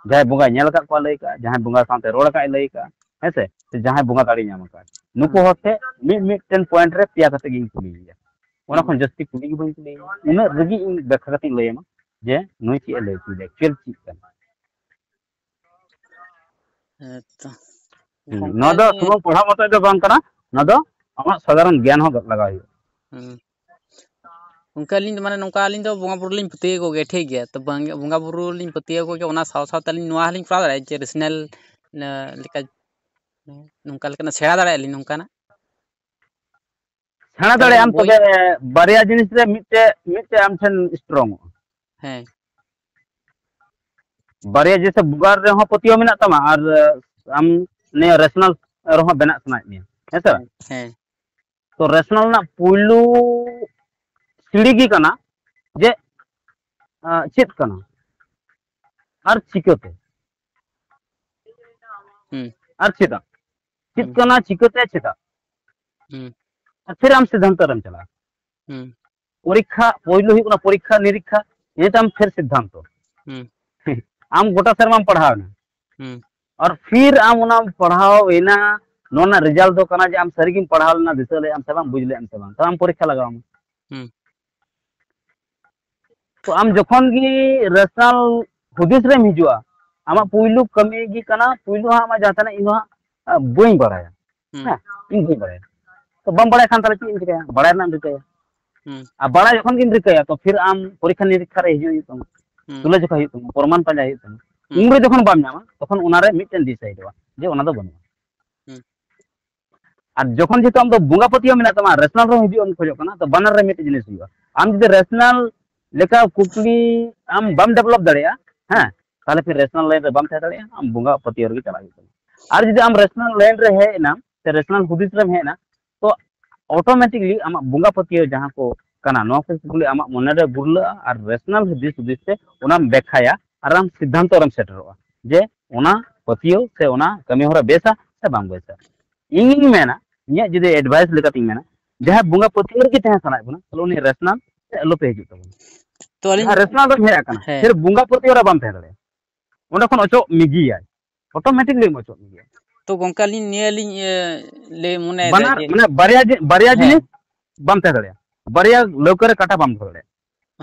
ᱡᱟᱦᱟᱸᱭ ᱵᱚᱸᱜᱟᱭ ᱧᱮᱞ ᱟᱠᱟᱫ ᱠᱚᱣᱟ ᱞᱟᱹᱭ ᱠᱟᱜᱼᱟ, ᱡᱟᱦᱟᱸᱭ ᱵᱚᱸᱜᱟ ᱥᱟᱶᱛᱮ ᱨᱚᱲ ᱟᱠᱟᱫ ᱞᱟᱹᱭ ᱠᱟᱜᱼᱟ, ᱦᱮᱸ ᱥᱮ, ᱥᱮ ᱡᱟᱦᱟᱸᱭ ᱵᱚᱸᱜᱟ ᱫᱟᱲᱮ ᱧᱟᱢ ᱟᱠᱟᱫ, ᱱᱩᱠᱩ ᱦᱩᱸ᱾ ᱦᱚᱲ ᱴᱷᱮᱱ ᱢᱤᱫ ᱢᱤᱫᱴᱮᱱ ᱯᱚᱭᱮᱱᱴ ᱨᱮ ᱯᱮᱭᱟ ᱠᱟᱛᱮ ᱜᱤᱧ ᱠᱩᱞᱤᱭᱮᱭᱟ᱾ ᱚᱱᱟ ᱦᱩᱸ᱾ ᱠᱷᱚᱱ ᱡᱟᱹᱥᱛᱤ ᱠᱩᱞᱤ ᱜᱮ ᱵᱟᱹᱧ ᱠᱩᱞᱤᱭᱮᱭᱟ᱾ ᱩᱱᱟᱹᱜ ᱨᱮᱜᱮ ᱤᱧ ᱵᱮᱠᱠᱷᱟ ᱠᱟᱛᱮᱧ ᱞᱟᱹᱭ ᱟᱢᱟ ᱡᱮ ᱱᱩᱭ ᱪᱮᱫ ᱮ ᱞᱟᱹᱭ ᱦᱚᱪᱚᱭᱮᱫᱟ, ᱮᱠᱪᱩᱭᱮᱞ ᱪᱮᱫ ᱠᱟᱱᱟ᱾ ᱦᱮᱸᱛᱚ᱾ ᱦᱩᱸ, ᱜᱚᱝᱠᱮ ᱱᱚᱣᱟ ᱫᱚ ᱟᱹᱞᱤᱧ ᱥᱩᱢᱩᱝ ᱯᱟᱲᱦᱟᱣ ᱢᱚᱛᱚᱡ ᱫᱚ ᱵᱟᱝ ᱠᱟᱱᱟ, ᱱᱚᱣᱟ ᱫᱚ ᱟᱢᱟᱜ ᱥᱟᱫᱷᱟᱨᱚᱱ ᱜᱮᱭᱟᱱ ᱦᱚᱸ ᱞᱟᱜᱟᱣ ᱦᱩᱭᱩᱜᱼᱟ᱾ ᱦᱩᱸ᱾ ᱜᱚᱝᱠᱮ ᱟᱹᱞᱤᱧ ᱫᱚ ᱢᱟᱱᱮ ᱱᱚᱝᱠᱟ, ᱟᱹᱞᱤᱧ ᱫᱚ ᱵᱚᱸᱜᱟ ᱵᱩᱨᱩ ᱞᱤᱧ ᱯᱟᱹᱛᱭᱟᱹᱣ ᱠᱚᱜᱮᱭᱟ, ᱴᱷᱤᱠ ᱜᱮᱭᱟ᱾ ᱛᱚ ᱵᱟᱝ, ᱵᱚᱸᱜᱟ ᱵᱩᱨᱩ ᱞᱤᱧ ᱯᱟᱹᱛᱭᱟᱹᱣ ᱠᱚᱜᱮᱭᱟ, ᱚᱱᱟ ᱥᱟᱶ ᱥᱟᱶᱛᱮ ᱟᱹᱞᱤᱧ ᱱᱚᱣᱟ ᱦᱚᱸᱞᱤᱧ ᱠᱚᱨᱟᱣ ᱫᱟᱲᱮᱭᱟᱜᱼᱟ ᱡᱮ ᱨᱮᱥᱱᱟᱞ, ᱮᱸ, ᱞᱮᱠᱟ, ᱱᱚᱝᱠᱟ ᱞᱮᱠᱟᱱᱟᱜ ᱥᱮᱬᱟ ᱫᱟᱲᱮᱭᱟᱜᱼᱟ ᱞᱤᱧ ᱱᱚᱝᱠᱟᱱᱟᱜ? ᱥᱮᱬᱟ ᱡᱮᱢᱚᱱ ᱫᱟᱲᱮᱭᱟᱜ ᱟᱢ, ᱵᱳᱭ ᱛᱚᱵᱮ ᱵᱟᱨᱭᱟ ᱡᱤᱱᱤᱥ ᱨᱮ ᱢᱤᱫᱴᱮᱡ, ᱢᱤᱫᱴᱮᱡ ᱟᱢ ᱴᱷᱮᱱ ᱥᱴᱨᱚᱝ ᱚᱜᱼᱟ᱾ ᱦᱮᱸ᱾ ᱵᱟᱨᱭᱟ, ᱡᱮᱭᱥᱮ ᱵᱚᱸᱜᱟ ᱨᱮᱦᱚᱸ ᱯᱟᱹᱛᱭᱟᱹᱣ ᱢᱮᱱᱟᱜ ᱛᱟᱢᱟ ᱟᱨ ᱟᱢ ᱱᱤᱭᱟᱹ ᱨᱮᱥᱱᱟᱞ ᱨᱮᱦᱚᱸ ᱵᱮᱱᱟᱜ ᱥᱟᱱᱟᱭᱮᱫ ᱢᱮᱭᱟ, ᱦᱮᱸ ᱥᱮ ᱵᱟᱝ? ᱦᱮᱸ᱾ ᱛᱚ ᱨᱮᱥᱱᱟᱞ ᱨᱮᱱᱟᱜ ᱯᱩᱭᱞᱩ ᱥᱤᱲᱤ ᱜᱮ ᱠᱟᱱᱟ ᱡᱮ, ᱟᱸ, ᱪᱮᱫ ᱠᱟᱱᱟ ᱟᱨ ᱪᱤᱠᱟᱹᱛᱮ? ᱦᱩᱸ᱾ ᱟᱨ ᱪᱮᱫᱟᱜ? ᱪᱮᱫ ᱦᱩᱸ᱾ ᱠᱟᱱᱟ, ᱪᱤᱠᱟᱹᱛᱮ, ᱪᱮᱫᱟᱜ? ᱦᱩᱸ᱾ ᱟᱨ ᱯᱷᱤᱨ ᱟᱢ ᱥᱤᱫᱽᱫᱷᱟᱱᱛᱚ ᱨᱮᱢ ᱪᱟᱞᱟᱜᱼᱟ᱾ ᱦᱩᱸ᱾ ᱯᱚᱨᱤᱠᱠᱷᱟ, ᱯᱳᱭᱞᱳ ᱦᱩᱭᱩᱜ ᱠᱟᱱᱟ ᱯᱚᱨᱤᱠᱠᱷᱟ ᱱᱤᱨᱤᱠᱠᱷᱟ, ᱤᱱᱟᱹ ᱛᱟᱭᱚᱢ ᱯᱷᱤᱨ ᱥᱤᱫᱽᱫᱷᱟᱱᱛᱚ᱾ ᱦᱩᱸ᱾ ᱟᱢ ᱜᱚᱴᱟ ᱥᱮᱨᱢᱟᱢ ᱯᱟᱲᱦᱟᱣ ᱮᱱᱟ, ᱦᱩᱸ᱾ ᱟᱨ ᱯᱷᱤᱨ ᱟᱢ ᱚᱱᱟᱢ ᱯᱟᱲᱦᱟᱣ ᱮᱱᱟ, ᱱᱚᱣᱟ ᱨᱮᱱᱟᱜ ᱨᱮᱡᱟᱞᱴ ᱫᱚ ᱠᱟᱱᱟ ᱡᱮ ᱟᱢ ᱥᱟᱹᱨᱤᱜᱮᱢ ᱯᱟᱲᱦᱟᱣ ᱞᱮᱱᱟ, ᱫᱤᱥᱟᱹ ᱞᱮᱫ ᱟᱢ ᱥᱮ ᱵᱟᱝ, ᱵᱩᱡᱽ ᱞᱮᱫ ᱟᱢ ᱥᱮ ᱵᱟᱝ, ᱛᱚ ᱟᱢ ᱯᱚᱨᱤᱠᱠᱷᱟ ᱞᱟᱜᱟᱣ ᱟᱢᱟ᱾ ᱦᱩᱸ᱾ ᱛᱚ ᱟᱢ ᱡᱚᱠᱷᱚᱱ ᱜᱮ ᱨᱮᱥᱱᱟᱞ ᱦᱩᱫᱤᱥ ᱨᱮᱢ ᱦᱤᱡᱩᱜᱼᱟ, ᱟᱢᱟᱜ ᱯᱩᱭᱞᱩ ᱠᱟᱹᱢᱤ ᱜᱮ ᱠᱟᱱᱟ, ᱯᱩᱭᱞᱩ ᱦᱟᱸᱜ ᱟᱢᱟᱜ ᱡᱟᱦᱟᱸ ᱛᱤᱱᱟᱹᱜ ᱤᱧ ᱫᱚ ᱦᱟᱸᱜ, ᱟ, ᱵᱟᱹᱧ ᱵᱟᱲᱟᱭᱟ᱾ ᱦᱩᱸ᱾ ᱦᱮᱸ, ᱤᱧ ᱵᱟᱹᱧ ᱵᱟᱲᱟᱭᱟ᱾ ᱛᱚ ᱵᱟᱢ ᱵᱟᱲᱟᱭ ᱠᱷᱟᱱ ᱛᱟᱦᱞᱮ ᱪᱮᱫ ᱮᱢ ᱪᱤᱠᱟᱹᱭᱟ? ᱵᱟᱲᱟᱭ ᱨᱮᱱᱟᱜ ᱮᱢ ᱨᱤᱠᱟᱹᱭᱟ᱾ ᱦᱩᱸ᱾ ᱟᱨ ᱵᱟᱲᱟᱭ ᱡᱚᱠᱷᱚᱱ ᱜᱮᱢ ᱨᱤᱠᱟᱹᱭᱟ, ᱛᱚ ᱯᱷᱤᱨ ᱟᱢ ᱯᱚᱨᱤᱠᱠᱷᱟ ᱱᱤᱨᱤᱠᱠᱷᱟ ᱨᱮ ᱦᱤᱡᱩᱜ ᱦᱩᱭᱩᱜ ᱛᱟᱢᱟ, ᱦᱩᱸ᱾ ᱛᱩᱞᱟᱹ ᱡᱚᱠᱷᱟ ᱦᱩᱭᱩᱜ ᱛᱟᱢᱟ, ᱯᱨᱚᱢᱟᱱ ᱯᱟᱸᱡᱟ ᱦᱩᱭᱩᱜ ᱛᱟᱢᱟ᱾ ᱦᱩᱸ᱾ ᱩᱱᱨᱮ ᱡᱚᱠᱷᱚᱱ ᱵᱟᱢ ᱧᱟᱢᱟ, ᱛᱚᱠᱷᱚᱱ ᱚᱱᱟᱨᱮ ᱢᱤᱫᱴᱮᱱ ᱰᱤᱥᱟᱭᱤᱰᱚᱜᱼᱟ ᱡᱮ ᱚᱱᱟ ᱫᱚ ᱵᱟᱹᱱᱩᱜᱼᱟ᱾ ᱦᱩᱸ᱾ ᱟᱨ ᱡᱚᱠᱷᱚᱱ ᱡᱮᱦᱮᱛᱩ ᱟᱢ ᱫᱚ ᱵᱚᱸᱜᱟ ᱯᱟᱹᱛᱭᱟᱹᱣ ᱢᱮᱱᱟᱜ ᱛᱟᱢᱟ, ᱨᱮᱥᱱᱟᱞ ᱨᱮᱦᱚᱸ ᱦᱤᱡᱩᱜ ᱮᱢ ᱠᱷᱚᱡᱚᱜ ᱠᱟᱱᱟ, ᱛᱚ ᱵᱟᱱᱟᱨ ᱨᱮ ᱢᱤᱫᱴᱮᱱ ᱡᱤᱱᱤᱥ ᱦᱩᱭᱩᱜᱼᱟ᱾ ᱟᱢ ᱡᱩᱫᱤ ᱨᱮᱥᱱᱟᱞ ᱞᱮᱠᱟ ᱠᱩᱠᱞᱤ ᱟᱢ ᱵᱟᱢ ᱰᱮᱵᱷᱞᱚᱯ ᱫᱟᱲᱮᱭᱟᱜᱼᱟ, ᱦᱮᱸ, ᱛᱟᱦᱚᱞᱮ ᱯᱷᱤᱨ ᱨᱮᱥᱚᱱᱟᱞ ᱞᱟᱭᱤᱱ ᱨᱮ ᱵᱟᱢ ᱛᱟᱦᱮᱸ ᱫᱟᱲᱮᱭᱟᱜᱼᱟ, ᱟᱢ ᱵᱚᱸᱜᱟ ᱯᱟᱹᱛᱭᱟᱹᱣ ᱨᱮᱜᱮ ᱪᱟᱞᱟᱜ ᱦᱩᱭᱩᱜ ᱛᱟᱢᱟ᱾ ᱟᱨ ᱡᱩᱫᱤ ᱟᱢ ᱨᱮᱥᱚᱱᱟᱞ ᱞᱟᱭᱤᱱ ᱨᱮ ᱦᱮᱡ ᱮᱱᱟᱢ, ᱥᱮ ᱨᱮᱥᱚᱱᱟᱞ ᱦᱩᱫᱤᱥ ᱨᱮᱢ ᱦᱮᱡ ᱮᱱᱟ, ᱛᱚ ᱚᱴᱳᱢᱮᱴᱤᱠᱞᱤ ᱟᱢᱟᱜ ᱵᱚᱸᱜᱟ ᱯᱟᱹᱛᱭᱟᱹᱣ ᱡᱟᱦᱟᱸ ᱠᱚ ᱠᱟᱱᱟ, ᱱᱚᱣᱟ ᱠᱚ ᱠᱩᱠᱞᱤ ᱟᱢᱟᱜ ᱢᱚᱱᱮᱨᱮ ᱜᱩᱨᱞᱟᱹᱜᱼᱟ ᱟᱨ ᱨᱮᱥᱚᱱᱟᱞ ᱦᱩᱫᱤᱥ ᱦᱩᱫᱤᱥ ᱛᱮ ᱚᱱᱟᱢ ᱵᱮᱠᱷᱟᱭᱟ ᱟᱨ ᱟᱢ ᱥᱤᱫᱽᱫᱷᱟᱱᱛᱚ ᱨᱮᱢ ᱥᱮᱴᱮᱨᱚᱜᱼᱟ ᱡᱮ ᱚᱱᱟ ᱯᱟᱹᱛᱭᱟᱹᱣ ᱥᱮ ᱚᱱᱟ ᱠᱟᱹᱢᱤ ᱦᱚᱨᱟ ᱵᱮᱥᱟ ᱥᱮ ᱵᱟᱝ ᱵᱮᱥᱟ᱾ ᱤᱧᱤᱧ ᱢᱮᱱᱟ, ᱤᱧᱟᱹᱜ ᱡᱩᱫᱤ ᱮᱰᱵᱷᱟᱭᱤᱥ ᱞᱮᱠᱟᱛᱤᱧ ᱢᱮᱱᱟ, ᱡᱟᱦᱟᱸᱭ ᱵᱚᱸᱜᱟ ᱯᱟᱹᱛᱭᱟᱹᱣ ᱨᱮᱜᱮ ᱛᱟᱦᱮᱸ ᱥᱟᱱᱟᱭᱮᱫ ᱵᱚᱱᱟ, ᱛᱟᱦᱚᱞᱮ ᱩᱱᱤ ᱨᱮᱥᱚᱱᱟᱞ ᱛᱮ ᱟᱞᱚᱯᱮ ᱦᱤᱡᱩᱜ ᱛᱟᱵᱚᱱᱟ᱾ ᱛᱚ ᱟᱹᱞᱤᱧ ᱡᱟᱦᱟᱸ ᱨᱮᱥᱚᱱᱟᱞ ᱨᱮᱢ ᱦᱮᱡ ᱟᱠᱟᱱᱟ, ᱦᱮᱸ᱾ ᱯᱷᱤᱨ ᱵᱚᱸᱜᱟ ᱯᱟᱹᱛᱭᱟᱹᱣ ᱨᱮ ᱵᱟᱢ ᱛᱟᱦᱮᱸ ᱫᱟᱲᱮᱭᱟᱜᱼᱟ, ᱚᱸᱰᱮ ᱠᱷᱚᱱ ᱚᱪᱚᱜ ᱢᱮᱜᱮᱭᱟᱭ, ᱚᱴᱳᱢᱮᱴᱤᱠᱞᱤ ᱚᱪᱚᱜ ᱢᱮᱜᱮᱭᱟ᱾ ᱛᱚ ᱜᱚᱝᱠᱮ, ᱟᱹᱞᱤᱧ ᱱᱤᱭᱟᱹ ᱞᱤᱧ ᱤᱭᱟᱹ ᱞᱟᱹᱭ ᱢᱚᱱᱮᱭᱮᱫᱟ ᱵᱟᱱᱟᱨ ᱡᱮ ᱢᱟᱱᱮ ᱵᱟᱨᱭᱟ ᱡᱤ- ᱵᱟᱨᱭᱟ ᱦᱮᱸ᱾ ᱡᱤᱱᱤᱥ ᱵᱟᱢ ᱛᱟᱦᱮᱸ ᱫᱟᱲᱮᱭᱟᱜᱼᱟ, ᱵᱟᱨᱭᱟ ᱞᱟᱹᱣᱠᱟᱹ ᱨᱮ ᱠᱟᱴᱟ ᱵᱟᱢ ᱫᱚᱦᱚ ᱫᱟᱲᱮᱭᱟᱜᱼᱟ᱾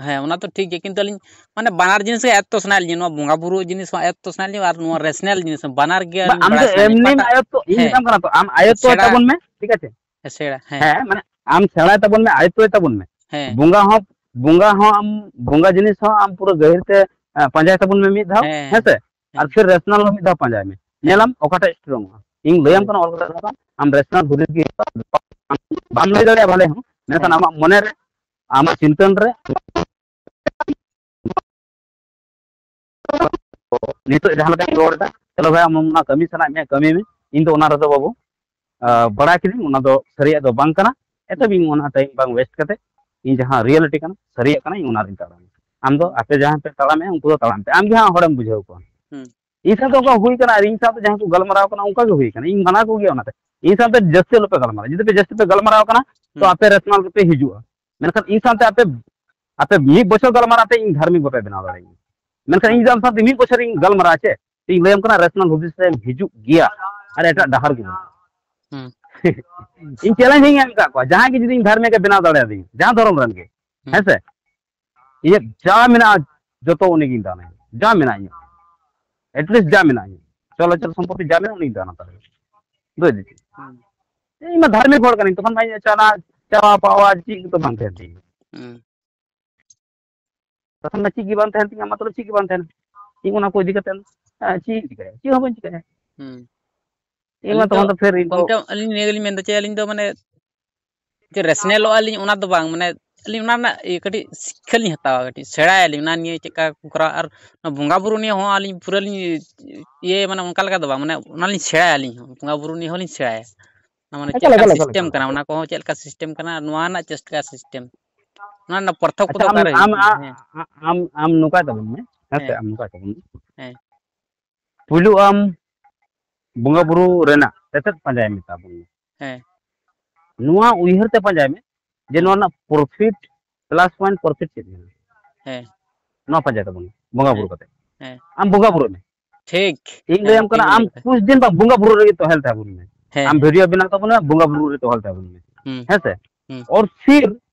ᱦᱮᱸ, ᱚᱱᱟ ᱛᱚ ᱴᱷᱤᱠ ᱜᱮᱭᱟ, ᱠᱤᱱᱛᱩ ᱟᱹᱞᱤᱧ ᱢᱟᱱᱮ ᱵᱟᱱᱟᱨ ᱡᱤᱱᱤᱥ ᱜᱮ ᱟᱭᱚᱛᱛᱚ ᱥᱟᱱᱟᱭᱮᱫ ᱞᱤᱧᱟ, ᱱᱚᱣᱟ ᱵᱚᱸᱜᱟ ᱵᱩᱨᱩ ᱡᱤᱱᱤᱥ ᱦᱚᱸ ᱟᱭᱚᱛᱛᱚ ᱥᱟᱱᱟᱭᱮᱫ ᱞᱤᱧᱟ ᱟᱨ ᱱᱚᱣᱟ ᱨᱮᱥᱱᱟᱞ ᱡᱤᱱᱤᱥ ᱦᱚᱸ, ᱵᱟᱱᱟᱨ ᱜᱮ ᱵᱟ, ᱟᱹᱞᱤᱧ ᱟᱢ ᱫᱚ ᱵᱟᱲᱟᱭ ᱥᱟᱱᱟᱭᱮᱫ ᱞᱤᱧᱟ, ᱮᱢᱱᱤᱢ ᱚᱠᱟᱴᱟᱜ? ᱟᱭᱚᱛᱛᱚ, ᱤᱧ ᱦᱮᱸ᱾ ᱢᱮᱛᱟᱢ ᱠᱟᱱᱟ ᱛᱚ, ᱟᱢ ᱟᱭᱚᱛᱛᱚᱭ ᱥᱮᱬᱟ᱾ ᱛᱟᱵᱚᱱ ᱢᱮ, ᱴᱷᱤᱠ ᱟᱪᱷᱮ? ᱦᱮᱸ, ᱥᱮᱬᱟ, ᱦᱮᱸ᱾ ᱦᱮᱸ, ᱢᱟᱱᱮ ᱟᱢ ᱥᱮᱬᱟᱭ ᱛᱟᱵᱚᱱ ᱢᱮ, ᱟᱭᱚᱛᱛᱚᱭ ᱛᱟᱵᱚᱱ ᱢᱮ᱾ ᱦᱮᱸ᱾ ᱵᱚᱸᱜᱟ ᱦᱚᱸ, ᱵᱚᱸᱜᱟ ᱦᱚᱸ ᱟᱢ, ᱵᱚᱸᱜᱟ ᱡᱤᱱᱤᱥ ᱦᱚᱸ ᱟᱢ ᱯᱩᱨᱟᱹ ᱜᱟᱹᱦᱤᱨ ᱛᱮ, ᱮ, ᱯᱟᱸᱡᱟᱭ ᱛᱟᱵᱚᱱ ᱢᱮ ᱢᱤᱫ ᱫᱷᱟᱣ, ᱦᱮᱸ, ᱦᱮᱸ ᱥᱮ? ᱟᱨ ᱦᱮᱸ᱾ ᱯᱷᱤᱨ ᱨᱮᱥᱱᱟᱞ ᱦᱚᱸ ᱢᱤᱫ ᱫᱷᱟᱣ ᱯᱟᱸᱡᱟᱭ ᱢᱮ, ᱦᱮᱸ᱾ ᱧᱮᱞᱟᱢ ᱚᱠᱟᱴᱟᱜ ᱥᱴᱨᱚᱝ ᱚᱜᱼᱟ᱾ ᱤᱧ ᱞᱟᱹᱭᱟᱢ ᱦᱳᱭ᱾ ᱠᱟᱱᱟ ᱚᱞ ᱠᱟᱛᱮ, ᱟᱢ ᱨᱮᱥᱱᱟᱞ ᱦᱩᱫᱤᱥ ᱜᱮ ᱵᱟᱢ ᱞᱟᱹᱭ ᱫᱟᱲᱮᱭᱟᱜᱼᱟ ᱵᱷᱟᱞᱮ ᱦᱚᱸ, ᱢᱮᱱᱠᱷᱟᱱ ᱦᱮᱸ᱾ ᱟᱢᱟᱜ ᱢᱚᱱᱮ ᱨᱮ, ᱟᱢᱟᱜ ᱪᱤᱱᱛᱟᱹᱱ ᱨᱮ, ᱱᱤᱛᱚᱜ ᱡᱟᱦᱟᱸ ᱞᱮᱠᱟᱧ ᱨᱚᱲ ᱮᱫᱟ, ᱪᱚᱞᱚ ᱵᱷᱟᱭ, ᱟᱢ ᱚᱱᱟ ᱠᱟᱹᱢᱤ ᱥᱟᱱᱟᱭᱮᱫ ᱢᱮᱭᱟ, ᱠᱟᱹᱢᱤ ᱢᱮ᱾ ᱤᱧ ᱫᱚ ᱚᱱᱟ ᱨᱮᱫᱚ ᱵᱟᱹᱵᱩ, ᱟ, ᱵᱟᱲᱟᱭ ᱠᱤᱫᱟᱹᱧ, ᱚᱱᱟ ᱫᱚ ᱥᱟᱹᱨᱤᱭᱟᱜ ᱫᱚ ᱵᱟᱝ ᱠᱟᱱᱟ᱾ ᱮᱛᱚ ᱤᱧ ᱚᱱᱟ ᱴᱟᱭᱤᱢ ᱵᱟᱝ ᱣᱮᱥᱴ ᱠᱟᱛᱮ, ᱤᱧ ᱡᱟᱦᱟᱸ ᱨᱤᱭᱮᱞᱤᱴᱤ ᱠᱟᱱᱟ, ᱥᱟᱹᱨᱤᱭᱟᱜ ᱠᱟᱱᱟ, ᱤᱧ ᱚᱱᱟ ᱨᱤᱧ ᱛᱟᱲᱟᱢᱟ᱾ ᱟᱢ ᱫᱚ ᱟᱯᱮ ᱡᱟᱦᱟᱸ ᱯᱮ ᱛᱟᱲᱟᱢᱮᱫᱼᱟ, ᱩᱱᱠᱩ ᱫᱚ ᱛᱟᱲᱟᱢ ᱯᱮ, ᱟᱢ ᱜᱮ ᱦᱟᱸᱜ ᱦᱚᱲᱮᱢ ᱵᱩᱡᱷᱟᱹᱣ ᱠᱚᱣᱟ᱾ ᱦᱩᱸ᱾ ᱤᱧ ᱥᱟᱶᱛᱮ ᱚᱱᱠᱟ ᱦᱩᱭ ᱠᱟᱱᱟ, ᱟᱨ ᱤᱧ ᱥᱟᱶᱛᱮ ᱡᱟᱦᱟᱸ ᱠᱚ ᱜᱟᱞᱢᱟᱨᱟᱣ ᱠᱟᱱᱟ, ᱚᱱᱠᱟ ᱜᱮ ᱦᱩᱭ ᱠᱟᱱᱟ᱾ ᱤᱧ ᱢᱟᱱᱟ ᱠᱚᱜᱮᱭᱟ ᱚᱱᱟᱛᱮ, ᱤᱧ ᱥᱟᱶᱛᱮ ᱡᱟᱹᱥᱛᱤ ᱟᱞᱚᱯᱮ ᱜᱟᱞᱢᱟᱨᱟᱣᱟ᱾ ᱡᱩᱫᱤ ᱯᱮ ᱡᱟᱹᱥᱛᱤ ᱯᱮ ᱜᱟᱞᱢᱟᱨᱟᱣ ᱠᱟᱱᱟ, ᱛᱚ ᱦᱩᱸ᱾ ᱟᱯᱮ ᱨᱮᱥᱱᱟᱞ ᱨᱮᱯᱮ ᱦᱤᱡᱩᱜᱼᱟ᱾ ᱢᱮᱱᱠᱷᱟᱱ ᱤᱧ ᱥᱟᱶᱛᱮ ᱟᱯᱮ, ᱟᱯᱮ ᱢᱤᱫ ᱵᱚᱪᱷᱚᱨ ᱜᱟᱞᱢᱟᱨᱟᱣ ᱯᱮ, ᱤᱧ ᱫᱷᱟᱨᱢᱤᱠ ᱵᱟᱯᱮ ᱵᱮᱱᱟᱣ ᱫᱟᱲᱮᱭᱟᱜᱼᱟ᱾ ᱢᱮᱱᱠᱷᱟᱱ ᱤᱧ ᱡᱩᱫᱤ ᱟᱢ ᱥᱟᱶᱛᱮ ᱢᱤᱫ ᱵᱚᱪᱷᱚᱨ ᱤᱧ ᱜᱟᱞᱢᱟᱨᱟᱣᱟ ᱪᱮ, ᱤᱧ ᱞᱟᱹᱭᱟᱢ ᱠᱟᱱᱟ ᱨᱮᱥᱱᱟᱞ ᱦᱩᱫᱤᱥ ᱨᱮᱢ ᱦᱤᱡᱩᱜ ᱜᱮᱭᱟ, ᱟᱨ ᱮᱴᱟᱜ ᱰᱟᱦᱟᱨ ᱜᱮ ᱵᱟᱹᱱᱩᱜᱼᱟ᱾ ᱦᱩᱸ᱾ ᱤᱧ ᱪᱮᱞᱮᱧᱡᱽ ᱤᱧ ᱮᱢ ᱟᱠᱟᱫ ᱠᱚᱣᱟ, ᱡᱟᱦᱟᱸᱭ ᱜᱮ ᱡᱩᱫᱤ ᱤᱧ ᱫᱷᱟᱨᱢᱤᱠ ᱮ ᱵᱮᱱᱟᱣ ᱫᱟᱲᱮᱭᱟᱫᱤᱧᱟ, ᱡᱟᱦᱟᱸ ᱫᱷᱚᱨᱚᱢ ᱨᱮᱱ ᱜᱮ, ᱦᱩᱸ᱾ ᱦᱮᱸ ᱥᱮ, ᱤᱧᱟᱹᱜ ᱡᱟ ᱢᱮᱱᱟᱜᱼᱟ ᱡᱚᱛᱚ ᱩᱱᱤᱜᱤᱧ ᱫᱟᱱᱟᱭᱟ, ᱡᱟ ᱢᱮᱱᱟᱜᱼᱟ ᱤᱧᱟᱹᱜ, ᱮᱴᱞᱤᱥᱴ ᱡᱟ ᱢᱮᱱᱟᱜᱼᱟ ᱤᱧᱟᱹᱜ, ᱪᱚᱞᱚᱪᱚᱞ ᱥᱚᱢᱯᱚᱛᱤ ᱡᱟ ᱢᱮᱱᱟᱜᱼᱟ ᱩᱱᱤᱧ ᱫᱟᱱᱟ ᱛᱟᱦᱚᱞᱮ᱾ ᱵᱩᱡᱽ ᱫᱟᱲᱮᱭᱟᱜ ᱠᱟᱱᱟ? ᱦᱩᱸ᱾ ᱤᱧ ᱢᱟ ᱫᱷᱟᱨᱢᱤᱠ ᱦᱚᱲ ᱠᱟᱹᱱᱟᱹᱧ, ᱛᱚᱠᱷᱚᱱ ᱢᱟ ᱤᱧᱟᱹᱜ ᱪᱟᱞᱟᱣ, ᱪᱟᱞᱟᱣ ᱯᱟᱣᱟ ᱪᱮᱫ ᱜᱮᱛᱚ ᱵᱟᱝ ᱛᱟᱦᱮᱸ ᱛᱤᱧᱟᱹ᱾ ᱦᱩᱸ᱾ ᱛᱚᱠᱷᱚᱱ ᱢᱟ ᱪᱮᱫ ᱜᱮ ᱵᱟᱝ ᱛᱟᱦᱮᱱ ᱛᱤᱧᱟᱹ, ᱢᱚᱛᱞᱚᱵ ᱪᱮᱫ ᱜᱮ ᱵᱟᱝ ᱛᱟᱦᱮᱱᱟ᱾ ᱤᱧ ᱚᱱᱟ ᱠᱚ ᱤᱫᱤ ᱠᱟᱛᱮ, ᱦᱮᱸ, ᱪᱮᱫ ᱤᱧ ᱪᱤᱠᱟᱹᱭᱟ? ᱪᱮᱫ ᱦᱚᱸ ᱵᱟᱹᱧ ᱪᱤᱠᱟᱹᱭᱟ᱾ ᱦᱩᱸ᱾ ᱤᱧ ᱢᱟ ᱟᱹᱞᱤᱧ ᱫᱚ, ᱛᱚᱠᱷᱚᱱ ᱫᱚ ᱯᱷᱮᱨ ᱤᱧ ᱫᱚ ᱜᱚᱢᱠᱮ, ᱟᱹᱞᱤᱧ ᱱᱤᱭᱟᱹ ᱜᱮᱞᱤᱧ ᱢᱮᱱᱫᱟ ᱪᱮ, ᱟᱹᱞᱤᱧ ᱫᱚ ᱢᱟᱱᱮ ᱡᱮ ᱨᱮᱥᱱᱮᱞᱚᱜᱼᱟ ᱞᱤᱧ, ᱚᱱᱟ ᱫᱚ ᱵᱟᱝ, ᱢᱟᱱᱮ ᱟᱹᱞᱤᱧ ᱚᱱᱟ ᱨᱮᱱᱟᱜ ᱤᱭᱟᱹ ᱠᱟᱹᱴᱤᱡ ᱥᱤᱠᱠᱷᱟ ᱞᱤᱧ ᱦᱟᱛᱟᱣᱟ, ᱠᱟᱹᱴᱤᱡ ᱥᱮᱬᱟᱭᱟᱞᱤᱧ ᱚᱱᱟ ᱱᱤᱭᱮ ᱪᱮᱫ ᱞᱮᱠᱟ ᱠᱚ ᱠᱚᱨᱟᱣᱟ᱾ ᱟᱨ ᱚᱱᱟ ᱵᱚᱸᱜᱟ ᱵᱩᱨᱩ ᱱᱤᱭᱮ ᱦᱚᱸ ᱟᱹᱞᱤᱧ ᱯᱩᱨᱟᱹ ᱞᱤᱧ ᱤᱭᱟᱹ, ᱢᱟᱱᱮ ᱚᱱᱠᱟ ᱞᱮᱠᱟ ᱫᱚ ᱵᱟᱝ, ᱢᱟᱱᱮ ᱚᱱᱟ ᱞᱤᱧ ᱥᱮᱬᱟᱭᱟ ᱟᱹᱞᱤᱧ ᱦᱚᱸ, ᱵᱚᱸᱜᱟ ᱵᱩᱨᱩ ᱱᱤᱭᱮ ᱦᱚᱸᱞᱤᱧ ᱥᱮᱬᱟᱭᱟ᱾ ᱚᱱᱟ ᱢᱟᱱᱮ ᱪᱮᱫ ᱮᱠᱟᱞ, ᱞᱮᱠᱟ ᱮᱠᱟᱞ, ᱮᱠᱟᱞ, ᱥᱤᱥᱴᱮᱢ ᱮᱠᱟᱞ, ᱠᱟᱱᱟ, ᱮᱠᱟᱞ᱾ ᱚᱱᱟ ᱠᱚᱦᱚᱸ ᱪᱮᱫ ᱞᱮᱠᱟ ᱥᱤᱥᱴᱮᱢ ᱠᱟᱱᱟ, ᱱᱚᱣᱟ ᱨᱮᱱᱟᱜ ᱪᱮᱫ ᱞᱮᱠᱟ ᱥᱤᱥᱴᱮᱢ, ᱚᱱᱟ ᱨᱮᱱᱟᱜ ᱯᱟᱨᱛᱷᱚᱠᱠᱚ ᱟᱪᱪᱷᱟ, ᱫᱚ ᱟᱢ ᱚᱠᱟᱨᱮ ᱟᱢ ᱦᱩᱭᱩᱜ ᱠᱟᱱᱟ? ᱟ- ᱦᱮᱸ, ᱟ- ᱟᱢ ᱟᱢ ᱱᱚᱝᱠᱟᱭ ᱛᱟᱵᱚᱱ ᱢᱮ, ᱦᱮᱸ ᱥᱮ? ᱦᱮᱸ, ᱟᱢ ᱱᱚᱝᱠᱟᱭ ᱛᱟᱵᱚᱱ ᱢᱮ᱾ ᱦᱮᱸ᱾ ᱯᱩᱭᱞᱩ ᱟᱢ ᱵᱚᱸᱜᱟ ᱵᱩᱨᱩ ᱨᱮᱱᱟᱜ ᱛᱮᱛᱮᱫ ᱯᱟᱸᱡᱟᱭ ᱢᱮ ᱛᱟᱵᱚᱱ ᱢᱮ᱾ ᱦᱮᱸ᱾ ᱱᱚᱣᱟ ᱩᱭᱦᱟᱹᱨ ᱛᱮ ᱯᱟᱸᱡᱟᱭ ᱢᱮ ᱡᱮ ᱦᱮᱸ᱾ ᱱᱚᱣᱟ ᱨᱮᱱᱟᱜ ᱯᱨᱚᱯᱷᱤᱴ, ᱯᱞᱟᱥ ᱯᱚᱭᱮᱱᱴ ᱯᱨᱚᱯᱷᱤᱴ ᱪᱮᱫ ᱠᱟᱱᱟ? ᱦᱮᱸ᱾ ᱱᱚᱣᱟ ᱯᱟᱸᱡᱟᱭ ᱛᱟᱵᱚᱱ ᱢᱮ ᱵᱚᱸᱜᱟ ᱵᱩᱨᱩ ᱦᱮᱸ᱾ ᱠᱟᱛᱮ᱾ ᱦᱮᱸ᱾ ᱟᱢ ᱵᱚᱸᱜᱟ ᱵᱩᱨᱩᱜ ᱢᱮ᱾ ᱴᱷᱤᱠ᱾ ᱤᱧ ᱦᱮᱸ, ᱞᱟᱹᱭᱟᱢ ᱴᱷᱤᱠ ᱠᱟᱱᱟ, ᱵᱤᱱ ᱟᱢ ᱞᱟᱹᱭ ᱠᱮᱫᱟ᱾ ᱠᱩᱪ ᱫᱤᱱ ᱵᱟᱝ ᱵᱚᱸᱜᱟ ᱵᱩᱨᱩ ᱨᱮᱜᱮ ᱛᱚᱦᱮᱞ ᱛᱟᱵᱚᱱ ᱢᱮ᱾ ᱦᱮᱸ, ᱟᱢ ᱦᱮᱸ᱾ ᱵᱷᱤᱰᱤᱭᱳ ᱵᱮᱱᱟᱣ ᱛᱟᱵᱚᱱ ᱢᱮ, ᱵᱚᱸᱜᱟ ᱵᱩᱨᱩ ᱨᱮ ᱛᱚᱦᱮᱞ ᱛᱟᱵᱚᱱ ᱢᱮ᱾ ᱦᱩᱸ, ᱦᱮᱸ ᱥᱮ? ᱦᱩᱸ᱾ ᱚᱨ ᱯᱷᱤᱨ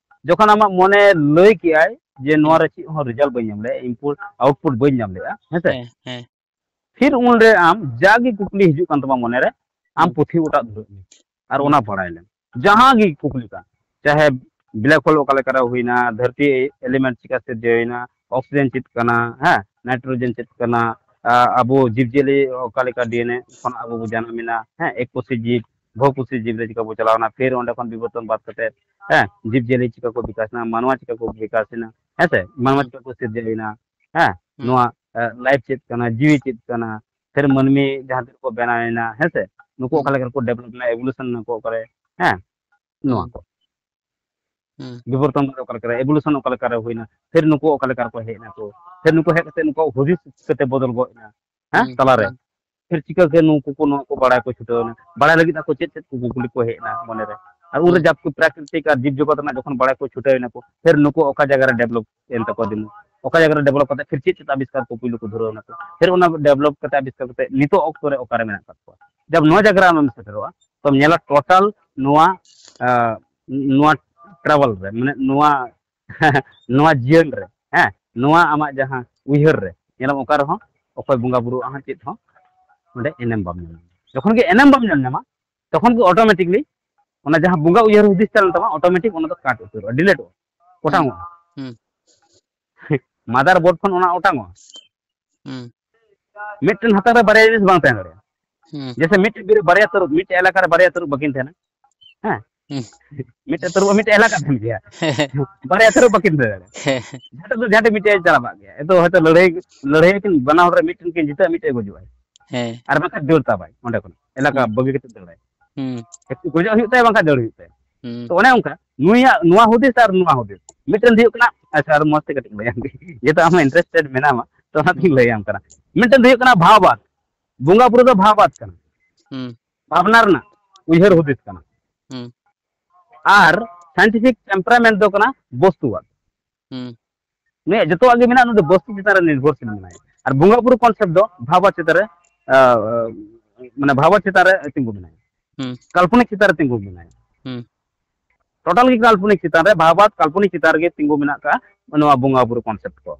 ᱡᱚᱠᱷᱚᱱ ᱟᱢᱟᱜ ᱢᱚᱱᱮ ᱞᱟᱹᱭ ᱠᱮᱜᱼᱟᱭ ᱡᱮ ᱱᱚᱣᱟ ᱦᱩᱸ᱾ ᱨᱮ ᱪᱮᱫ ᱦᱚᱸ ᱨᱮᱡᱟᱞᱴ ᱵᱟᱹᱧ ᱧᱟᱢ ᱞᱮᱜᱼᱟ, ᱤᱱᱯᱩᱴ ᱟᱣᱩᱴᱯᱩᱴ ᱵᱟᱹᱧ ᱧᱟᱢ ᱞᱮᱜᱼᱟ, ᱦᱮᱸ ᱥᱮ? ᱦᱮᱸ, ᱦᱮᱸ᱾ ᱯᱷᱤᱨ ᱩᱱᱨᱮ ᱟᱢ ᱡᱟᱜᱮ ᱠᱩᱠᱞᱤ ᱦᱤᱡᱩᱜ ᱠᱟᱱ ᱛᱟᱢᱟ ᱢᱚᱱᱮᱨᱮ, ᱟᱢ ᱦᱩᱸ᱾ ᱦᱩᱸ᱾ ᱚᱱᱟ ᱵᱟᱲᱟᱭ ᱞᱮᱢ᱾ ᱡᱟᱦᱟᱸ ᱜᱮ ᱠᱩᱠᱞᱤ ᱠᱟᱱ, ᱪᱟᱦᱮ ᱵᱞᱮᱠ ᱦᱳᱞ ᱚᱠᱟ ᱞᱮᱠᱟᱨᱮ ᱦᱩᱭᱱᱟ, ᱫᱷᱟᱹᱨᱛᱤ ᱮᱞᱤᱢᱮᱱᱴ ᱪᱤᱠᱟ ᱥᱤᱨᱡᱟᱹᱣ ᱮᱱᱟ, ᱚᱠᱥᱤᱡᱮᱱ ᱪᱮᱫ ᱠᱟᱱᱟ, ᱦᱮᱸ, ᱱᱟᱭᱴᱨᱳᱡᱮᱱ ᱪᱮᱫ ᱠᱟᱱᱟ, ᱟ, ᱟᱵᱚ ᱡᱤᱵᱽᱼᱡᱤᱭᱟᱹᱞᱤ ᱚᱠᱟ ᱞᱮᱠᱟ ᱰᱤ ᱮᱱ ᱮ ᱠᱷᱚᱱ ᱟᱵᱚ ᱵᱚ ᱡᱟᱱᱟᱢ ᱮᱱᱟ, ᱦᱮᱸ, ᱮᱠ ᱠᱳᱥᱤ ᱡᱤᱵᱽ, ᱵᱚᱦᱩ ᱠᱳᱥᱤ ᱡᱤᱵᱽ ᱨᱮ ᱪᱤᱠᱟ ᱵᱚ ᱪᱟᱞᱟᱣ ᱮᱱᱟ, ᱯᱷᱤᱨ ᱚᱸᱰᱮ ᱠᱷᱚᱱ ᱵᱤᱵᱚᱨᱛᱚᱱ ᱵᱟᱫ ᱠᱟᱛᱮ, ᱦᱮᱸ, ᱡᱤᱵᱽᱼᱡᱤᱭᱟᱹᱞᱤ ᱪᱤᱠᱟ ᱠᱚ ᱵᱤᱠᱟᱥ ᱮᱱᱟ, ᱢᱟᱱᱣᱟ ᱪᱤᱠᱟ ᱠᱚ ᱵᱤᱠᱟᱥ ᱮᱱᱟ, ᱦᱮᱸ ᱥᱮ, ᱢᱟᱱᱣᱟ ᱦᱩᱸ᱾ ᱪᱤᱠᱟ ᱠᱚ ᱥᱤᱨᱡᱟᱹᱣ ᱮᱱᱟ, ᱦᱮᱸ, ᱦᱩᱸ᱾ ᱱᱚᱣᱟ, ᱮ, ᱞᱟᱭᱤᱯᱷ ᱪᱮᱫ ᱠᱟᱱᱟ, ᱡᱤᱣᱤ ᱪᱮᱫ ᱠᱟᱱᱟ, ᱯᱷᱤᱨ ᱢᱟᱹᱱᱢᱤ ᱡᱟᱦᱟᱸ ᱛᱤᱱᱟᱹᱜ ᱠᱚ ᱵᱮᱱᱟᱣ ᱮᱱᱟ, ᱦᱮᱸ ᱥᱮ, ᱱᱩᱠᱩ ᱦᱩᱸ᱾ ᱚᱠᱟ ᱞᱮᱠᱟ ᱠᱚ ᱰᱮᱵᱷᱞᱚᱯ ᱮᱱᱟ, ᱮᱵᱳᱞᱩᱥᱚᱱ ᱱᱩᱠᱩ ᱚᱠᱟᱨᱮ, ᱦᱮᱸ, ᱱᱚᱣᱟ ᱦᱩᱸ᱾ ᱠᱚ᱾ ᱦᱩᱸ᱾ ᱵᱤᱵᱚᱨᱛᱚᱱ ᱫᱚ ᱚᱠᱟ ᱞᱮᱠᱟᱨᱮ, ᱮᱵᱳᱞᱩᱥᱚᱱ ᱚᱠᱟ ᱞᱮᱠᱟᱨᱮ ᱦᱩᱭᱱᱟ, ᱯᱷᱤᱨ ᱱᱩᱠᱩ ᱚᱠᱟ ᱞᱮᱠᱟ ᱨᱮᱠᱚ ᱦᱮᱡ ᱱᱟᱠᱚ, ᱯᱷᱤᱨ ᱱᱩᱠᱩ ᱦᱮᱡ ᱠᱟᱛᱮ ᱱᱩᱠᱩᱣᱟᱜ ᱦᱩᱫᱤᱥ ᱪᱤᱠᱟᱹᱛᱮ ᱵᱚᱫᱚᱞ ᱜᱚᱫ ᱮᱱᱟ, ᱦᱮᱸ, ᱦᱩᱸ, ᱛᱟᱞᱟᱨᱮ᱾ ᱦᱩᱸ᱾ ᱯᱷᱤᱨ ᱪᱤᱠᱟᱹᱛᱮ ᱱᱩᱠᱩ ᱠᱚ ᱱᱚᱣᱟ ᱠᱚ ᱵᱟᱲᱟᱭ ᱠᱚ ᱪᱷᱩᱴᱟᱹᱣ ᱮᱱᱟ, ᱵᱟᱲᱟᱭ ᱞᱟᱹᱜᱤᱫ ᱟᱠᱚ ᱪᱮᱫ ᱪᱮᱫ ᱠᱚ ᱠᱩᱠᱞᱤ ᱠᱚ ᱦᱮᱡ ᱮᱱᱟ ᱢᱚᱱᱮᱨᱮ᱾ ᱟᱨ ᱩᱱᱨᱮ ᱦᱩᱸ᱾ ᱡᱟᱵ ᱠᱚ ᱯᱨᱟᱠᱨᱤᱛᱤᱠ ᱟᱨ ᱡᱤᱵᱽ ᱡᱚᱜᱚᱛ ᱨᱮᱱᱟᱜ ᱡᱚᱠᱷᱚᱱ ᱵᱟᱲᱟᱭ ᱠᱚ ᱪᱷᱩᱴᱟᱹᱣ ᱮᱱᱟ ᱠᱚ, ᱯᱷᱤᱨ ᱱᱩᱠᱩ ᱚᱠᱟ ᱡᱟᱭᱜᱟ ᱨᱮ ᱰᱮᱵᱷᱞᱚᱯ ᱮᱱ ᱛᱟᱠᱚᱣᱟ ᱫᱤᱱ, ᱚᱠᱟ ᱡᱟᱭᱜᱟ ᱨᱮ ᱰᱮᱵᱷᱞᱚᱯ ᱠᱟᱛᱮ ᱯᱷᱤᱨ ᱪᱮᱫ ᱪᱮᱫ ᱟᱵᱤᱥᱠᱟᱨ ᱠᱚ ᱯᱩᱭᱞᱩ ᱠᱚ ᱫᱷᱩᱨᱟᱹᱣ ᱮᱱᱟ ᱠᱚ, ᱯᱷᱤᱨ ᱚᱱᱟ ᱰᱮᱵᱷᱞᱚᱯ ᱠᱟᱛᱮ ᱟᱵᱤᱥᱠᱟᱨ ᱠᱟᱛᱮ ᱱᱤᱛᱚᱜ ᱚᱠᱛᱚ ᱨᱮ ᱚᱠᱟᱨᱮ ᱢᱮᱱᱟᱜ ᱟᱠᱟᱫ ᱠᱚᱣᱟ᱾ ᱡᱟᱵ ᱱᱚᱣᱟ ᱡᱟᱭᱜᱟ ᱨᱮ ᱟᱢᱮᱢ ᱥᱮᱴᱮᱨᱚᱜᱼᱟ, ᱛᱚᱢ ᱧᱮᱞᱟ ᱴᱳᱴᱟᱞ ᱱᱚᱣᱟ, ᱟᱸ, ᱱᱚᱣᱟ ᱴᱨᱟᱵᱷᱮᱞ ᱨᱮ, ᱢᱟᱱᱮ ᱱᱚᱣᱟ ᱱᱚᱣᱟ ᱡᱤᱭᱚᱱ ᱨᱮ, ᱦᱮᱸ, ᱱᱚᱣᱟ ᱟᱢᱟᱜ ᱡᱟᱦᱟᱸ ᱩᱭᱦᱟᱹᱨ ᱨᱮ, ᱧᱮᱞᱟᱢ ᱚᱠᱟ ᱨᱮᱦᱚᱸ ᱚᱠᱚᱭ ᱵᱚᱸᱜᱟ ᱵᱩᱨᱩᱣᱟᱜ ᱦᱚᱸ ᱪᱮᱫ ᱦᱚᱸ ᱚᱸᱰᱮ ᱮᱱᱮᱢ ᱵᱟᱢ ᱧᱟᱢᱟ᱾ ᱡᱚᱠᱷᱚᱱ ᱜᱮ ᱮᱱᱮᱢ ᱵᱟᱢ ᱧᱟᱢ ᱧᱟᱢᱟ, ᱛᱚᱠᱷᱚᱱ ᱜᱮ ᱚᱴᱳᱢᱮᱴᱤᱠᱞᱤ ᱚᱱᱟ ᱡᱟᱦᱟᱸ ᱵᱚᱸᱜᱟ ᱩᱭᱦᱟᱹᱨ ᱦᱩᱫᱤᱥ ᱪᱟᱞᱟᱜ ᱛᱟᱢᱟ, ᱚᱴᱳᱢᱮᱴᱤᱠ ᱚᱱᱟ ᱫᱚ ᱠᱟᱴ ᱩᱛᱟᱹᱨᱚᱜᱼᱟ, ᱰᱤᱞᱮᱴᱚᱜᱼᱟ, ᱦᱩᱸ, ᱚᱴᱟᱝᱚᱜᱼᱟ᱾ ᱦᱩᱸ, ᱢᱟᱫᱟᱨ ᱵᱳᱨᱰ ᱠᱷᱚᱱ ᱚᱱᱟ ᱚᱴᱟᱝᱚᱜᱼᱟ᱾ ᱦᱩᱸ, ᱢᱤᱫᱴᱮᱱ ᱦᱟᱛᱟᱝ ᱨᱮ ᱵᱟᱨᱭᱟ ᱡᱤᱱᱤᱥ ᱵᱟᱝ ᱛᱟᱦᱮᱸ ᱫᱟᱲᱮᱭᱟᱜᱼᱟ᱾ ᱦᱩᱸ, ᱡᱮᱭᱥᱮ ᱢᱤᱫᱴᱮᱱ ᱵᱤᱨ ᱨᱮ ᱵᱟᱨᱭᱟ ᱛᱟᱹᱨᱩᱵ, ᱢᱤᱫᱴᱮᱱ ᱮᱞᱟᱠᱟ ᱨᱮ ᱵᱟᱨᱭᱟ ᱛᱟᱹᱨᱩᱵ ᱵᱟᱹᱠᱤᱱ ᱛᱟᱦᱮᱱᱟ, ᱦᱮᱸ, ᱢᱤᱫᱴᱮᱡ ᱛᱟᱹᱨᱩᱵ ᱢᱤᱫᱴᱮᱡ ᱮᱞᱟᱠᱟ ᱛᱟᱦᱮᱱ ᱜᱮᱭᱟ᱾ ᱵᱟᱨᱭᱟ ᱛᱟᱹᱨᱩᱵ ᱵᱟᱹᱠᱤᱱ ᱫᱟᱹᱲ ᱫᱟᱲᱮᱭᱟᱜᱼᱟ᱾ ᱡᱟᱦᱟᱸᱴᱟᱜ ᱫᱚ ᱡᱟᱦᱟᱸᱴᱟᱜ ᱢᱤᱫᱴᱮᱡ ᱪᱟᱞᱟᱜ ᱜᱮᱭᱟ᱾ ᱮᱛᱚ ᱦᱚᱭᱛᱚ ᱞᱟᱹᱲᱦᱟᱹᱭ ᱞᱟᱹᱲᱦᱟᱹᱭ ᱠᱤᱱ ᱵᱟᱱᱟ ᱦᱚᱲ ᱨᱮ ᱢᱤᱫᱴᱮᱱ ᱠᱤᱱ ᱡᱤᱛᱟᱹᱜᱼᱟ, ᱢᱤᱫᱴᱮᱡ ᱜᱩᱡᱩᱜᱼᱟᱭ᱾ ᱟᱨ ᱵᱟᱝᱠᱷᱟᱱ ᱫᱟᱹᱲ ᱛᱟᱵᱟᱭ ᱚᱸᱰᱮ ᱠᱷᱚᱱ, ᱮᱞᱟᱠᱟ ᱵᱟᱹᱜᱤ ᱠᱟᱛᱮ ᱫᱟᱹᱲᱟᱭ᱾ ᱜᱩᱡᱩᱜ ᱦᱩᱭᱩᱜ ᱛᱟᱭᱟ, ᱵᱟᱝᱠᱷᱟᱱ ᱫᱟᱹᱲ ᱦᱩᱭᱩᱜ ᱛᱟᱭᱟ᱾ ᱛᱚ ᱚᱱᱮ ᱚᱱᱠᱟ ᱱᱩᱭᱟᱜ ᱱᱚᱣᱟ ᱦᱩᱫᱤᱥ ᱟᱨ ᱱᱚᱣᱟ ᱦᱩᱫᱤᱥ, ᱢᱤᱫᱴᱮᱱ ᱫᱚ ᱦᱩᱭᱩᱜ ᱠᱟᱱᱟ, ᱟᱪᱪᱷᱟ, ᱟᱨ ᱢᱚᱡᱽ ᱛᱮ ᱠᱟᱹᱴᱤᱡ ᱞᱟᱹᱭᱟᱢ ᱜᱮ, ᱡᱮᱦᱮᱛᱩ ᱟᱢ ᱦᱚᱸ ᱤᱱᱴᱟᱨᱮᱥᱴᱮᱰ ᱢᱮᱱᱟᱢᱟ, ᱛᱚ ᱚᱱᱟᱛᱤᱧ ᱞᱟᱹᱭᱟᱢ ᱠᱟᱱᱟ᱾ ᱢᱤᱫᱴᱮᱱ ᱫᱚ ᱦᱩᱭᱩᱜ ᱠᱟᱱᱟ ᱵᱷᱟᱣᱵᱟᱫ, ᱵᱚᱸᱜᱟ ᱵᱩᱨᱩ ᱫᱚ ᱵᱷᱟᱣᱵᱟᱫ ᱠᱟᱱᱟ, ᱵᱷᱟᱵᱽᱱᱟ ᱨᱮᱱᱟᱜ ᱩᱭᱦᱟᱹᱨ ᱦᱩᱫᱤᱥ ᱠᱟᱱᱟ᱾ ᱟᱨ ᱥᱟᱭᱮᱱᱴᱤᱯᱷᱤᱠ ᱴᱮᱢᱯᱟᱨᱟᱢᱮᱱᱴ ᱫᱚ ᱠᱟᱱᱟ ᱵᱚᱥᱛᱩᱣᱟᱫ᱾ ᱩᱱᱤᱭᱟᱜ ᱡᱚᱛᱚᱣᱟᱜ ᱜᱮ ᱢᱮᱱᱟᱜᱼᱟ, ᱩᱱᱤ ᱫᱚ ᱵᱚᱥᱛᱩ ᱪᱮᱛᱟᱱ ᱨᱮ ᱱᱤᱨᱵᱷᱚᱨᱥᱤᱞ ᱢᱮᱱᱟᱭᱟ᱾ ᱟᱨ ᱵᱚᱸᱜᱟ ᱵᱩᱨᱩ ᱠᱚᱱᱥᱮᱯᱴ ᱫᱚ ᱵᱷᱟᱵᱟᱫ ᱪᱮᱛᱟᱱ ᱨᱮ, ᱟᱸ, ᱢᱟᱱᱮ ᱵᱷᱟᱵᱟᱫ ᱪᱮᱛᱟᱱ ᱨᱮ ᱛᱤᱸᱜᱩ ᱢᱮᱱᱟᱭᱟ, ᱠᱟᱞᱯᱚᱱᱤᱠ ᱪᱮᱛᱟᱱ ᱨᱮ ᱛᱤᱸᱜᱩ ᱢᱮᱱᱟᱭᱟ᱾ ᱴᱳᱴᱟᱞ ᱜᱮ ᱠᱟᱞᱯᱚᱱᱤᱠ ᱪᱮᱛᱟᱱ ᱨᱮ, ᱵᱷᱟᱵᱟᱫ ᱠᱟᱞᱯᱚᱱᱤᱠ ᱪᱮᱛᱟᱱ ᱨᱮᱜᱮ ᱛᱤᱸᱜᱩ ᱢᱮᱱᱟᱜ ᱠᱟᱜᱼᱟ ᱱᱚᱣᱟ ᱵᱚᱸᱜᱟ ᱵᱩᱨᱩ ᱠᱚᱱᱥᱮᱯᱴ ᱠᱚ᱾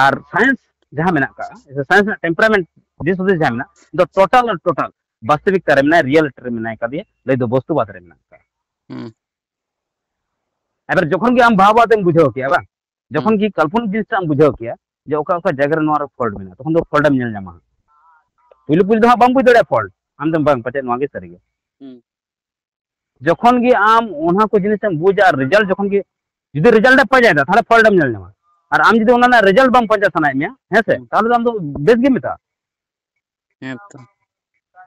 ᱟᱨ ᱥᱟᱭᱮᱱᱥ ᱡᱟᱦᱟᱸ ᱢᱮᱱᱟᱜ ᱠᱟᱜᱼᱟ, ᱥᱟᱭᱮᱱᱥ ᱨᱮᱱᱟᱜ ᱴᱮᱢᱯᱟᱨᱟᱢᱮᱱᱴ ᱫᱤᱥ ᱦᱩᱫᱤᱥ ᱡᱟᱦᱟᱸ ᱢᱮᱱᱟᱜ ᱫᱚ, ᱴᱳᱴᱟᱞ ᱟᱨ ᱴᱳᱴᱟᱞ ᱵᱟᱥᱛᱚᱵᱤᱠᱛᱟ ᱨᱮ ᱢᱮᱱᱟᱭᱟ, ᱨᱤᱭᱮᱞᱤᱴᱤ ᱨᱮ ᱢᱮᱱᱟᱭ ᱠᱟᱫᱮᱭᱟ, ᱞᱟᱹᱭ ᱫᱚ ᱵᱚᱥᱛᱩᱵᱟᱫ ᱨᱮ ᱢᱮᱱᱟᱜ ᱠᱟᱜᱼᱟ᱾ ᱮᱵᱟᱨ ᱡᱚᱠᱷᱚᱱ ᱜᱮ ᱟᱢ ᱵᱷᱟᱵᱟᱫ ᱮᱢ ᱵᱩᱡᱷᱟᱹᱣ ᱠᱮᱭᱟ, ᱵᱟᱝ, ᱡᱚᱠᱷᱚᱱ ᱜᱮ ᱠᱟᱞᱯᱚᱱᱤᱠ ᱡᱤᱱᱤᱥ ᱮᱢ ᱵᱩᱡᱷᱟᱹᱣ ᱠᱮᱭᱟ ᱡᱮ ᱚᱠᱟ ᱚᱠᱟ ᱡᱟᱭᱜᱟ ᱨᱮ ᱱᱚᱣᱟ ᱨᱮ ᱯᱷᱚᱞᱴ ᱢᱮᱱᱟᱜᱼᱟ, ᱛᱚᱠᱷᱚᱱ ᱫᱚ ᱯᱷᱚᱞᱴ ᱮᱢ ᱧᱮᱞ ᱧᱟᱢᱟ᱾ ᱯᱩᱭᱞᱩ ᱯᱩᱭᱞᱩ ᱫᱚ ᱦᱟᱸᱜ ᱵᱟᱢ ᱵᱩᱡᱽ ᱫᱟᱲᱮᱭᱟᱜᱼᱟ ᱯᱷᱚᱞᱴ, ᱟᱢ ᱫᱚᱢ, ᱵᱟᱝ, ᱯᱟᱪᱮᱫ ᱱᱚᱣᱟ ᱜᱮ ᱥᱟᱹᱨᱤ ᱜᱮ᱾ ᱡᱚᱠᱷᱚᱱ ᱜᱮ ᱟᱢ ᱚᱱᱟ ᱠᱚ ᱡᱤᱱᱤᱥ ᱮᱢ ᱵᱩᱡᱟ ᱟᱨ ᱨᱮᱡᱟᱞᱴ ᱡᱚᱠᱷᱚᱱ ᱜᱮ, ᱡᱩᱫᱤ ᱨᱮᱡᱟᱞᱴ ᱮ ᱯᱟᱸᱡᱟᱭᱮᱫᱟ, ᱛᱟᱦᱚᱞᱮ ᱯᱷᱚᱞᱴ ᱮᱢ ᱧᱮᱞ ᱧᱟᱢᱟ᱾ ᱟᱨ ᱟᱢ ᱡᱩᱫᱤ ᱚᱱᱟ ᱨᱮᱱᱟᱜ ᱨᱮᱡᱟᱞᱴ ᱵᱟᱢ ᱯᱟᱸᱡᱟ ᱥᱟᱱᱟᱭᱮᱫ ᱢᱮᱭᱟ, ᱦᱮᱸ ᱥᱮ, ᱛᱟᱦᱚᱞᱮ ᱫᱚ ᱟᱢ ᱫᱚ ᱵᱮᱥ ᱜᱮ ᱢᱮᱛᱟᱜᱼᱟ᱾ ᱦᱮᱸ ᱛᱚ᱾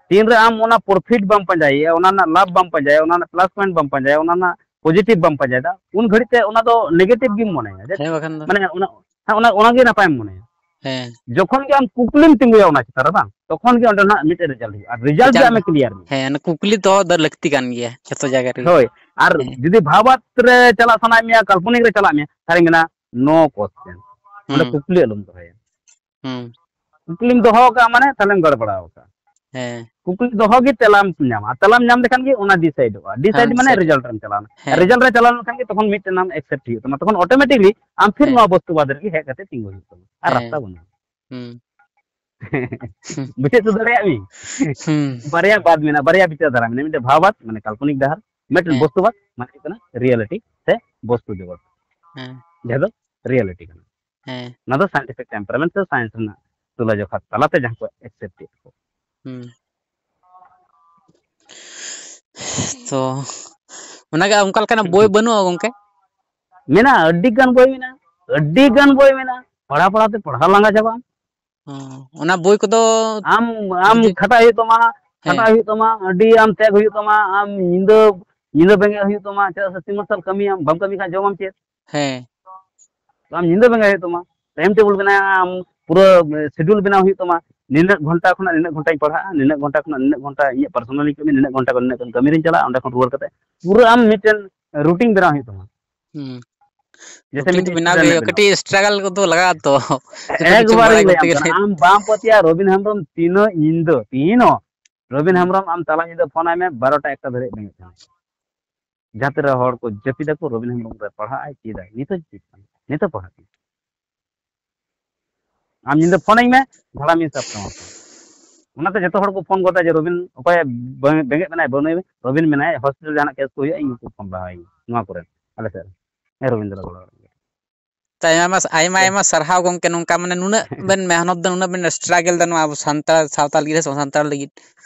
ᱛᱤᱱᱨᱮ ᱟᱢ ᱚᱱᱟ ᱯᱨᱚᱯᱷᱤᱴ ᱵᱟᱢ ᱯᱟᱸᱡᱟᱭᱮᱭᱟ, ᱚᱱᱟ ᱨᱮᱱᱟᱜ ᱞᱟᱵᱷ ᱵᱟᱢ ᱯᱟᱸᱡᱟᱭᱟ, ᱚᱱᱟ ᱨᱮᱱᱟᱜ ᱯᱞᱟᱥ ᱯᱚᱭᱮᱱᱴ ᱵᱟᱢ ᱯᱟᱸᱡᱟᱭᱟ, ᱚᱱᱟ ᱨᱮᱱᱟᱜ ᱯᱚᱡᱤᱴᱤᱵᱷ ᱵᱟᱢ ᱯᱟᱸᱡᱟᱭᱮᱫᱟ, ᱩᱱ ᱜᱷᱟᱹᱲᱤᱡ ᱛᱮ ᱚᱱᱟ ᱫᱚ ᱱᱮᱜᱮᱴᱤᱵᱷ ᱜᱮᱢ ᱢᱚᱱᱮᱭᱟ᱾ ᱡᱮ, ᱦᱮᱸ, ᱵᱟᱠᱷᱟᱱ ᱫᱚ᱾ ᱢᱟᱱᱮ ᱚᱱᱟ, ᱦᱮᱸ, ᱚᱱᱟ, ᱚᱱᱟ ᱜᱮ ᱱᱟᱯᱟᱭᱮᱢ ᱢᱚᱱᱮᱭᱟ᱾ ᱦᱮᱸ᱾ ᱡᱚᱠᱷᱚᱱ ᱜᱮ ᱟᱢ ᱠᱩᱠᱞᱤᱢ ᱛᱤᱸᱜᱩᱭᱟ ᱚᱱᱟ ᱪᱮᱛᱟᱱ ᱨᱮ, ᱵᱟᱝ, ᱛᱚᱠᱷᱚᱱ ᱜᱮ ᱚᱸᱰᱮᱱᱟᱜ ᱢᱤᱫᱴᱮᱱ ᱨᱮᱡᱟᱞᱴ ᱦᱩᱭᱩᱜᱼᱟ᱾ ᱟᱨ ᱨᱮᱡᱟᱞᱴ ᱜᱮ ᱨᱮᱡᱟᱞᱴ ᱟᱢᱮ ᱫᱚ, ᱠᱞᱤᱭᱟᱨ ᱢᱮᱭᱟ᱾ ᱦᱮᱸ, ᱚᱱᱟ ᱠᱩᱠᱞᱤ ᱫᱚᱦᱚ ᱫᱚ ᱞᱟᱹᱠᱛᱤ ᱠᱟᱱ ᱜᱮᱭᱟ ᱡᱷᱚᱛᱚ ᱡᱟᱭᱜᱟ ᱨᱮᱜᱮ᱾ ᱦᱳᱭ᱾ ᱟᱨ ᱦᱮᱸ᱾ ᱡᱩᱫᱤ ᱵᱷᱟᱵᱟᱛ ᱨᱮ ᱪᱟᱞᱟᱜ ᱥᱟᱱᱟᱭᱮᱫ ᱢᱮᱭᱟ, ᱠᱟᱞᱯᱚᱱᱤᱠ ᱨᱮ ᱪᱟᱞᱟᱜ ᱢᱮᱭᱟ, ᱛᱟᱦᱞᱮ ᱢᱮᱱᱟ, "No question." ᱚᱸᱰᱮ ᱦᱩᱸ᱾ ᱠᱩᱠᱞᱤ ᱟᱞᱚᱢ ᱫᱚᱦᱚᱭᱟ᱾ ᱦᱩᱸ᱾ ᱠᱩᱠᱞᱤᱢ ᱫᱚᱦᱚ ᱠᱟᱜᱼᱟ, ᱢᱟᱱᱮ ᱛᱟᱦᱞᱮᱢ ᱜᱟᱲᱵᱟᱲᱟᱣ ᱠᱟᱜᱼᱟ᱾ ᱦᱮᱸ᱾ ᱠᱩᱠᱞᱤ ᱫᱚᱦᱚ ᱜᱮ ᱛᱮᱞᱟᱢ ᱧᱟᱢᱟ, ᱟᱨ ᱛᱮᱞᱟᱢ ᱧᱟᱢ ᱞᱮᱠᱷᱟᱱ ᱜᱮ ᱚᱱᱟ ᱰᱤᱥᱟᱭᱤᱰᱚᱜᱼᱟ᱾ ᱰᱤᱥᱟᱭᱤᱰ ᱦᱮᱸ, ᱢᱟᱱᱮ ᱰᱤᱥᱟᱭᱤᱰ᱾ ᱨᱮᱡᱟᱞᱴ ᱨᱮᱢ ᱪᱟᱞᱟᱣᱱᱟ᱾ ᱦᱮᱸ᱾ ᱨᱮᱡᱟᱞᱴ ᱨᱮ ᱪᱟᱞᱟᱣ ᱞᱮᱱᱠᱷᱟᱱ ᱜᱮ ᱛᱚᱠᱷᱚᱱ ᱢᱤᱫᱴᱮᱱ ᱟᱢ ᱮᱠᱥᱮᱯᱴ ᱦᱩᱭᱩᱜ ᱛᱟᱢᱟ, ᱛᱚᱠᱷᱚᱱ ᱚᱴᱳᱢᱮᱴᱤᱠᱞᱤ ᱟᱢ ᱯᱷᱤᱨ ᱦᱮᱸ᱾ ᱱᱚᱣᱟ ᱵᱚᱥᱛᱩᱵᱟᱫ ᱨᱮᱜᱮ ᱦᱮᱡ ᱠᱟᱛᱮ ᱛᱤᱸᱜᱩ ᱦᱩᱭᱩᱜ ᱛᱟᱢᱟ, ᱟᱨ ᱦᱮᱸ᱾ ᱨᱟᱥᱛᱟ ᱵᱟᱹᱱᱩᱜᱼᱟ᱾ ᱦᱩᱸ᱾ ᱵᱩᱡᱷᱟᱹᱣ ᱛᱚ ᱫᱟᱲᱮᱭᱟᱜ ᱢᱤᱧ? ᱦᱩᱸ᱾ ᱵᱟᱨᱭᱟ ᱵᱟᱫ ᱢᱮᱱᱟᱜᱼᱟ, ᱵᱟᱨᱭᱟ ᱵᱤᱪᱟᱨ ᱫᱷᱟᱨᱟ ᱢᱮᱱᱟᱜᱼᱟ, ᱢᱤᱫᱴᱮᱱ ᱵᱷᱟᱵᱟᱫ, ᱢᱟᱱᱮ ᱠᱟᱞᱯᱚᱱᱤᱠ ᱰᱟᱦᱟᱨ, ᱢᱤᱫᱴᱮᱱ ᱦᱮᱸ᱾ ᱵᱚᱥᱛᱩᱵᱟᱫ, ᱢᱟᱱᱮ ᱦᱩᱭᱩᱜ ᱠᱟᱱᱟ ᱨᱤᱭᱮᱞᱤᱴᱤ ᱥᱮ ᱵᱚᱥᱛᱩ ᱡᱚᱜᱚᱛ᱾ ᱦᱮᱸ᱾ ᱡᱟᱦᱟᱸ ᱫᱚ ᱨᱤᱭᱮᱞᱤᱴᱤ ᱠᱟᱱᱟ᱾ ᱦᱮᱸ᱾ ᱚᱱᱟ ᱫᱚ ᱥᱟᱭᱮᱱᱴᱤᱯᱷᱤᱠ ᱴᱮᱢᱯᱟᱨᱟᱢᱮᱱᱴ ᱥᱮ ᱥᱟᱭᱮᱱᱥ ᱨᱮᱱᱟᱜ ᱛᱩᱞᱟᱹᱡᱚᱠᱷᱟ ᱛᱟᱞᱟᱛᱮ ᱡᱟᱦᱟᱸ ᱠᱚ ᱮᱠᱥᱮᱯᱴ ᱮᱫ ᱠᱚ᱾ ᱦᱩᱸ᱾ ᱛᱚ ᱚᱱᱟᱜᱮ ᱚᱱᱠᱟ ᱞᱮᱠᱟᱱᱟᱜ ᱵᱳᱭ ᱵᱟᱹᱱᱩᱜᱼᱟ ᱜᱚᱝᱠᱮ? ᱢᱮᱱᱟᱜᱼᱟ, ᱟᱹᱰᱤ ᱜᱟᱱ ᱵᱳᱭ ᱢᱮᱱᱟᱜᱼᱟ, ᱟᱹᱰᱤ ᱜᱟᱱ ᱵᱳᱭ ᱢᱮᱱᱟᱜᱼᱟ, ᱯᱟᱲᱦᱟᱣ ᱯᱟᱲᱦᱟᱣ ᱛᱮ ᱯᱟᱲᱦᱟᱣ ᱞᱟᱸᱜᱟ ᱪᱟᱵᱟᱜᱼᱟ᱾ ᱚᱱᱟ ᱵᱳᱭ ᱠᱚᱫᱚ ᱟᱢ ᱟᱢ ᱡᱩᱫᱤ ᱠᱷᱟᱴᱟᱜ ᱦᱩᱭᱩᱜ ᱛᱟᱢᱟ, ᱦᱮᱸ᱾ ᱠᱷᱟᱴᱟᱜ ᱦᱩᱭᱩᱜ ᱛᱟᱢᱟ, ᱟᱹᱰᱤ ᱟᱢ ᱛᱮᱜ ᱦᱩᱭᱩᱜ ᱛᱟᱢᱟ, ᱟᱢ ᱧᱤᱫᱟᱹ ᱧᱤᱫᱟᱹ ᱵᱮᱸᱜᱮᱫ ᱦᱩᱭᱩᱜ ᱛᱟᱢᱟ, ᱪᱮᱫᱟᱜ ᱥᱮ ᱥᱤᱧ ᱢᱟᱨᱥᱟᱞ ᱠᱟᱹᱢᱤᱭᱟᱢ, ᱵᱟᱢ ᱠᱟᱹᱢᱤ ᱠᱷᱟᱱ ᱡᱚᱢᱟᱢ ᱪᱮᱫ? ᱦᱮᱸ᱾ ᱟᱢ ᱧᱤᱫᱟᱹ ᱵᱮᱸᱜᱮᱫ ᱦᱩᱭᱩᱜ ᱛᱟᱢᱟ, ᱴᱟᱭᱤᱢ ᱴᱮᱵᱚᱞ ᱵᱮᱱᱟᱣ ᱟᱢ, ᱯᱩᱨᱟᱹ ᱥᱤᱰᱩᱞ ᱵᱮᱱᱟᱣ ᱦᱩᱭᱩᱜ ᱛᱟᱢᱟ, ᱱᱤᱱᱟᱹᱜ ᱜᱷᱚᱱᱴᱟ ᱠᱷᱚᱱᱟᱜ ᱱᱤᱱᱟᱹᱜ ᱜᱷᱚᱱᱴᱟᱧ ᱯᱟᱲᱦᱟᱜᱼᱟ, ᱱᱤᱱᱟᱹᱜ ᱜᱷᱚᱱᱴᱟ ᱠᱷᱚᱱᱟᱜ ᱱᱤᱱᱟᱹᱜ ᱜᱷᱚᱱᱴᱟ ᱤᱧᱟᱹᱜ ᱯᱟᱨᱥᱚᱱᱟᱞᱤ ᱠᱟᱹᱢᱤ, ᱱᱤᱱᱟᱹᱜ ᱜᱷᱚᱱᱴᱟ ᱠᱷᱚᱱ ᱱᱤᱱᱟᱹᱜ ᱠᱟᱹᱢᱤ ᱨᱤᱧ ᱪᱟᱞᱟᱜᱼᱟ, ᱚᱸᱰᱮ ᱠᱷᱚᱱ ᱨᱩᱣᱟᱹᱲ ᱠᱟᱛᱮ ᱯᱩᱨᱟᱹ ᱟᱢ ᱢᱤᱫᱴᱮᱱ ᱨᱩᱴᱤᱱ ᱵᱮᱱᱟᱣ ᱦᱩᱭᱩᱜ ᱛᱟᱢᱟ᱾ ᱦᱩᱸ᱾ ᱡᱮᱭᱥᱮ ᱨᱩᱴᱤᱱ ᱫᱚ ᱢᱤᱫᱴᱮᱱ ᱵᱮᱱᱟᱣ ᱜᱮ ᱥᱴᱩᱰᱮᱱᱴ ᱦᱩᱭᱩᱜᱼᱟ, ᱵᱮᱱᱟᱣ᱾ ᱠᱟᱹᱴᱤᱡ ᱥᱴᱨᱟᱜᱟᱞ ᱠᱚᱫᱚ ᱞᱟᱜᱟᱜᱼᱟ ᱛᱚ᱾ ᱡᱚᱛᱚ ᱠᱤᱪᱷᱩ ᱮᱠᱵᱟᱨᱤᱧ ᱵᱟᱲᱟᱭ ᱞᱟᱹᱭᱟᱢ ᱠᱚᱨᱛᱮ ᱜᱮᱞᱮ᱾ ᱠᱟᱱᱟ, ᱟᱢ ᱵᱟᱢ ᱯᱟᱹᱛᱭᱟᱹᱜᱼᱟ, ᱨᱚᱵᱤᱱ ᱦᱮᱢᱵᱨᱚᱢ ᱛᱤᱱᱟᱹᱜ ᱧᱤᱫᱟᱹ, ᱛᱤᱱ ᱦᱚᱸ ᱨᱚᱵᱤᱱ ᱦᱩᱸ᱾ ᱦᱮᱢᱵᱨᱚᱢ ᱟᱢ ᱛᱟᱞᱟ ᱧᱤᱫᱟᱹ ᱯᱷᱳᱱ ᱟᱭ ᱢᱮ, ᱵᱟᱨᱚᱴᱟ ᱮᱠᱴᱟ ᱫᱷᱟᱹᱨᱤᱡ ᱵᱮᱸᱜᱮᱫ ᱠᱟᱱᱟ᱾ ᱡᱟᱦᱟᱸ ᱛᱤᱱᱟᱹᱜ ᱦᱚᱲ ᱠᱚ ᱡᱟᱹᱯᱤᱫ ᱟᱠᱚ, ᱨᱚᱵᱤᱱ ᱦᱮᱢᱵᱨᱚᱢ ᱨᱮ ᱯᱟᱲᱦᱟᱜ ᱟᱭ, ᱪᱮᱫᱟᱭ, ᱱᱤᱛ ᱦᱚᱸ ᱪᱮᱫ ᱠᱟᱱᱟ, ᱱᱤᱛ ᱦᱚᱸ ᱯᱟᱲᱦᱟᱜ ᱠᱟᱱᱟ᱾ ᱟᱢ ᱧᱤᱫᱟᱹ ᱯᱷᱳᱱ ᱟᱹᱧ ᱢᱮ, ᱵᱷᱟᱲᱟ ᱢᱤᱧ ᱥᱟᱵ ᱛᱟᱢᱟ᱾ ᱚᱱᱟᱛᱮ ᱡᱚᱛᱚ ᱦᱚᱲ ᱠᱚ ᱯᱷᱳᱱ ᱜᱚᱫᱟ ᱡᱮ, "ᱨᱚᱵᱤᱱ ᱚᱠᱚᱭ ᱵᱮ-, ᱵᱮᱸᱜᱮᱫ ᱢᱮᱱᱟᱭ?" ᱵᱟᱹᱱᱩᱭ, "ᱨᱚᱵᱤᱱ ᱢᱮᱱᱟᱭ, ᱦᱚᱥᱯᱤᱴᱟᱞ ᱡᱟᱦᱟᱱᱟᱜ ᱠᱮᱥ ᱠᱚ ᱦᱩᱭᱩᱜᱼᱟ, ᱤᱧ ᱜᱮᱠᱚ ᱯᱷᱳᱱ ᱵᱟᱲᱟᱭᱟ ᱱᱚᱣᱟ ᱠᱚᱨᱮ, ᱟᱞᱮ ᱥᱮᱫ ᱨᱮ᱾ ᱦᱮᱸ, ᱨᱚᱵᱤᱱ ᱫᱚ ᱞᱟᱜᱟᱣ ᱠᱟᱱᱟ᱾" ᱛᱚ ᱟᱭᱢᱟ, ᱟᱭᱢᱟ, ᱟᱭᱢᱟ ᱥᱟᱨᱦᱟᱣ ᱜᱚᱢᱠᱮ, ᱱᱚᱝᱠᱟ ᱢᱟᱱᱮ ᱱᱩᱱᱟᱹᱜ ᱵᱮᱱ ᱢᱮᱦᱱᱚᱛ ᱫᱟ, ᱱᱩᱱᱟᱹᱜ ᱵᱮᱱ ᱥᱴᱨᱟᱜᱮᱞ ᱫᱟ ᱱᱚᱣᱟ ᱟᱵᱚ ᱥᱟᱱᱛᱟᱲ ᱥᱟᱶᱛᱟ ᱞᱟᱹᱜᱤᱫ ᱥᱮ ᱥᱟᱱᱛᱟᱲ ᱞᱟᱹᱜᱤᱫ᱾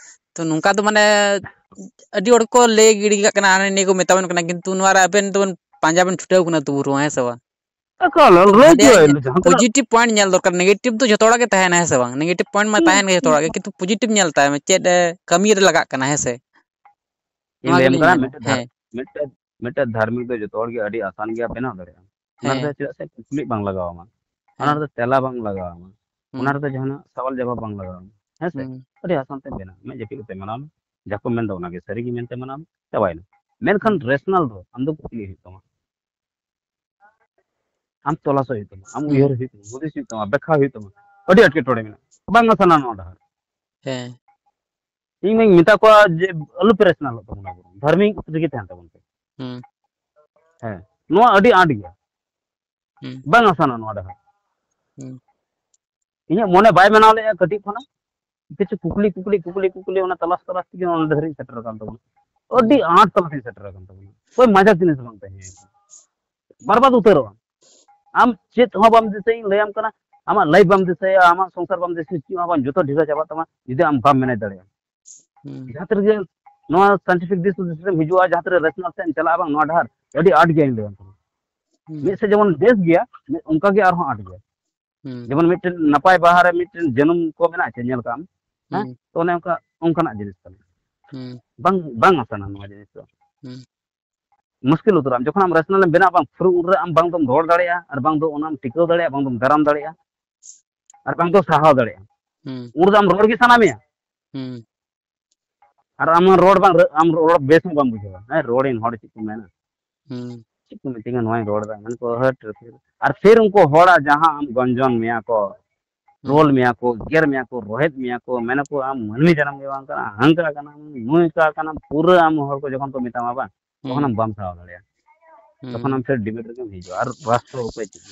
ᱛᱚ ᱱᱚᱝᱠᱟ ᱫᱚ ᱢᱟᱱᱮ ᱟᱹᱰᱤ ᱦᱚᱲ ᱠᱚ ᱞᱟᱹᱭ ᱜᱤᱰᱤ ᱠᱟᱜ ᱠᱟᱱᱟ, ᱦᱟᱱᱟ ᱱᱤᱭᱟᱹ ᱠᱚ ᱢᱮᱛᱟ ᱵᱚᱱ ᱠᱟᱱᱟ, ᱠᱤᱱᱛᱩ ᱱᱚᱣᱟ ᱨᱮ ᱟᱵᱮᱱ ᱫᱚᱵᱮᱱ ᱯᱟᱸᱡᱟ ᱵᱮᱱ ᱪᱷᱩᱴᱟᱹᱣ ᱠᱟᱱᱟ ᱛᱚᱵᱩ ᱨᱮᱦᱚᱸ, ᱦᱮᱸ ᱥᱮ ᱵᱟᱝ? ᱮᱠᱟᱞ, ᱞᱟᱹᱭ ᱵᱷᱟᱜᱮᱭᱟᱜ ᱜᱮ, ᱧᱮ-, ᱡᱟᱦᱟᱸ ᱛᱤᱱᱟᱹᱜ ᱯᱚᱡᱤᱴᱤᱵᱷ ᱯᱚᱭᱮᱱᱴ ᱧᱮᱞ ᱫᱚᱨᱠᱟᱨ, ᱱᱮᱜᱮᱴᱤᱵᱷ ᱫᱚ ᱡᱷᱚᱛᱚ ᱦᱚᱲᱟᱜ ᱜᱮ ᱛᱟᱦᱮᱱᱟ, ᱦᱮᱸ ᱥᱮ ᱵᱟᱝ? ᱱᱮᱜᱮᱴᱤᱵᱷ ᱯᱚᱭᱮᱱᱴ ᱢᱟ ᱦᱩᱸ, ᱛᱟᱦᱮᱱ ᱜᱮ ᱡᱷᱚᱛᱚ ᱦᱩᱸ᱾ ᱦᱚᱲᱟᱜ ᱜᱮ, ᱠᱤᱱᱛᱩ ᱯᱚᱡᱤᱴᱤᱵᱷ ᱧᱮᱞ ᱛᱟᱭ ᱢᱮ, ᱪᱮᱫ ᱮ ᱠᱟᱹᱢᱤ ᱨᱮ ᱞᱟᱜᱟᱜ ᱠᱟᱱᱟ, ᱦᱮᱸ ᱥᱮ? ᱤᱧ ᱱᱚᱣᱟ ᱞᱟᱹᱭᱟᱢ ᱜᱮᱞᱤᱧ ᱠᱟᱱᱟ, ᱢᱮᱱᱟ, ᱢᱤᱫᱴᱮᱡ ᱫᱷᱟᱨ-, ᱦᱮᱸ᱾ ᱢᱤᱫᱴᱮᱡ, ᱢᱤᱫᱴᱮᱡ ᱫᱷᱟᱨᱢᱤᱠ ᱫᱚ ᱡᱚᱛᱚ ᱦᱚᱲ ᱜᱮ ᱟᱹᱰᱤ ᱟᱥᱟᱱ ᱜᱮᱭᱟ ᱵᱮᱱᱟᱣ ᱫᱟᱲᱮᱭᱟᱜᱼᱟ᱾ ᱚᱱᱟ ᱦᱮᱸ᱾ ᱨᱮᱫᱚ ᱪᱮᱫᱟᱜ ᱥᱮ ᱠᱩᱠᱞᱤ ᱵᱟᱝ ᱞᱟᱜᱟᱣ ᱟᱢᱟ, ᱚᱱᱟ ᱦᱮᱸ᱾ ᱨᱮᱫᱚ ᱡᱟᱦᱟᱱᱟᱜ ᱥᱟᱣᱟᱞ ᱡᱟᱣᱟᱵ ᱵᱟᱝ ᱞᱟᱜᱟᱣ ᱟᱢᱟ, ᱦᱮᱸ ᱥᱮ? ᱦᱩᱸ᱾ ᱟᱹᱰᱤ ᱟᱥᱟᱱ ᱛᱮᱢ ᱵᱮᱱᱟᱣᱟ, ᱢᱮᱫ ᱡᱟᱹᱯᱤᱫ ᱠᱟᱛᱮ ᱢᱟᱱᱟᱣ ᱢᱮ, ᱡᱟ ᱠᱚ ᱢᱮᱱᱫᱟ ᱚᱱᱟᱜᱮ ᱥᱟᱹᱨᱤ ᱜᱮ ᱢᱮᱱᱛᱮ ᱢᱟᱱᱟᱣ ᱢᱮ, ᱪᱟᱵᱟᱭᱮᱱᱟ᱾ ᱢᱮᱱᱠᱷᱟᱱ ᱦᱩᱸ᱾ ᱨᱮᱥᱱᱟᱞ ᱫᱚ ᱟᱢ ᱫᱚ ᱠᱩᱠᱞᱤ ᱦᱩᱭᱩᱜ ᱛᱟᱢᱟ᱾ ᱟᱢ ᱛᱚᱞᱟᱥᱚᱜ ᱦᱩᱭᱩᱜ ᱛᱟᱢᱟ, ᱟᱢ ᱦᱩᱸ᱾ ᱩᱭᱦᱟᱹᱨ ᱦᱩᱭᱩᱜ ᱛᱟᱢᱟ, ᱦᱩᱫᱤᱥ ᱦᱩᱭᱩᱜ ᱛᱟᱢᱟ, ᱵᱮᱠᱠᱷᱟ ᱦᱩᱭᱩᱜ ᱛᱟᱢᱟ᱾ ᱟᱹᱰᱤ ᱮᱴᱠᱮᱴᱚᱬᱮ ᱢᱮᱱᱟᱜᱼᱟ, ᱵᱟᱝ ᱟᱥᱟᱱᱟ ᱱᱚᱣᱟ ᱰᱟᱦᱟᱨ᱾ ᱦᱮᱸ᱾ ᱤᱧ ᱢᱟᱧ ᱢᱮᱛᱟ ᱠᱚᱣᱟ ᱡᱮ ᱟᱞᱚᱯᱮ ᱨᱮᱥᱱᱟᱞᱚᱜ ᱛᱟᱵᱚᱱᱟ, ᱫᱷᱟᱨᱢᱤᱠ ᱨᱮᱜᱮ ᱛᱟᱦᱮᱱ ᱛᱟᱵᱚᱱ ᱯᱮ᱾ ᱦᱩᱸ᱾ ᱦᱮᱸ, ᱱᱚᱣᱟ ᱟᱹᱰᱤ ᱟᱸᱴ ᱜᱮᱭᱟ, ᱦᱩᱸ᱾ ᱵᱟᱝ ᱟᱥᱟᱱᱟ ᱱᱚᱣᱟ ᱰᱟᱦᱟᱨ᱾ ᱦᱩᱸ᱾ ᱤᱧᱟᱹᱜ ᱢᱚᱱᱮ ᱵᱟᱭ ᱢᱟᱱᱟᱣ ᱞᱮᱫᱼᱟ ᱠᱟᱹᱴᱤᱡ ᱠᱷᱚᱱᱟᱜ, ᱠᱤᱪᱷᱩ ᱠᱩᱠᱞᱤ, ᱠᱩᱠᱞᱤ, ᱠᱩᱠᱞᱤ, ᱠᱩᱠᱞᱤ, ᱚᱱᱟ ᱛᱟᱞᱟᱥ, ᱛᱟᱞᱟᱥ ᱛᱮᱜᱮ ᱚᱱᱟ ᱰᱟᱦᱟᱨ ᱤᱧ ᱥᱮᱴᱮᱨ ᱟᱠᱟᱱ ᱛᱟᱵᱚᱱᱟ᱾ ᱟᱹᱰᱤ ᱦᱩᱸ᱾ ᱟᱸᱴ ᱛᱟᱞᱟᱛᱤᱧ ᱥᱮᱴᱮᱨ ᱟᱠᱟᱱ ᱛᱟᱵᱚᱱᱟ, ᱳᱭ ᱢᱟᱡᱟᱠ ᱡᱤᱱᱤᱥ ᱵᱟᱝ ᱛᱟᱦᱮᱸ ᱠᱟᱱᱟ, ᱵᱟᱨᱵᱟᱫ ᱩᱛᱟᱹᱨᱚᱜᱼᱟ᱾ ᱟᱢ ᱪᱮᱫ ᱦᱚᱸ ᱵᱟᱢ ᱫᱤᱥᱟᱹᱭᱟ, ᱤᱧ ᱞᱟᱹᱭᱟᱢ ᱠᱟᱱᱟ, ᱟᱢᱟᱜ ᱞᱟᱭᱤᱯᱷ ᱵᱟᱢ ᱫᱤᱥᱟᱹᱭᱟ, ᱟᱢᱟᱜ ᱥᱚᱝᱥᱟᱨ ᱵᱟᱢ ᱫᱤᱥᱟᱹᱭᱟ, ᱪᱮᱫ ᱦᱚᱸ ᱵᱟᱝ, ᱡᱚᱛᱚ ᱰᱷᱤᱞᱟᱹ ᱪᱟᱵᱟᱜ ᱛᱟᱢᱟ ᱡᱩᱫᱤ ᱟᱢ ᱵᱟᱢ ᱢᱮᱱᱮᱡᱽ ᱫᱟᱲᱮᱭᱟᱜᱼᱟ᱾ ᱦᱩᱸ᱾ ᱡᱟᱦᱟᱸ ᱛᱤ ᱨᱮᱜᱮ ᱱᱚᱣᱟ ᱥᱟᱭᱮᱱᱴᱤᱯᱷᱤᱠ ᱫᱤᱥ ᱦᱩᱫᱤᱥ ᱨᱮᱢ ᱦᱤᱡᱩᱜᱼᱟ, ᱡᱟᱦᱟᱸ ᱛᱤᱱᱟᱹᱜ ᱨᱮᱥᱚᱱᱟᱞ ᱥᱮᱫ ᱮᱢ ᱪᱟᱞᱟᱜᱼᱟ, ᱵᱟᱝ, ᱱᱚᱣᱟ ᱰᱟᱦᱟᱨ ᱟᱹᱰᱤ ᱟᱸᱴ ᱜᱮᱭᱟ ᱤᱧ ᱞᱟᱹᱭᱟᱢ ᱠᱟᱱᱟ᱾ ᱦᱩᱸ᱾ ᱢᱤᱫ ᱥᱮᱫ ᱡᱮᱢᱚᱱ ᱵᱮᱥ ᱜᱮᱭᱟ, ᱢᱤᱫ, ᱚᱱᱠᱟ ᱜᱮ ᱟᱨᱦᱚᱸ ᱟᱸᱴ ᱜᱮᱭᱟ᱾ ᱦᱩᱸ᱾ ᱡᱮᱢᱚᱱ ᱢᱤᱫᱴᱮᱱ ᱱᱟᱯᱟᱭ ᱵᱟᱦᱟ ᱨᱮ ᱢᱤᱫᱴᱮᱱ ᱡᱟᱹᱱᱩᱢ ᱠᱚ ᱢᱮᱱᱟᱜᱼᱟ, ᱪᱮ ᱧᱮᱞ ᱠᱟᱜ ᱟᱢ? ᱦᱮᱸ? ᱦᱩᱸ᱾ ᱛᱚ ᱚᱱᱮ ᱚᱱᱠᱟ, ᱚᱱᱠᱟᱱᱟᱜ ᱡᱤᱱᱤᱥ ᱠᱟᱱᱟ᱾ ᱦᱩᱸ᱾ ᱵᱟᱝ, ᱵᱟᱝ ᱟᱥᱟᱱᱟ ᱱᱚᱣᱟ ᱡᱤᱱᱤᱥ ᱫᱚ᱾ ᱦᱩᱸ᱾ ᱢᱩᱥᱠᱤᱞ ᱩᱛᱟᱹᱨᱚᱜ ᱟᱢ᱾ ᱡᱚᱠᱷᱚᱱ ᱟᱢ ᱨᱮᱥᱚᱱᱟᱞ ᱮᱢ ᱵᱮᱱᱟᱜᱼᱟ, ᱵᱟᱝ, ᱯᱩᱨᱟᱹ ᱩᱱᱨᱮ ᱟᱢ ᱵᱟᱝ ᱫᱚᱢ ᱨᱚᱲ ᱫᱟᱲᱮᱭᱟᱜᱼᱟ, ᱟᱨ ᱵᱟᱝ ᱫᱚ ᱚᱱᱟᱢ ᱴᱤᱠᱟᱹᱣ ᱫᱟᱲᱮᱭᱟᱜᱼᱟ, ᱵᱟᱝ ᱫᱚᱢ ᱫᱟᱨᱟᱢ ᱫᱟᱲᱮᱭᱟᱜᱼᱟ, ᱦᱩᱸ᱾ ᱟᱨ ᱵᱟᱝ ᱫᱚ ᱥᱟᱦᱟᱣ ᱫᱟᱲᱮᱭᱟᱜᱼᱟ᱾ ᱦᱩᱸ᱾ ᱩᱱ ᱨᱮᱫᱚ ᱟᱢ ᱨᱚᱲ ᱜᱮ ᱥᱟᱱᱟ ᱢᱮᱭᱟ᱾ ᱦᱩᱸ᱾ ᱟᱨ ᱟᱢ ᱨᱚᱲ ᱵᱟᱝ, ᱟᱢ ᱨᱚᱲ ᱵᱮᱥ ᱦᱚᱸ ᱵᱟᱢ ᱵᱩᱡᱷᱟᱹᱣᱟ᱾ ᱦᱮᱸ, ᱨᱚᱲᱤᱧ, ᱦᱚᱲ ᱪᱮᱫ ᱠᱚ ᱢᱮᱱᱟ? ᱦᱩᱸ᱾ ᱪᱮᱫ ᱠᱚ ᱢᱤᱛᱟᱹᱧᱟ, ᱱᱚᱣᱟᱧ ᱨᱚᱲ ᱮᱫᱟ, ᱢᱮᱱ ᱠᱚ, "ᱦᱟᱹᱴ ᱨᱮ ᱯᱷᱤᱨ", ᱟᱨ ᱯᱷᱤᱨ ᱩᱱᱠᱩ ᱦᱚᱲᱟᱜ ᱡᱟᱦᱟᱸ ᱟᱢ ᱜᱚᱧᱡᱚᱱ ᱢᱮᱭᱟ ᱠᱚ, ᱦᱩᱸ᱾ ᱨᱳᱞ ᱢᱮᱭᱟ ᱠᱚ, ᱜᱮᱨ ᱢᱮᱭᱟ ᱠᱚ, ᱨᱚᱦᱮᱫ ᱢᱮᱭᱟ ᱠᱚ, ᱢᱮᱱᱟ ᱠᱚ, "ᱟᱢ ᱢᱟᱹᱱᱢᱤ ᱡᱟᱱᱟᱢ ᱜᱮ ᱵᱟᱝ ᱠᱟᱱᱟ, ᱦᱟᱝᱠᱟ ᱠᱟᱱᱟᱢ, ᱱᱩᱭᱠᱟ ᱠᱟᱱᱟᱢ", ᱯᱩᱨᱟᱹ ᱟᱢ ᱦᱚᱲ ᱠᱚ ᱡᱚᱠᱷᱚᱱ ᱠᱚ ᱢᱮᱛᱟᱢᱟ ᱵᱟᱝ, ᱦᱩᱸ᱾ ᱛᱚᱠᱷᱚᱱ ᱟᱢ ᱵᱟᱢ ᱥᱟᱦᱟᱣ ᱫᱟᱲᱮᱭᱟᱜᱼᱟ᱾ ᱦᱩᱸ᱾ ᱛᱚᱠᱷᱚᱱ ᱟᱢ ᱯᱷᱤᱨ ᱰᱤᱵᱮᱴ ᱨᱮᱜᱮᱢ ᱦᱤᱡᱩᱜᱼᱟ, ᱟᱨ ᱨᱟᱥᱴᱨᱚ ᱚᱠᱚᱭ ᱪᱮᱫ?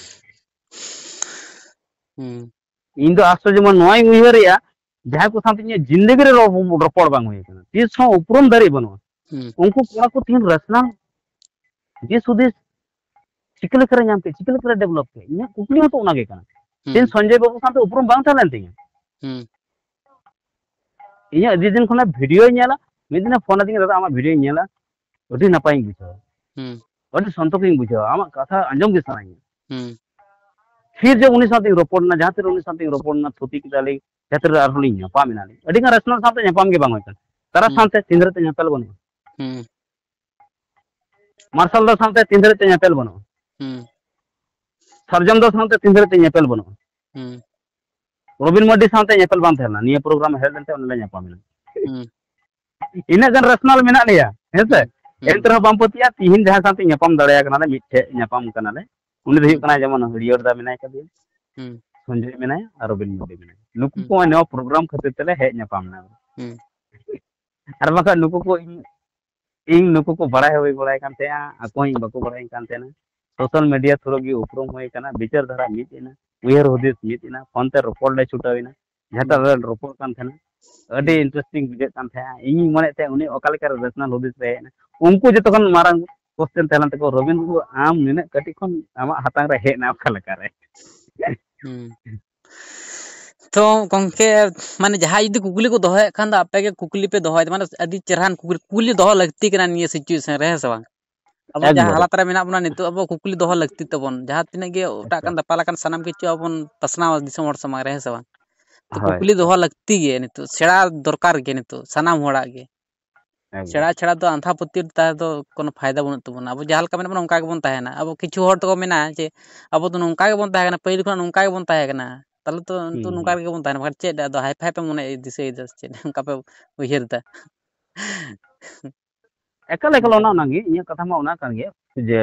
ᱦᱩᱸ᱾ ᱤᱧ ᱫᱚ ᱟᱥᱚᱞ ᱡᱮᱢᱚᱱ ᱱᱚᱣᱟᱧ ᱩᱭᱦᱟᱹᱨᱮᱜᱼᱟ, ᱡᱟᱦᱟᱸᱭ ᱠᱚ ᱥᱟᱶᱛᱮ ᱤᱧᱟᱹᱜ ᱡᱤᱱᱫᱮᱜᱤ ᱨᱮ ᱨᱚ-, ᱨᱚᱯᱚᱲ ᱵᱟᱝ ᱦᱩᱭ ᱟᱠᱟᱱᱟ, ᱛᱤᱥ ᱦᱚᱸ ᱩᱯᱨᱩᱢ ᱫᱷᱟᱹᱨᱤᱡ ᱵᱟᱹᱱᱩᱜᱼᱟ, ᱦᱩᱸ᱾ ᱩᱱᱠᱩ ᱠᱚᱲᱟ ᱠᱚ ᱛᱤᱦᱤᱧ ᱨᱮᱥᱚᱱᱟᱞ ᱫᱤᱥ ᱦᱩᱫᱤᱥ ᱪᱤᱠᱟᱹ ᱞᱮᱠᱟᱨᱮ ᱧᱟᱢ ᱠᱮᱫ, ᱪᱤᱠᱟᱹ ᱞᱮᱠᱟᱨᱮ ᱰᱮᱵᱷᱞᱚᱯ ᱠᱮᱫ? ᱤᱧᱟᱹᱜ ᱠᱩᱠᱞᱤ ᱦᱚᱸᱛᱚ ᱚᱱᱟ ᱜᱮ ᱠᱟᱱᱟ᱾ ᱦᱩᱸ᱾ ᱛᱤᱦᱤᱧ ᱥᱚᱧᱡᱚᱭ ᱵᱟᱹᱵᱩ ᱥᱟᱶᱛᱮ ᱩᱯᱨᱩᱢ ᱵᱟᱝ ᱛᱟᱦᱮᱸ ᱞᱮᱱ ᱛᱤᱧᱟᱹ᱾ ᱦᱩᱸ᱾ ᱤᱧᱟᱹᱜ ᱟᱹᱰᱤ ᱫᱤᱱ ᱠᱷᱚᱱᱟᱜ ᱵᱷᱤᱰᱤᱭᱳᱧ ᱧᱮᱞᱟ, ᱢᱤᱫ ᱫᱤᱱᱮ ᱯᱷᱳᱱ ᱟᱹᱫᱤᱧᱟ, "ᱫᱟᱫᱟ, ᱟᱢᱟᱜ ᱵᱷᱤᱰᱤᱭᱳᱧ ᱧᱮᱞᱟ, ᱟᱹᱰᱤ ᱱᱟᱯᱟᱭᱤᱧ ᱵᱩᱡᱷᱟᱹᱣᱟ, ᱦᱩᱸ᱾ ᱟᱹᱰᱤ ᱥᱚᱱᱛᱳᱥᱤᱧ ᱵᱩᱡᱷᱟᱹᱣᱟ, ᱟᱢᱟᱜ ᱠᱟᱛᱷᱟ ᱟᱸᱡᱚᱢ ᱜᱮ ᱥᱟᱱᱟᱧᱟ᱾" ᱦᱩᱸ᱾ ᱯᱷᱤᱨ ᱡᱮ ᱩᱱᱤ ᱥᱟᱶᱛᱮᱧ ᱨᱚᱯᱚᱲ ᱮᱱᱟ, ᱡᱟᱦᱟᱸ ᱛᱤᱨᱮ ᱩᱱᱤ ᱥᱟᱶᱛᱮᱧ ᱨᱚᱯᱚᱲ ᱮᱱᱟ, ᱛᱷᱩᱛᱤ ᱠᱮᱫᱟᱞᱤᱧ, ᱡᱟᱦᱟᱸ ᱛᱤᱨᱮ ᱟᱨᱦᱚᱸ ᱞᱤᱧ ᱧᱟᱯᱟᱢ ᱮᱱᱟᱞᱤᱧ, ᱟᱹᱰᱤ ᱜᱟᱱ ᱨᱮᱥᱚᱱᱟᱞ ᱥᱟᱶᱛᱮ ᱧᱟᱯᱟᱢ ᱜᱮ ᱵᱟᱝ ᱦᱩᱭ ᱠᱟᱱᱟ᱾ ᱛᱟᱨᱟ ᱦᱩᱸ᱾ ᱥᱟᱶᱛᱮ ᱛᱤᱱ ᱫᱷᱟᱹᱨᱤᱡ ᱛᱮ ᱧᱮᱯᱮᱞ ᱵᱟᱹᱱᱩᱜᱼᱟ᱾ ᱦᱩᱸ᱾ ᱢᱟᱨᱥᱟᱞ ᱫᱟ ᱥᱟᱶᱛᱮ ᱛᱤᱱ ᱫᱷᱟᱹᱨᱤᱡ ᱛᱮ ᱧᱮᱯᱮᱞ ᱵᱟᱹᱱᱩᱜᱼᱟ᱾ ᱦᱩᱸ᱾ ᱥᱟᱨᱡᱚᱢ ᱫᱟ ᱥᱟᱶᱛᱮ ᱛᱤᱱ ᱫᱷᱟᱹᱨᱤᱡ ᱛᱮ ᱧᱮᱯᱮᱞ ᱵᱟᱹᱱᱩᱜᱼᱟ᱾ ᱦᱩᱸ᱾ ᱨᱚᱵᱤᱱ ᱢᱟᱨᱰᱤ ᱥᱟᱶᱛᱮ ᱧᱮᱯᱮᱞ ᱵᱟᱝ ᱛᱟᱦᱮᱸ ᱞᱮᱱᱟ, ᱱᱤᱭᱟᱹ ᱯᱨᱳᱜᱨᱟᱢ ᱦᱮᱡ ᱞᱮᱱᱛᱮ ᱚᱸᱰᱮ ᱞᱮ ᱧᱟᱯᱟᱢ ᱮᱱᱟ᱾ ᱦᱩᱸ᱾ ᱤᱱᱟᱹᱜ ᱜᱟᱱ ᱨᱮᱥᱚᱱᱟᱞ ᱢᱮᱱᱟᱜ ᱞᱮᱭᱟ, ᱦᱮᱸ ᱥᱮ? ᱦᱩᱸ, ᱦᱩᱸ᱾ ᱮᱱᱛᱮ ᱨᱮᱦᱚᱸ ᱵᱟᱢ ᱯᱟᱹᱛᱭᱟᱹᱜᱼᱟ, ᱛᱤᱦᱤᱧ ᱡᱟᱦᱟᱸᱭ ᱥᱟᱶᱛᱮ ᱧᱟᱯᱟᱢ ᱫᱟᱲᱮᱭᱟ ᱠᱟᱱᱟ ᱞᱮ, ᱢᱤᱫᱴᱷᱮᱡ ᱧᱟᱯᱟᱢ ᱠᱟᱱᱟ ᱞᱮ, ᱩᱱᱤ ᱫᱚ ᱦᱩᱭᱩᱜ ᱦᱩᱸ᱾ ᱠᱟᱱᱟᱭ ᱡᱮᱢᱚᱱ ᱦᱟᱹᱨᱭᱟᱹᱲ ᱫᱟ ᱢᱮᱱᱟᱭ ᱠᱟᱫᱮᱭᱟ, ᱦᱩᱸ᱾ ᱥᱚᱧᱡᱚᱭ ᱢᱮᱱᱟᱭᱟ ᱟᱨ ᱨᱚᱵᱤᱱ ᱢᱟᱨᱰᱤ ᱢᱮᱱᱟᱭᱟ᱾ ᱱᱩᱠᱩ ᱦᱩᱸ᱾ ᱠᱚ ᱱᱚᱣᱟ ᱯᱨᱳᱜᱨᱟᱢ ᱠᱷᱟᱹᱛᱤᱨ ᱛᱮᱞᱮ ᱦᱮᱡ ᱧᱟᱯᱟᱢ ᱮᱱᱟ᱾ ᱦᱩᱸ᱾ ᱟᱨ ᱵᱟᱝᱠᱷᱟᱱ ᱱᱩᱠᱩ ᱠᱚ ᱤᱧ, ᱤᱧ ᱱᱩᱠᱩ ᱠᱚ ᱵᱟᱲᱟᱭ ᱦᱚᱸ ᱵᱟᱹᱧ ᱵᱟᱲᱟᱭ ᱠᱟᱱ ᱛᱟᱦᱮᱸᱜᱼᱟ, ᱟᱠᱚ ᱦᱚᱸ ᱤᱧ ᱵᱟᱠᱚ ᱵᱟᱲᱟᱭ ᱠᱟᱱ ᱛᱟᱦᱮᱱᱟ᱾ ᱥᱳᱥᱟᱞ ᱢᱤᱰᱤᱭᱟ ᱛᱷᱨᱩ ᱜᱮ ᱩᱯᱨᱩᱢ ᱦᱩᱭ ᱠᱟᱱᱟ, ᱵᱤᱪᱟᱹᱨ ᱫᱷᱟᱨᱟ ᱢᱤᱫ ᱮᱱᱟ, ᱩᱭᱦᱟᱹᱨ ᱦᱩᱫᱤᱥ ᱢᱤᱫ ᱮᱱᱟ, ᱯᱷᱳᱱ ᱛᱮ ᱨᱚᱯᱚᱲ ᱞᱮ ᱪᱷᱩᱴᱟᱹᱣ ᱮᱱᱟ᱾ ᱡᱟᱦᱟᱸᱴᱟᱜ ᱦᱩᱸ᱾ ᱞᱮ ᱨᱚᱯᱚᱲ ᱠᱟᱱ ᱛᱟᱦᱮᱱᱟ, ᱟᱹᱰᱤ ᱦᱩᱸ᱾ ᱤᱱᱴᱟᱨᱮᱥᱴᱤᱝ ᱵᱩᱡᱷᱟᱹᱜ ᱠᱟᱱ ᱛᱟᱦᱮᱸᱜᱼᱟ᱾ ᱤᱧᱤᱧ ᱢᱚᱱᱮᱭᱮᱫ ᱛᱟᱦᱮᱸᱫ ᱩᱱᱤ ᱚᱠᱟ ᱞᱮᱠᱟᱨᱮ ᱨᱮᱥᱚᱱᱟᱞ ᱦᱩᱫᱤᱥ ᱨᱮ ᱦᱮᱡ ᱮᱱᱟ᱾ ᱩᱱᱠᱩ ᱡᱚᱛᱚ ᱠᱷᱚᱱ ᱢᱟᱨᱟᱝ ᱠᱚᱥᱪᱮᱱ ᱛᱟᱦᱮᱸ ᱞᱮᱱ ᱛᱟᱠᱚᱣᱟ, "ᱨᱚᱵᱤᱱ ᱵᱟᱹᱵᱩ, ᱟᱢ ᱱᱤᱱᱟᱹᱜ ᱠᱟᱹᱴᱤᱡ ᱠᱷᱚᱱ ᱟᱢᱟᱜ ᱦᱟᱛᱟᱝ ᱨᱮ ᱦᱮᱡ ᱮᱱᱟ ᱚᱠᱟ ᱞᱮᱠᱟᱨᱮ?" ᱦᱩᱸ᱾ ᱛᱚ ᱜᱚᱝᱠᱮ, ᱢᱟᱱᱮ ᱡᱟᱦᱟᱸᱭ ᱡᱩᱫᱤ ᱠᱩᱠᱞᱤ ᱠᱚ ᱫᱚᱦᱚᱭᱮᱫ ᱠᱷᱟᱱ ᱫᱚ ᱟᱯᱮ ᱜᱮ ᱠᱩᱠᱞᱤ ᱯᱮ ᱫᱚᱦᱚᱭ ᱫᱟ, ᱢᱟᱱᱮ ᱟᱹᱰᱤ ᱪᱮᱦᱨᱟᱱ ᱠᱩᱠᱞᱤ, ᱠᱩᱠᱞᱤ ᱫᱚᱦᱚ ᱞᱟᱹᱠᱛᱤ ᱠᱟᱱᱟ ᱱᱤᱭᱟᱹ situation ᱨᱮ, ᱦᱮᱸ ᱥᱮ ᱵᱟᱝ? ᱟᱵᱚ ᱡᱟᱦᱟᱸ ᱮᱠᱵᱟᱨᱮ᱾ ᱦᱟᱞᱟᱛ ᱨᱮ ᱢᱮᱱᱟᱜ ᱵᱚᱱᱟ ᱱᱤᱛᱚᱜ, ᱟᱵᱚ ᱠᱩᱠᱞᱤ ᱫᱚᱦᱚ ᱞᱟᱹᱠᱛᱤ ᱛᱟᱵᱚᱱ, ᱡᱟᱦᱟᱸ ᱛᱤᱱᱟᱹᱜ ᱜᱮ ᱚᱴᱟᱜ ᱮᱠᱟᱞ᱾ ᱠᱟᱱ ᱫᱟᱯᱟᱞ ᱟᱠᱟᱱ ᱥᱟᱱᱟᱢ ᱠᱤᱪᱷᱩ ᱟᱵᱚ ᱵᱚᱱ ᱯᱟᱥᱱᱟᱣᱟ ᱫᱤᱥᱚᱢ ᱦᱚᱲ ᱥᱟᱢᱟᱝ ᱨᱮ, ᱦᱮᱸ ᱥᱮ ᱵᱟᱝ? ᱛᱚ ᱦᱳᱭ᱾ ᱠᱩᱠᱞᱤ ᱫᱚᱦᱚ ᱞᱟᱹᱠᱛᱤ ᱜᱮ ᱱᱤᱛᱚᱜ, ᱥᱮᱬᱟ ᱫᱚᱨᱠᱟᱨ ᱜᱮ ᱱᱤᱛᱚᱜ ᱥᱟᱱᱟᱢ ᱦᱚᱲᱟᱜ ᱜᱮ᱾ ᱮᱠᱵᱟᱨᱮ᱾ ᱥᱮᱬᱟ ᱪᱷᱟᱲᱟ ᱫᱚ ᱟᱸᱫᱷᱟ ᱯᱟᱹᱛᱭᱟᱹᱣ ᱛᱟᱦᱮᱸ ᱫᱚ ᱠᱳᱱᱳ ᱯᱷᱟᱭᱫᱟ ᱵᱟᱹᱱᱩᱜ ᱛᱟᱵᱚᱱᱟ᱾ ᱟᱵᱚ ᱡᱟᱦᱟᱸ ᱞᱮᱠᱟ ᱢᱮᱱᱟᱜ ᱵᱚᱱᱟ ᱚᱱᱠᱟ ᱜᱮᱵᱚᱱ ᱛᱟᱦᱮᱱᱟ᱾ ᱟᱵᱚ ᱠᱤᱪᱷᱩ ᱦᱚᱲ ᱫᱚᱠᱚ ᱢᱮᱱᱟ ᱡᱮ ᱟᱵᱚ ᱫᱚ ᱱᱚᱝᱠᱟ ᱜᱮᱵᱚᱱ ᱛᱟᱦᱮᱸ ᱠᱟᱱᱟ, ᱯᱟᱹᱦᱤᱞ ᱠᱷᱚᱱᱟᱜ ᱱᱚᱝᱠᱟ ᱜᱮᱵᱚᱱ ᱛᱟᱦᱮᱸ ᱠᱟᱱᱟ, ᱛᱟᱦᱚᱞᱮ ᱛᱚ ᱱᱤᱛᱚᱜ ᱦᱩᱸ, ᱱᱚᱝᱠᱟ ᱦᱩᱸ᱾ ᱨᱮᱜᱮ ᱵᱚᱱ ᱛᱟᱦᱮᱱᱟ, ᱵᱟᱠᱷᱟᱱ ᱪᱮᱫ ᱟᱫᱚ ᱦᱟᱭ ᱯᱷᱟᱭ ᱯᱮ ᱢᱚᱱᱮ ᱫᱤᱥᱟᱹᱭᱮᱫᱟ ᱥᱮ ᱪᱮᱫ ᱚᱱᱠᱟ ᱯᱮ ᱩᱭᱦᱟᱹᱨ ᱮᱫᱟ? ᱮᱠᱟᱞ, ᱮᱠᱟᱞ ᱚᱱᱠᱟ ᱚᱱᱟ, ᱚᱱᱟᱜᱮ ᱤᱧᱟᱹᱜ ᱠᱟᱛᱷᱟ ᱢᱟ ᱚᱱᱟ ᱠᱟᱱ ᱜᱮ ᱡᱮ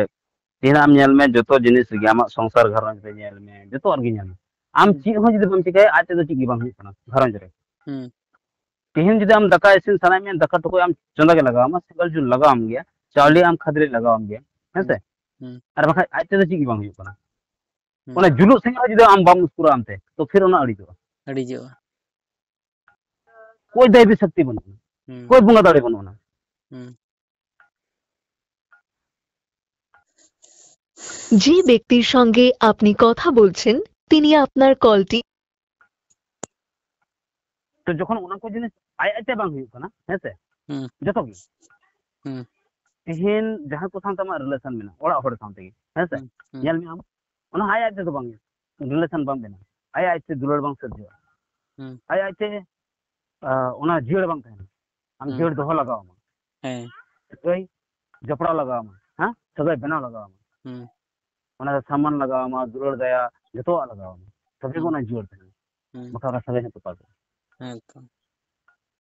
ᱛᱮᱦᱮᱧ ᱟᱢ ᱧᱮᱞ ᱢᱮ, ᱡᱚᱛᱚ ᱡᱤᱱᱤᱥ ᱨᱮᱜᱮ ᱟᱢᱟᱜ ᱥᱚᱝᱥᱟᱨ ᱜᱷᱟᱨᱚᱸᱡᱽ ᱨᱮ ᱧᱮᱞ ᱢᱮ, ᱡᱚᱛᱚᱣᱟᱜ ᱨᱮᱜᱮ ᱧᱮᱞ ᱢᱮ, ᱟᱢ ᱦᱩᱸ᱾ ᱪᱮᱫ ᱦᱚᱸ ᱡᱩᱫᱤ ᱵᱟᱢ ᱪᱤᱠᱟᱹᱭᱟ, ᱟᱡ ᱛᱮᱫᱚ ᱪᱮᱫ ᱜᱮ ᱵᱟᱝ ᱦᱩᱭᱩᱜ ᱠᱟᱱᱟ ᱜᱷᱟᱨᱚᱸᱡᱽ ᱨᱮ᱾ ᱦᱩᱸ᱾ ᱛᱮᱦᱮᱧ ᱡᱩᱫᱤ ᱟᱢ ᱫᱟᱠᱟ ᱤᱥᱤᱱ ᱥᱟᱱᱟᱭᱮᱫ ᱢᱮᱭᱟ, ᱫᱟᱠᱟ ᱴᱩᱠᱩᱡ ᱟᱢ ᱪᱚᱸᱫᱟ ᱜᱮ ᱞᱟᱜᱟᱣ ᱟᱢᱟ, ᱥᱮᱸᱜᱮᱞ ᱡᱩᱞ ᱞᱟᱜᱟᱣ ᱟᱢ ᱜᱮᱭᱟ, ᱪᱟᱣᱞᱮ ᱦᱩᱸ᱾ ᱟᱢ ᱠᱷᱟᱫᱽᱞᱮ ᱞᱟᱜᱟᱣ ᱟᱢ ᱜᱮᱭᱟ, ᱦᱮᱸ ᱥᱮ? ᱦᱩᱸ᱾ ᱦᱩᱸ᱾ ᱟᱨ ᱵᱟᱠᱷᱟᱡ ᱟᱡ ᱛᱮᱫᱚ ᱪᱮᱫ ᱜᱮ ᱵᱟᱝ ᱦᱩᱭᱩᱜ ᱠᱟᱱᱟ᱾ ᱦᱩᱸ᱾ ᱚᱱᱟ ᱡᱩᱞᱩᱜ ᱥᱮᱸᱜᱮᱞ ᱡᱩᱫᱤ ᱟᱢ ᱵᱟᱢ ᱩᱥᱠᱩᱨᱟ ᱟᱢᱛᱮ, ᱛᱚ ᱯᱷᱤᱨ ᱚᱱᱟ ᱟᱹᱲᱤᱡᱚᱜᱼᱟ᱾ ᱟᱹᱲᱤᱡᱚᱜᱼᱟ᱾ ᱚᱠᱚᱭ ᱫᱟᱭᱵᱤ ᱥᱚᱠᱛᱤ ᱵᱟᱹᱱᱩᱜᱼᱟ, ᱦᱩᱸ᱾ ᱚᱠᱚᱭ ᱵᱚᱸᱜᱟ ᱫᱟᱲᱮ ᱵᱟᱹᱱᱩᱜᱼᱟ᱾ ᱦᱩᱸ᱾ যে ব্যক্তির সঙ্গে আপনি কথা বলছেন, তিনি আপনার কলটি তো যখন ᱚᱱᱟ ᱠᱚ ᱡᱤᱱᱤস ᱟᱡ ᱟᱡ ᱛᱮ ᱵᱟᱝ ᱦᱩᱭᱩᱜ ᱠᱟᱱᱟ, ᱦᱮᱸ ᱥᱮ? ᱦᱩᱸ᱾ ᱡᱚᱛᱚ ᱜᱮ᱾ ᱦᱩᱸ᱾ ᱛᱮᱦᱮᱧ ᱡᱟᱦᱟᱸ ᱠᱚ ᱥᱟᱶᱛᱮ ᱟᱢᱟᱜ relation ᱢᱮᱱᱟᱜᱼᱟ, ᱚᱲᱟᱜ ᱦᱚᱲ ᱥᱟᱶ ᱛᱮᱜᱮ, ᱦᱮᱸ ᱥᱮ? ᱦᱩᱸ, ᱦᱩᱸ᱾ ᱧᱮᱞ ᱢᱮ ᱟᱢ, ᱚᱱᱟ ᱟᱡ ᱟᱡ ᱛᱮᱫᱚ ᱵᱟᱝ ᱦᱩᱭᱩᱜᱼᱟ᱾ Relation ᱵᱟᱝ ᱵᱮᱱᱟᱜᱼᱟ᱾ ᱟᱡ ᱟᱡ ᱛᱮ ᱫᱩᱞᱟᱹᱲ ᱵᱟᱝ ᱥᱤᱨᱡᱟᱹᱜᱼᱟ᱾ ᱦᱩᱸ᱾ ᱟᱡ ᱟᱡ ᱛᱮ, ᱟ, ᱚᱱᱟ ᱡᱤᱭᱟᱹᱲ ᱵᱟᱝ ᱛᱟᱦᱮᱱᱟ᱾ ᱟᱢ ᱦᱩᱸ᱾ ᱡᱤᱭᱟᱹᱲ ᱫᱚᱦᱚ ᱞᱟᱜᱟᱣ ᱟᱢᱟ᱾ ᱦᱮᱸ᱾ ᱥᱟᱹᱜᱟᱹᱭ ᱡᱚᱯᱲᱟᱣ ᱞᱟᱜᱟᱣ ᱟᱢᱟ, ᱦᱮᱸ? ᱥᱟᱹᱜᱟᱹᱭ ᱵᱮᱱᱟᱣ ᱞᱟᱜᱟᱣ ᱟᱢᱟ᱾ ᱦᱩᱸ᱾ ᱚᱱᱟ ᱨᱮ ᱥᱟᱢᱟᱱ ᱞᱟᱜᱟᱣ ᱟᱢᱟ, ᱫᱩᱞᱟᱹᱲ ᱫᱟᱭᱟ, ᱡᱚᱛᱚᱣᱟᱜ ᱞᱟᱜᱟᱣ ᱟᱢᱟ᱾ ᱛᱚᱵᱮ ᱜᱮ ᱦᱩᱸ᱾ ᱚᱱᱟ ᱡᱤᱭᱟᱹᱲ ᱛᱟᱦᱮᱱᱟ᱾ ᱦᱩᱸ᱾ ᱵᱟᱠᱷᱟᱱ ᱚᱱᱟ ᱥᱟᱹᱜᱟᱹᱭ ᱦᱚᱸ ᱛᱚᱯᱟᱜᱚᱜᱼᱟ᱾ ᱦᱮᱸ ᱛᱚ᱾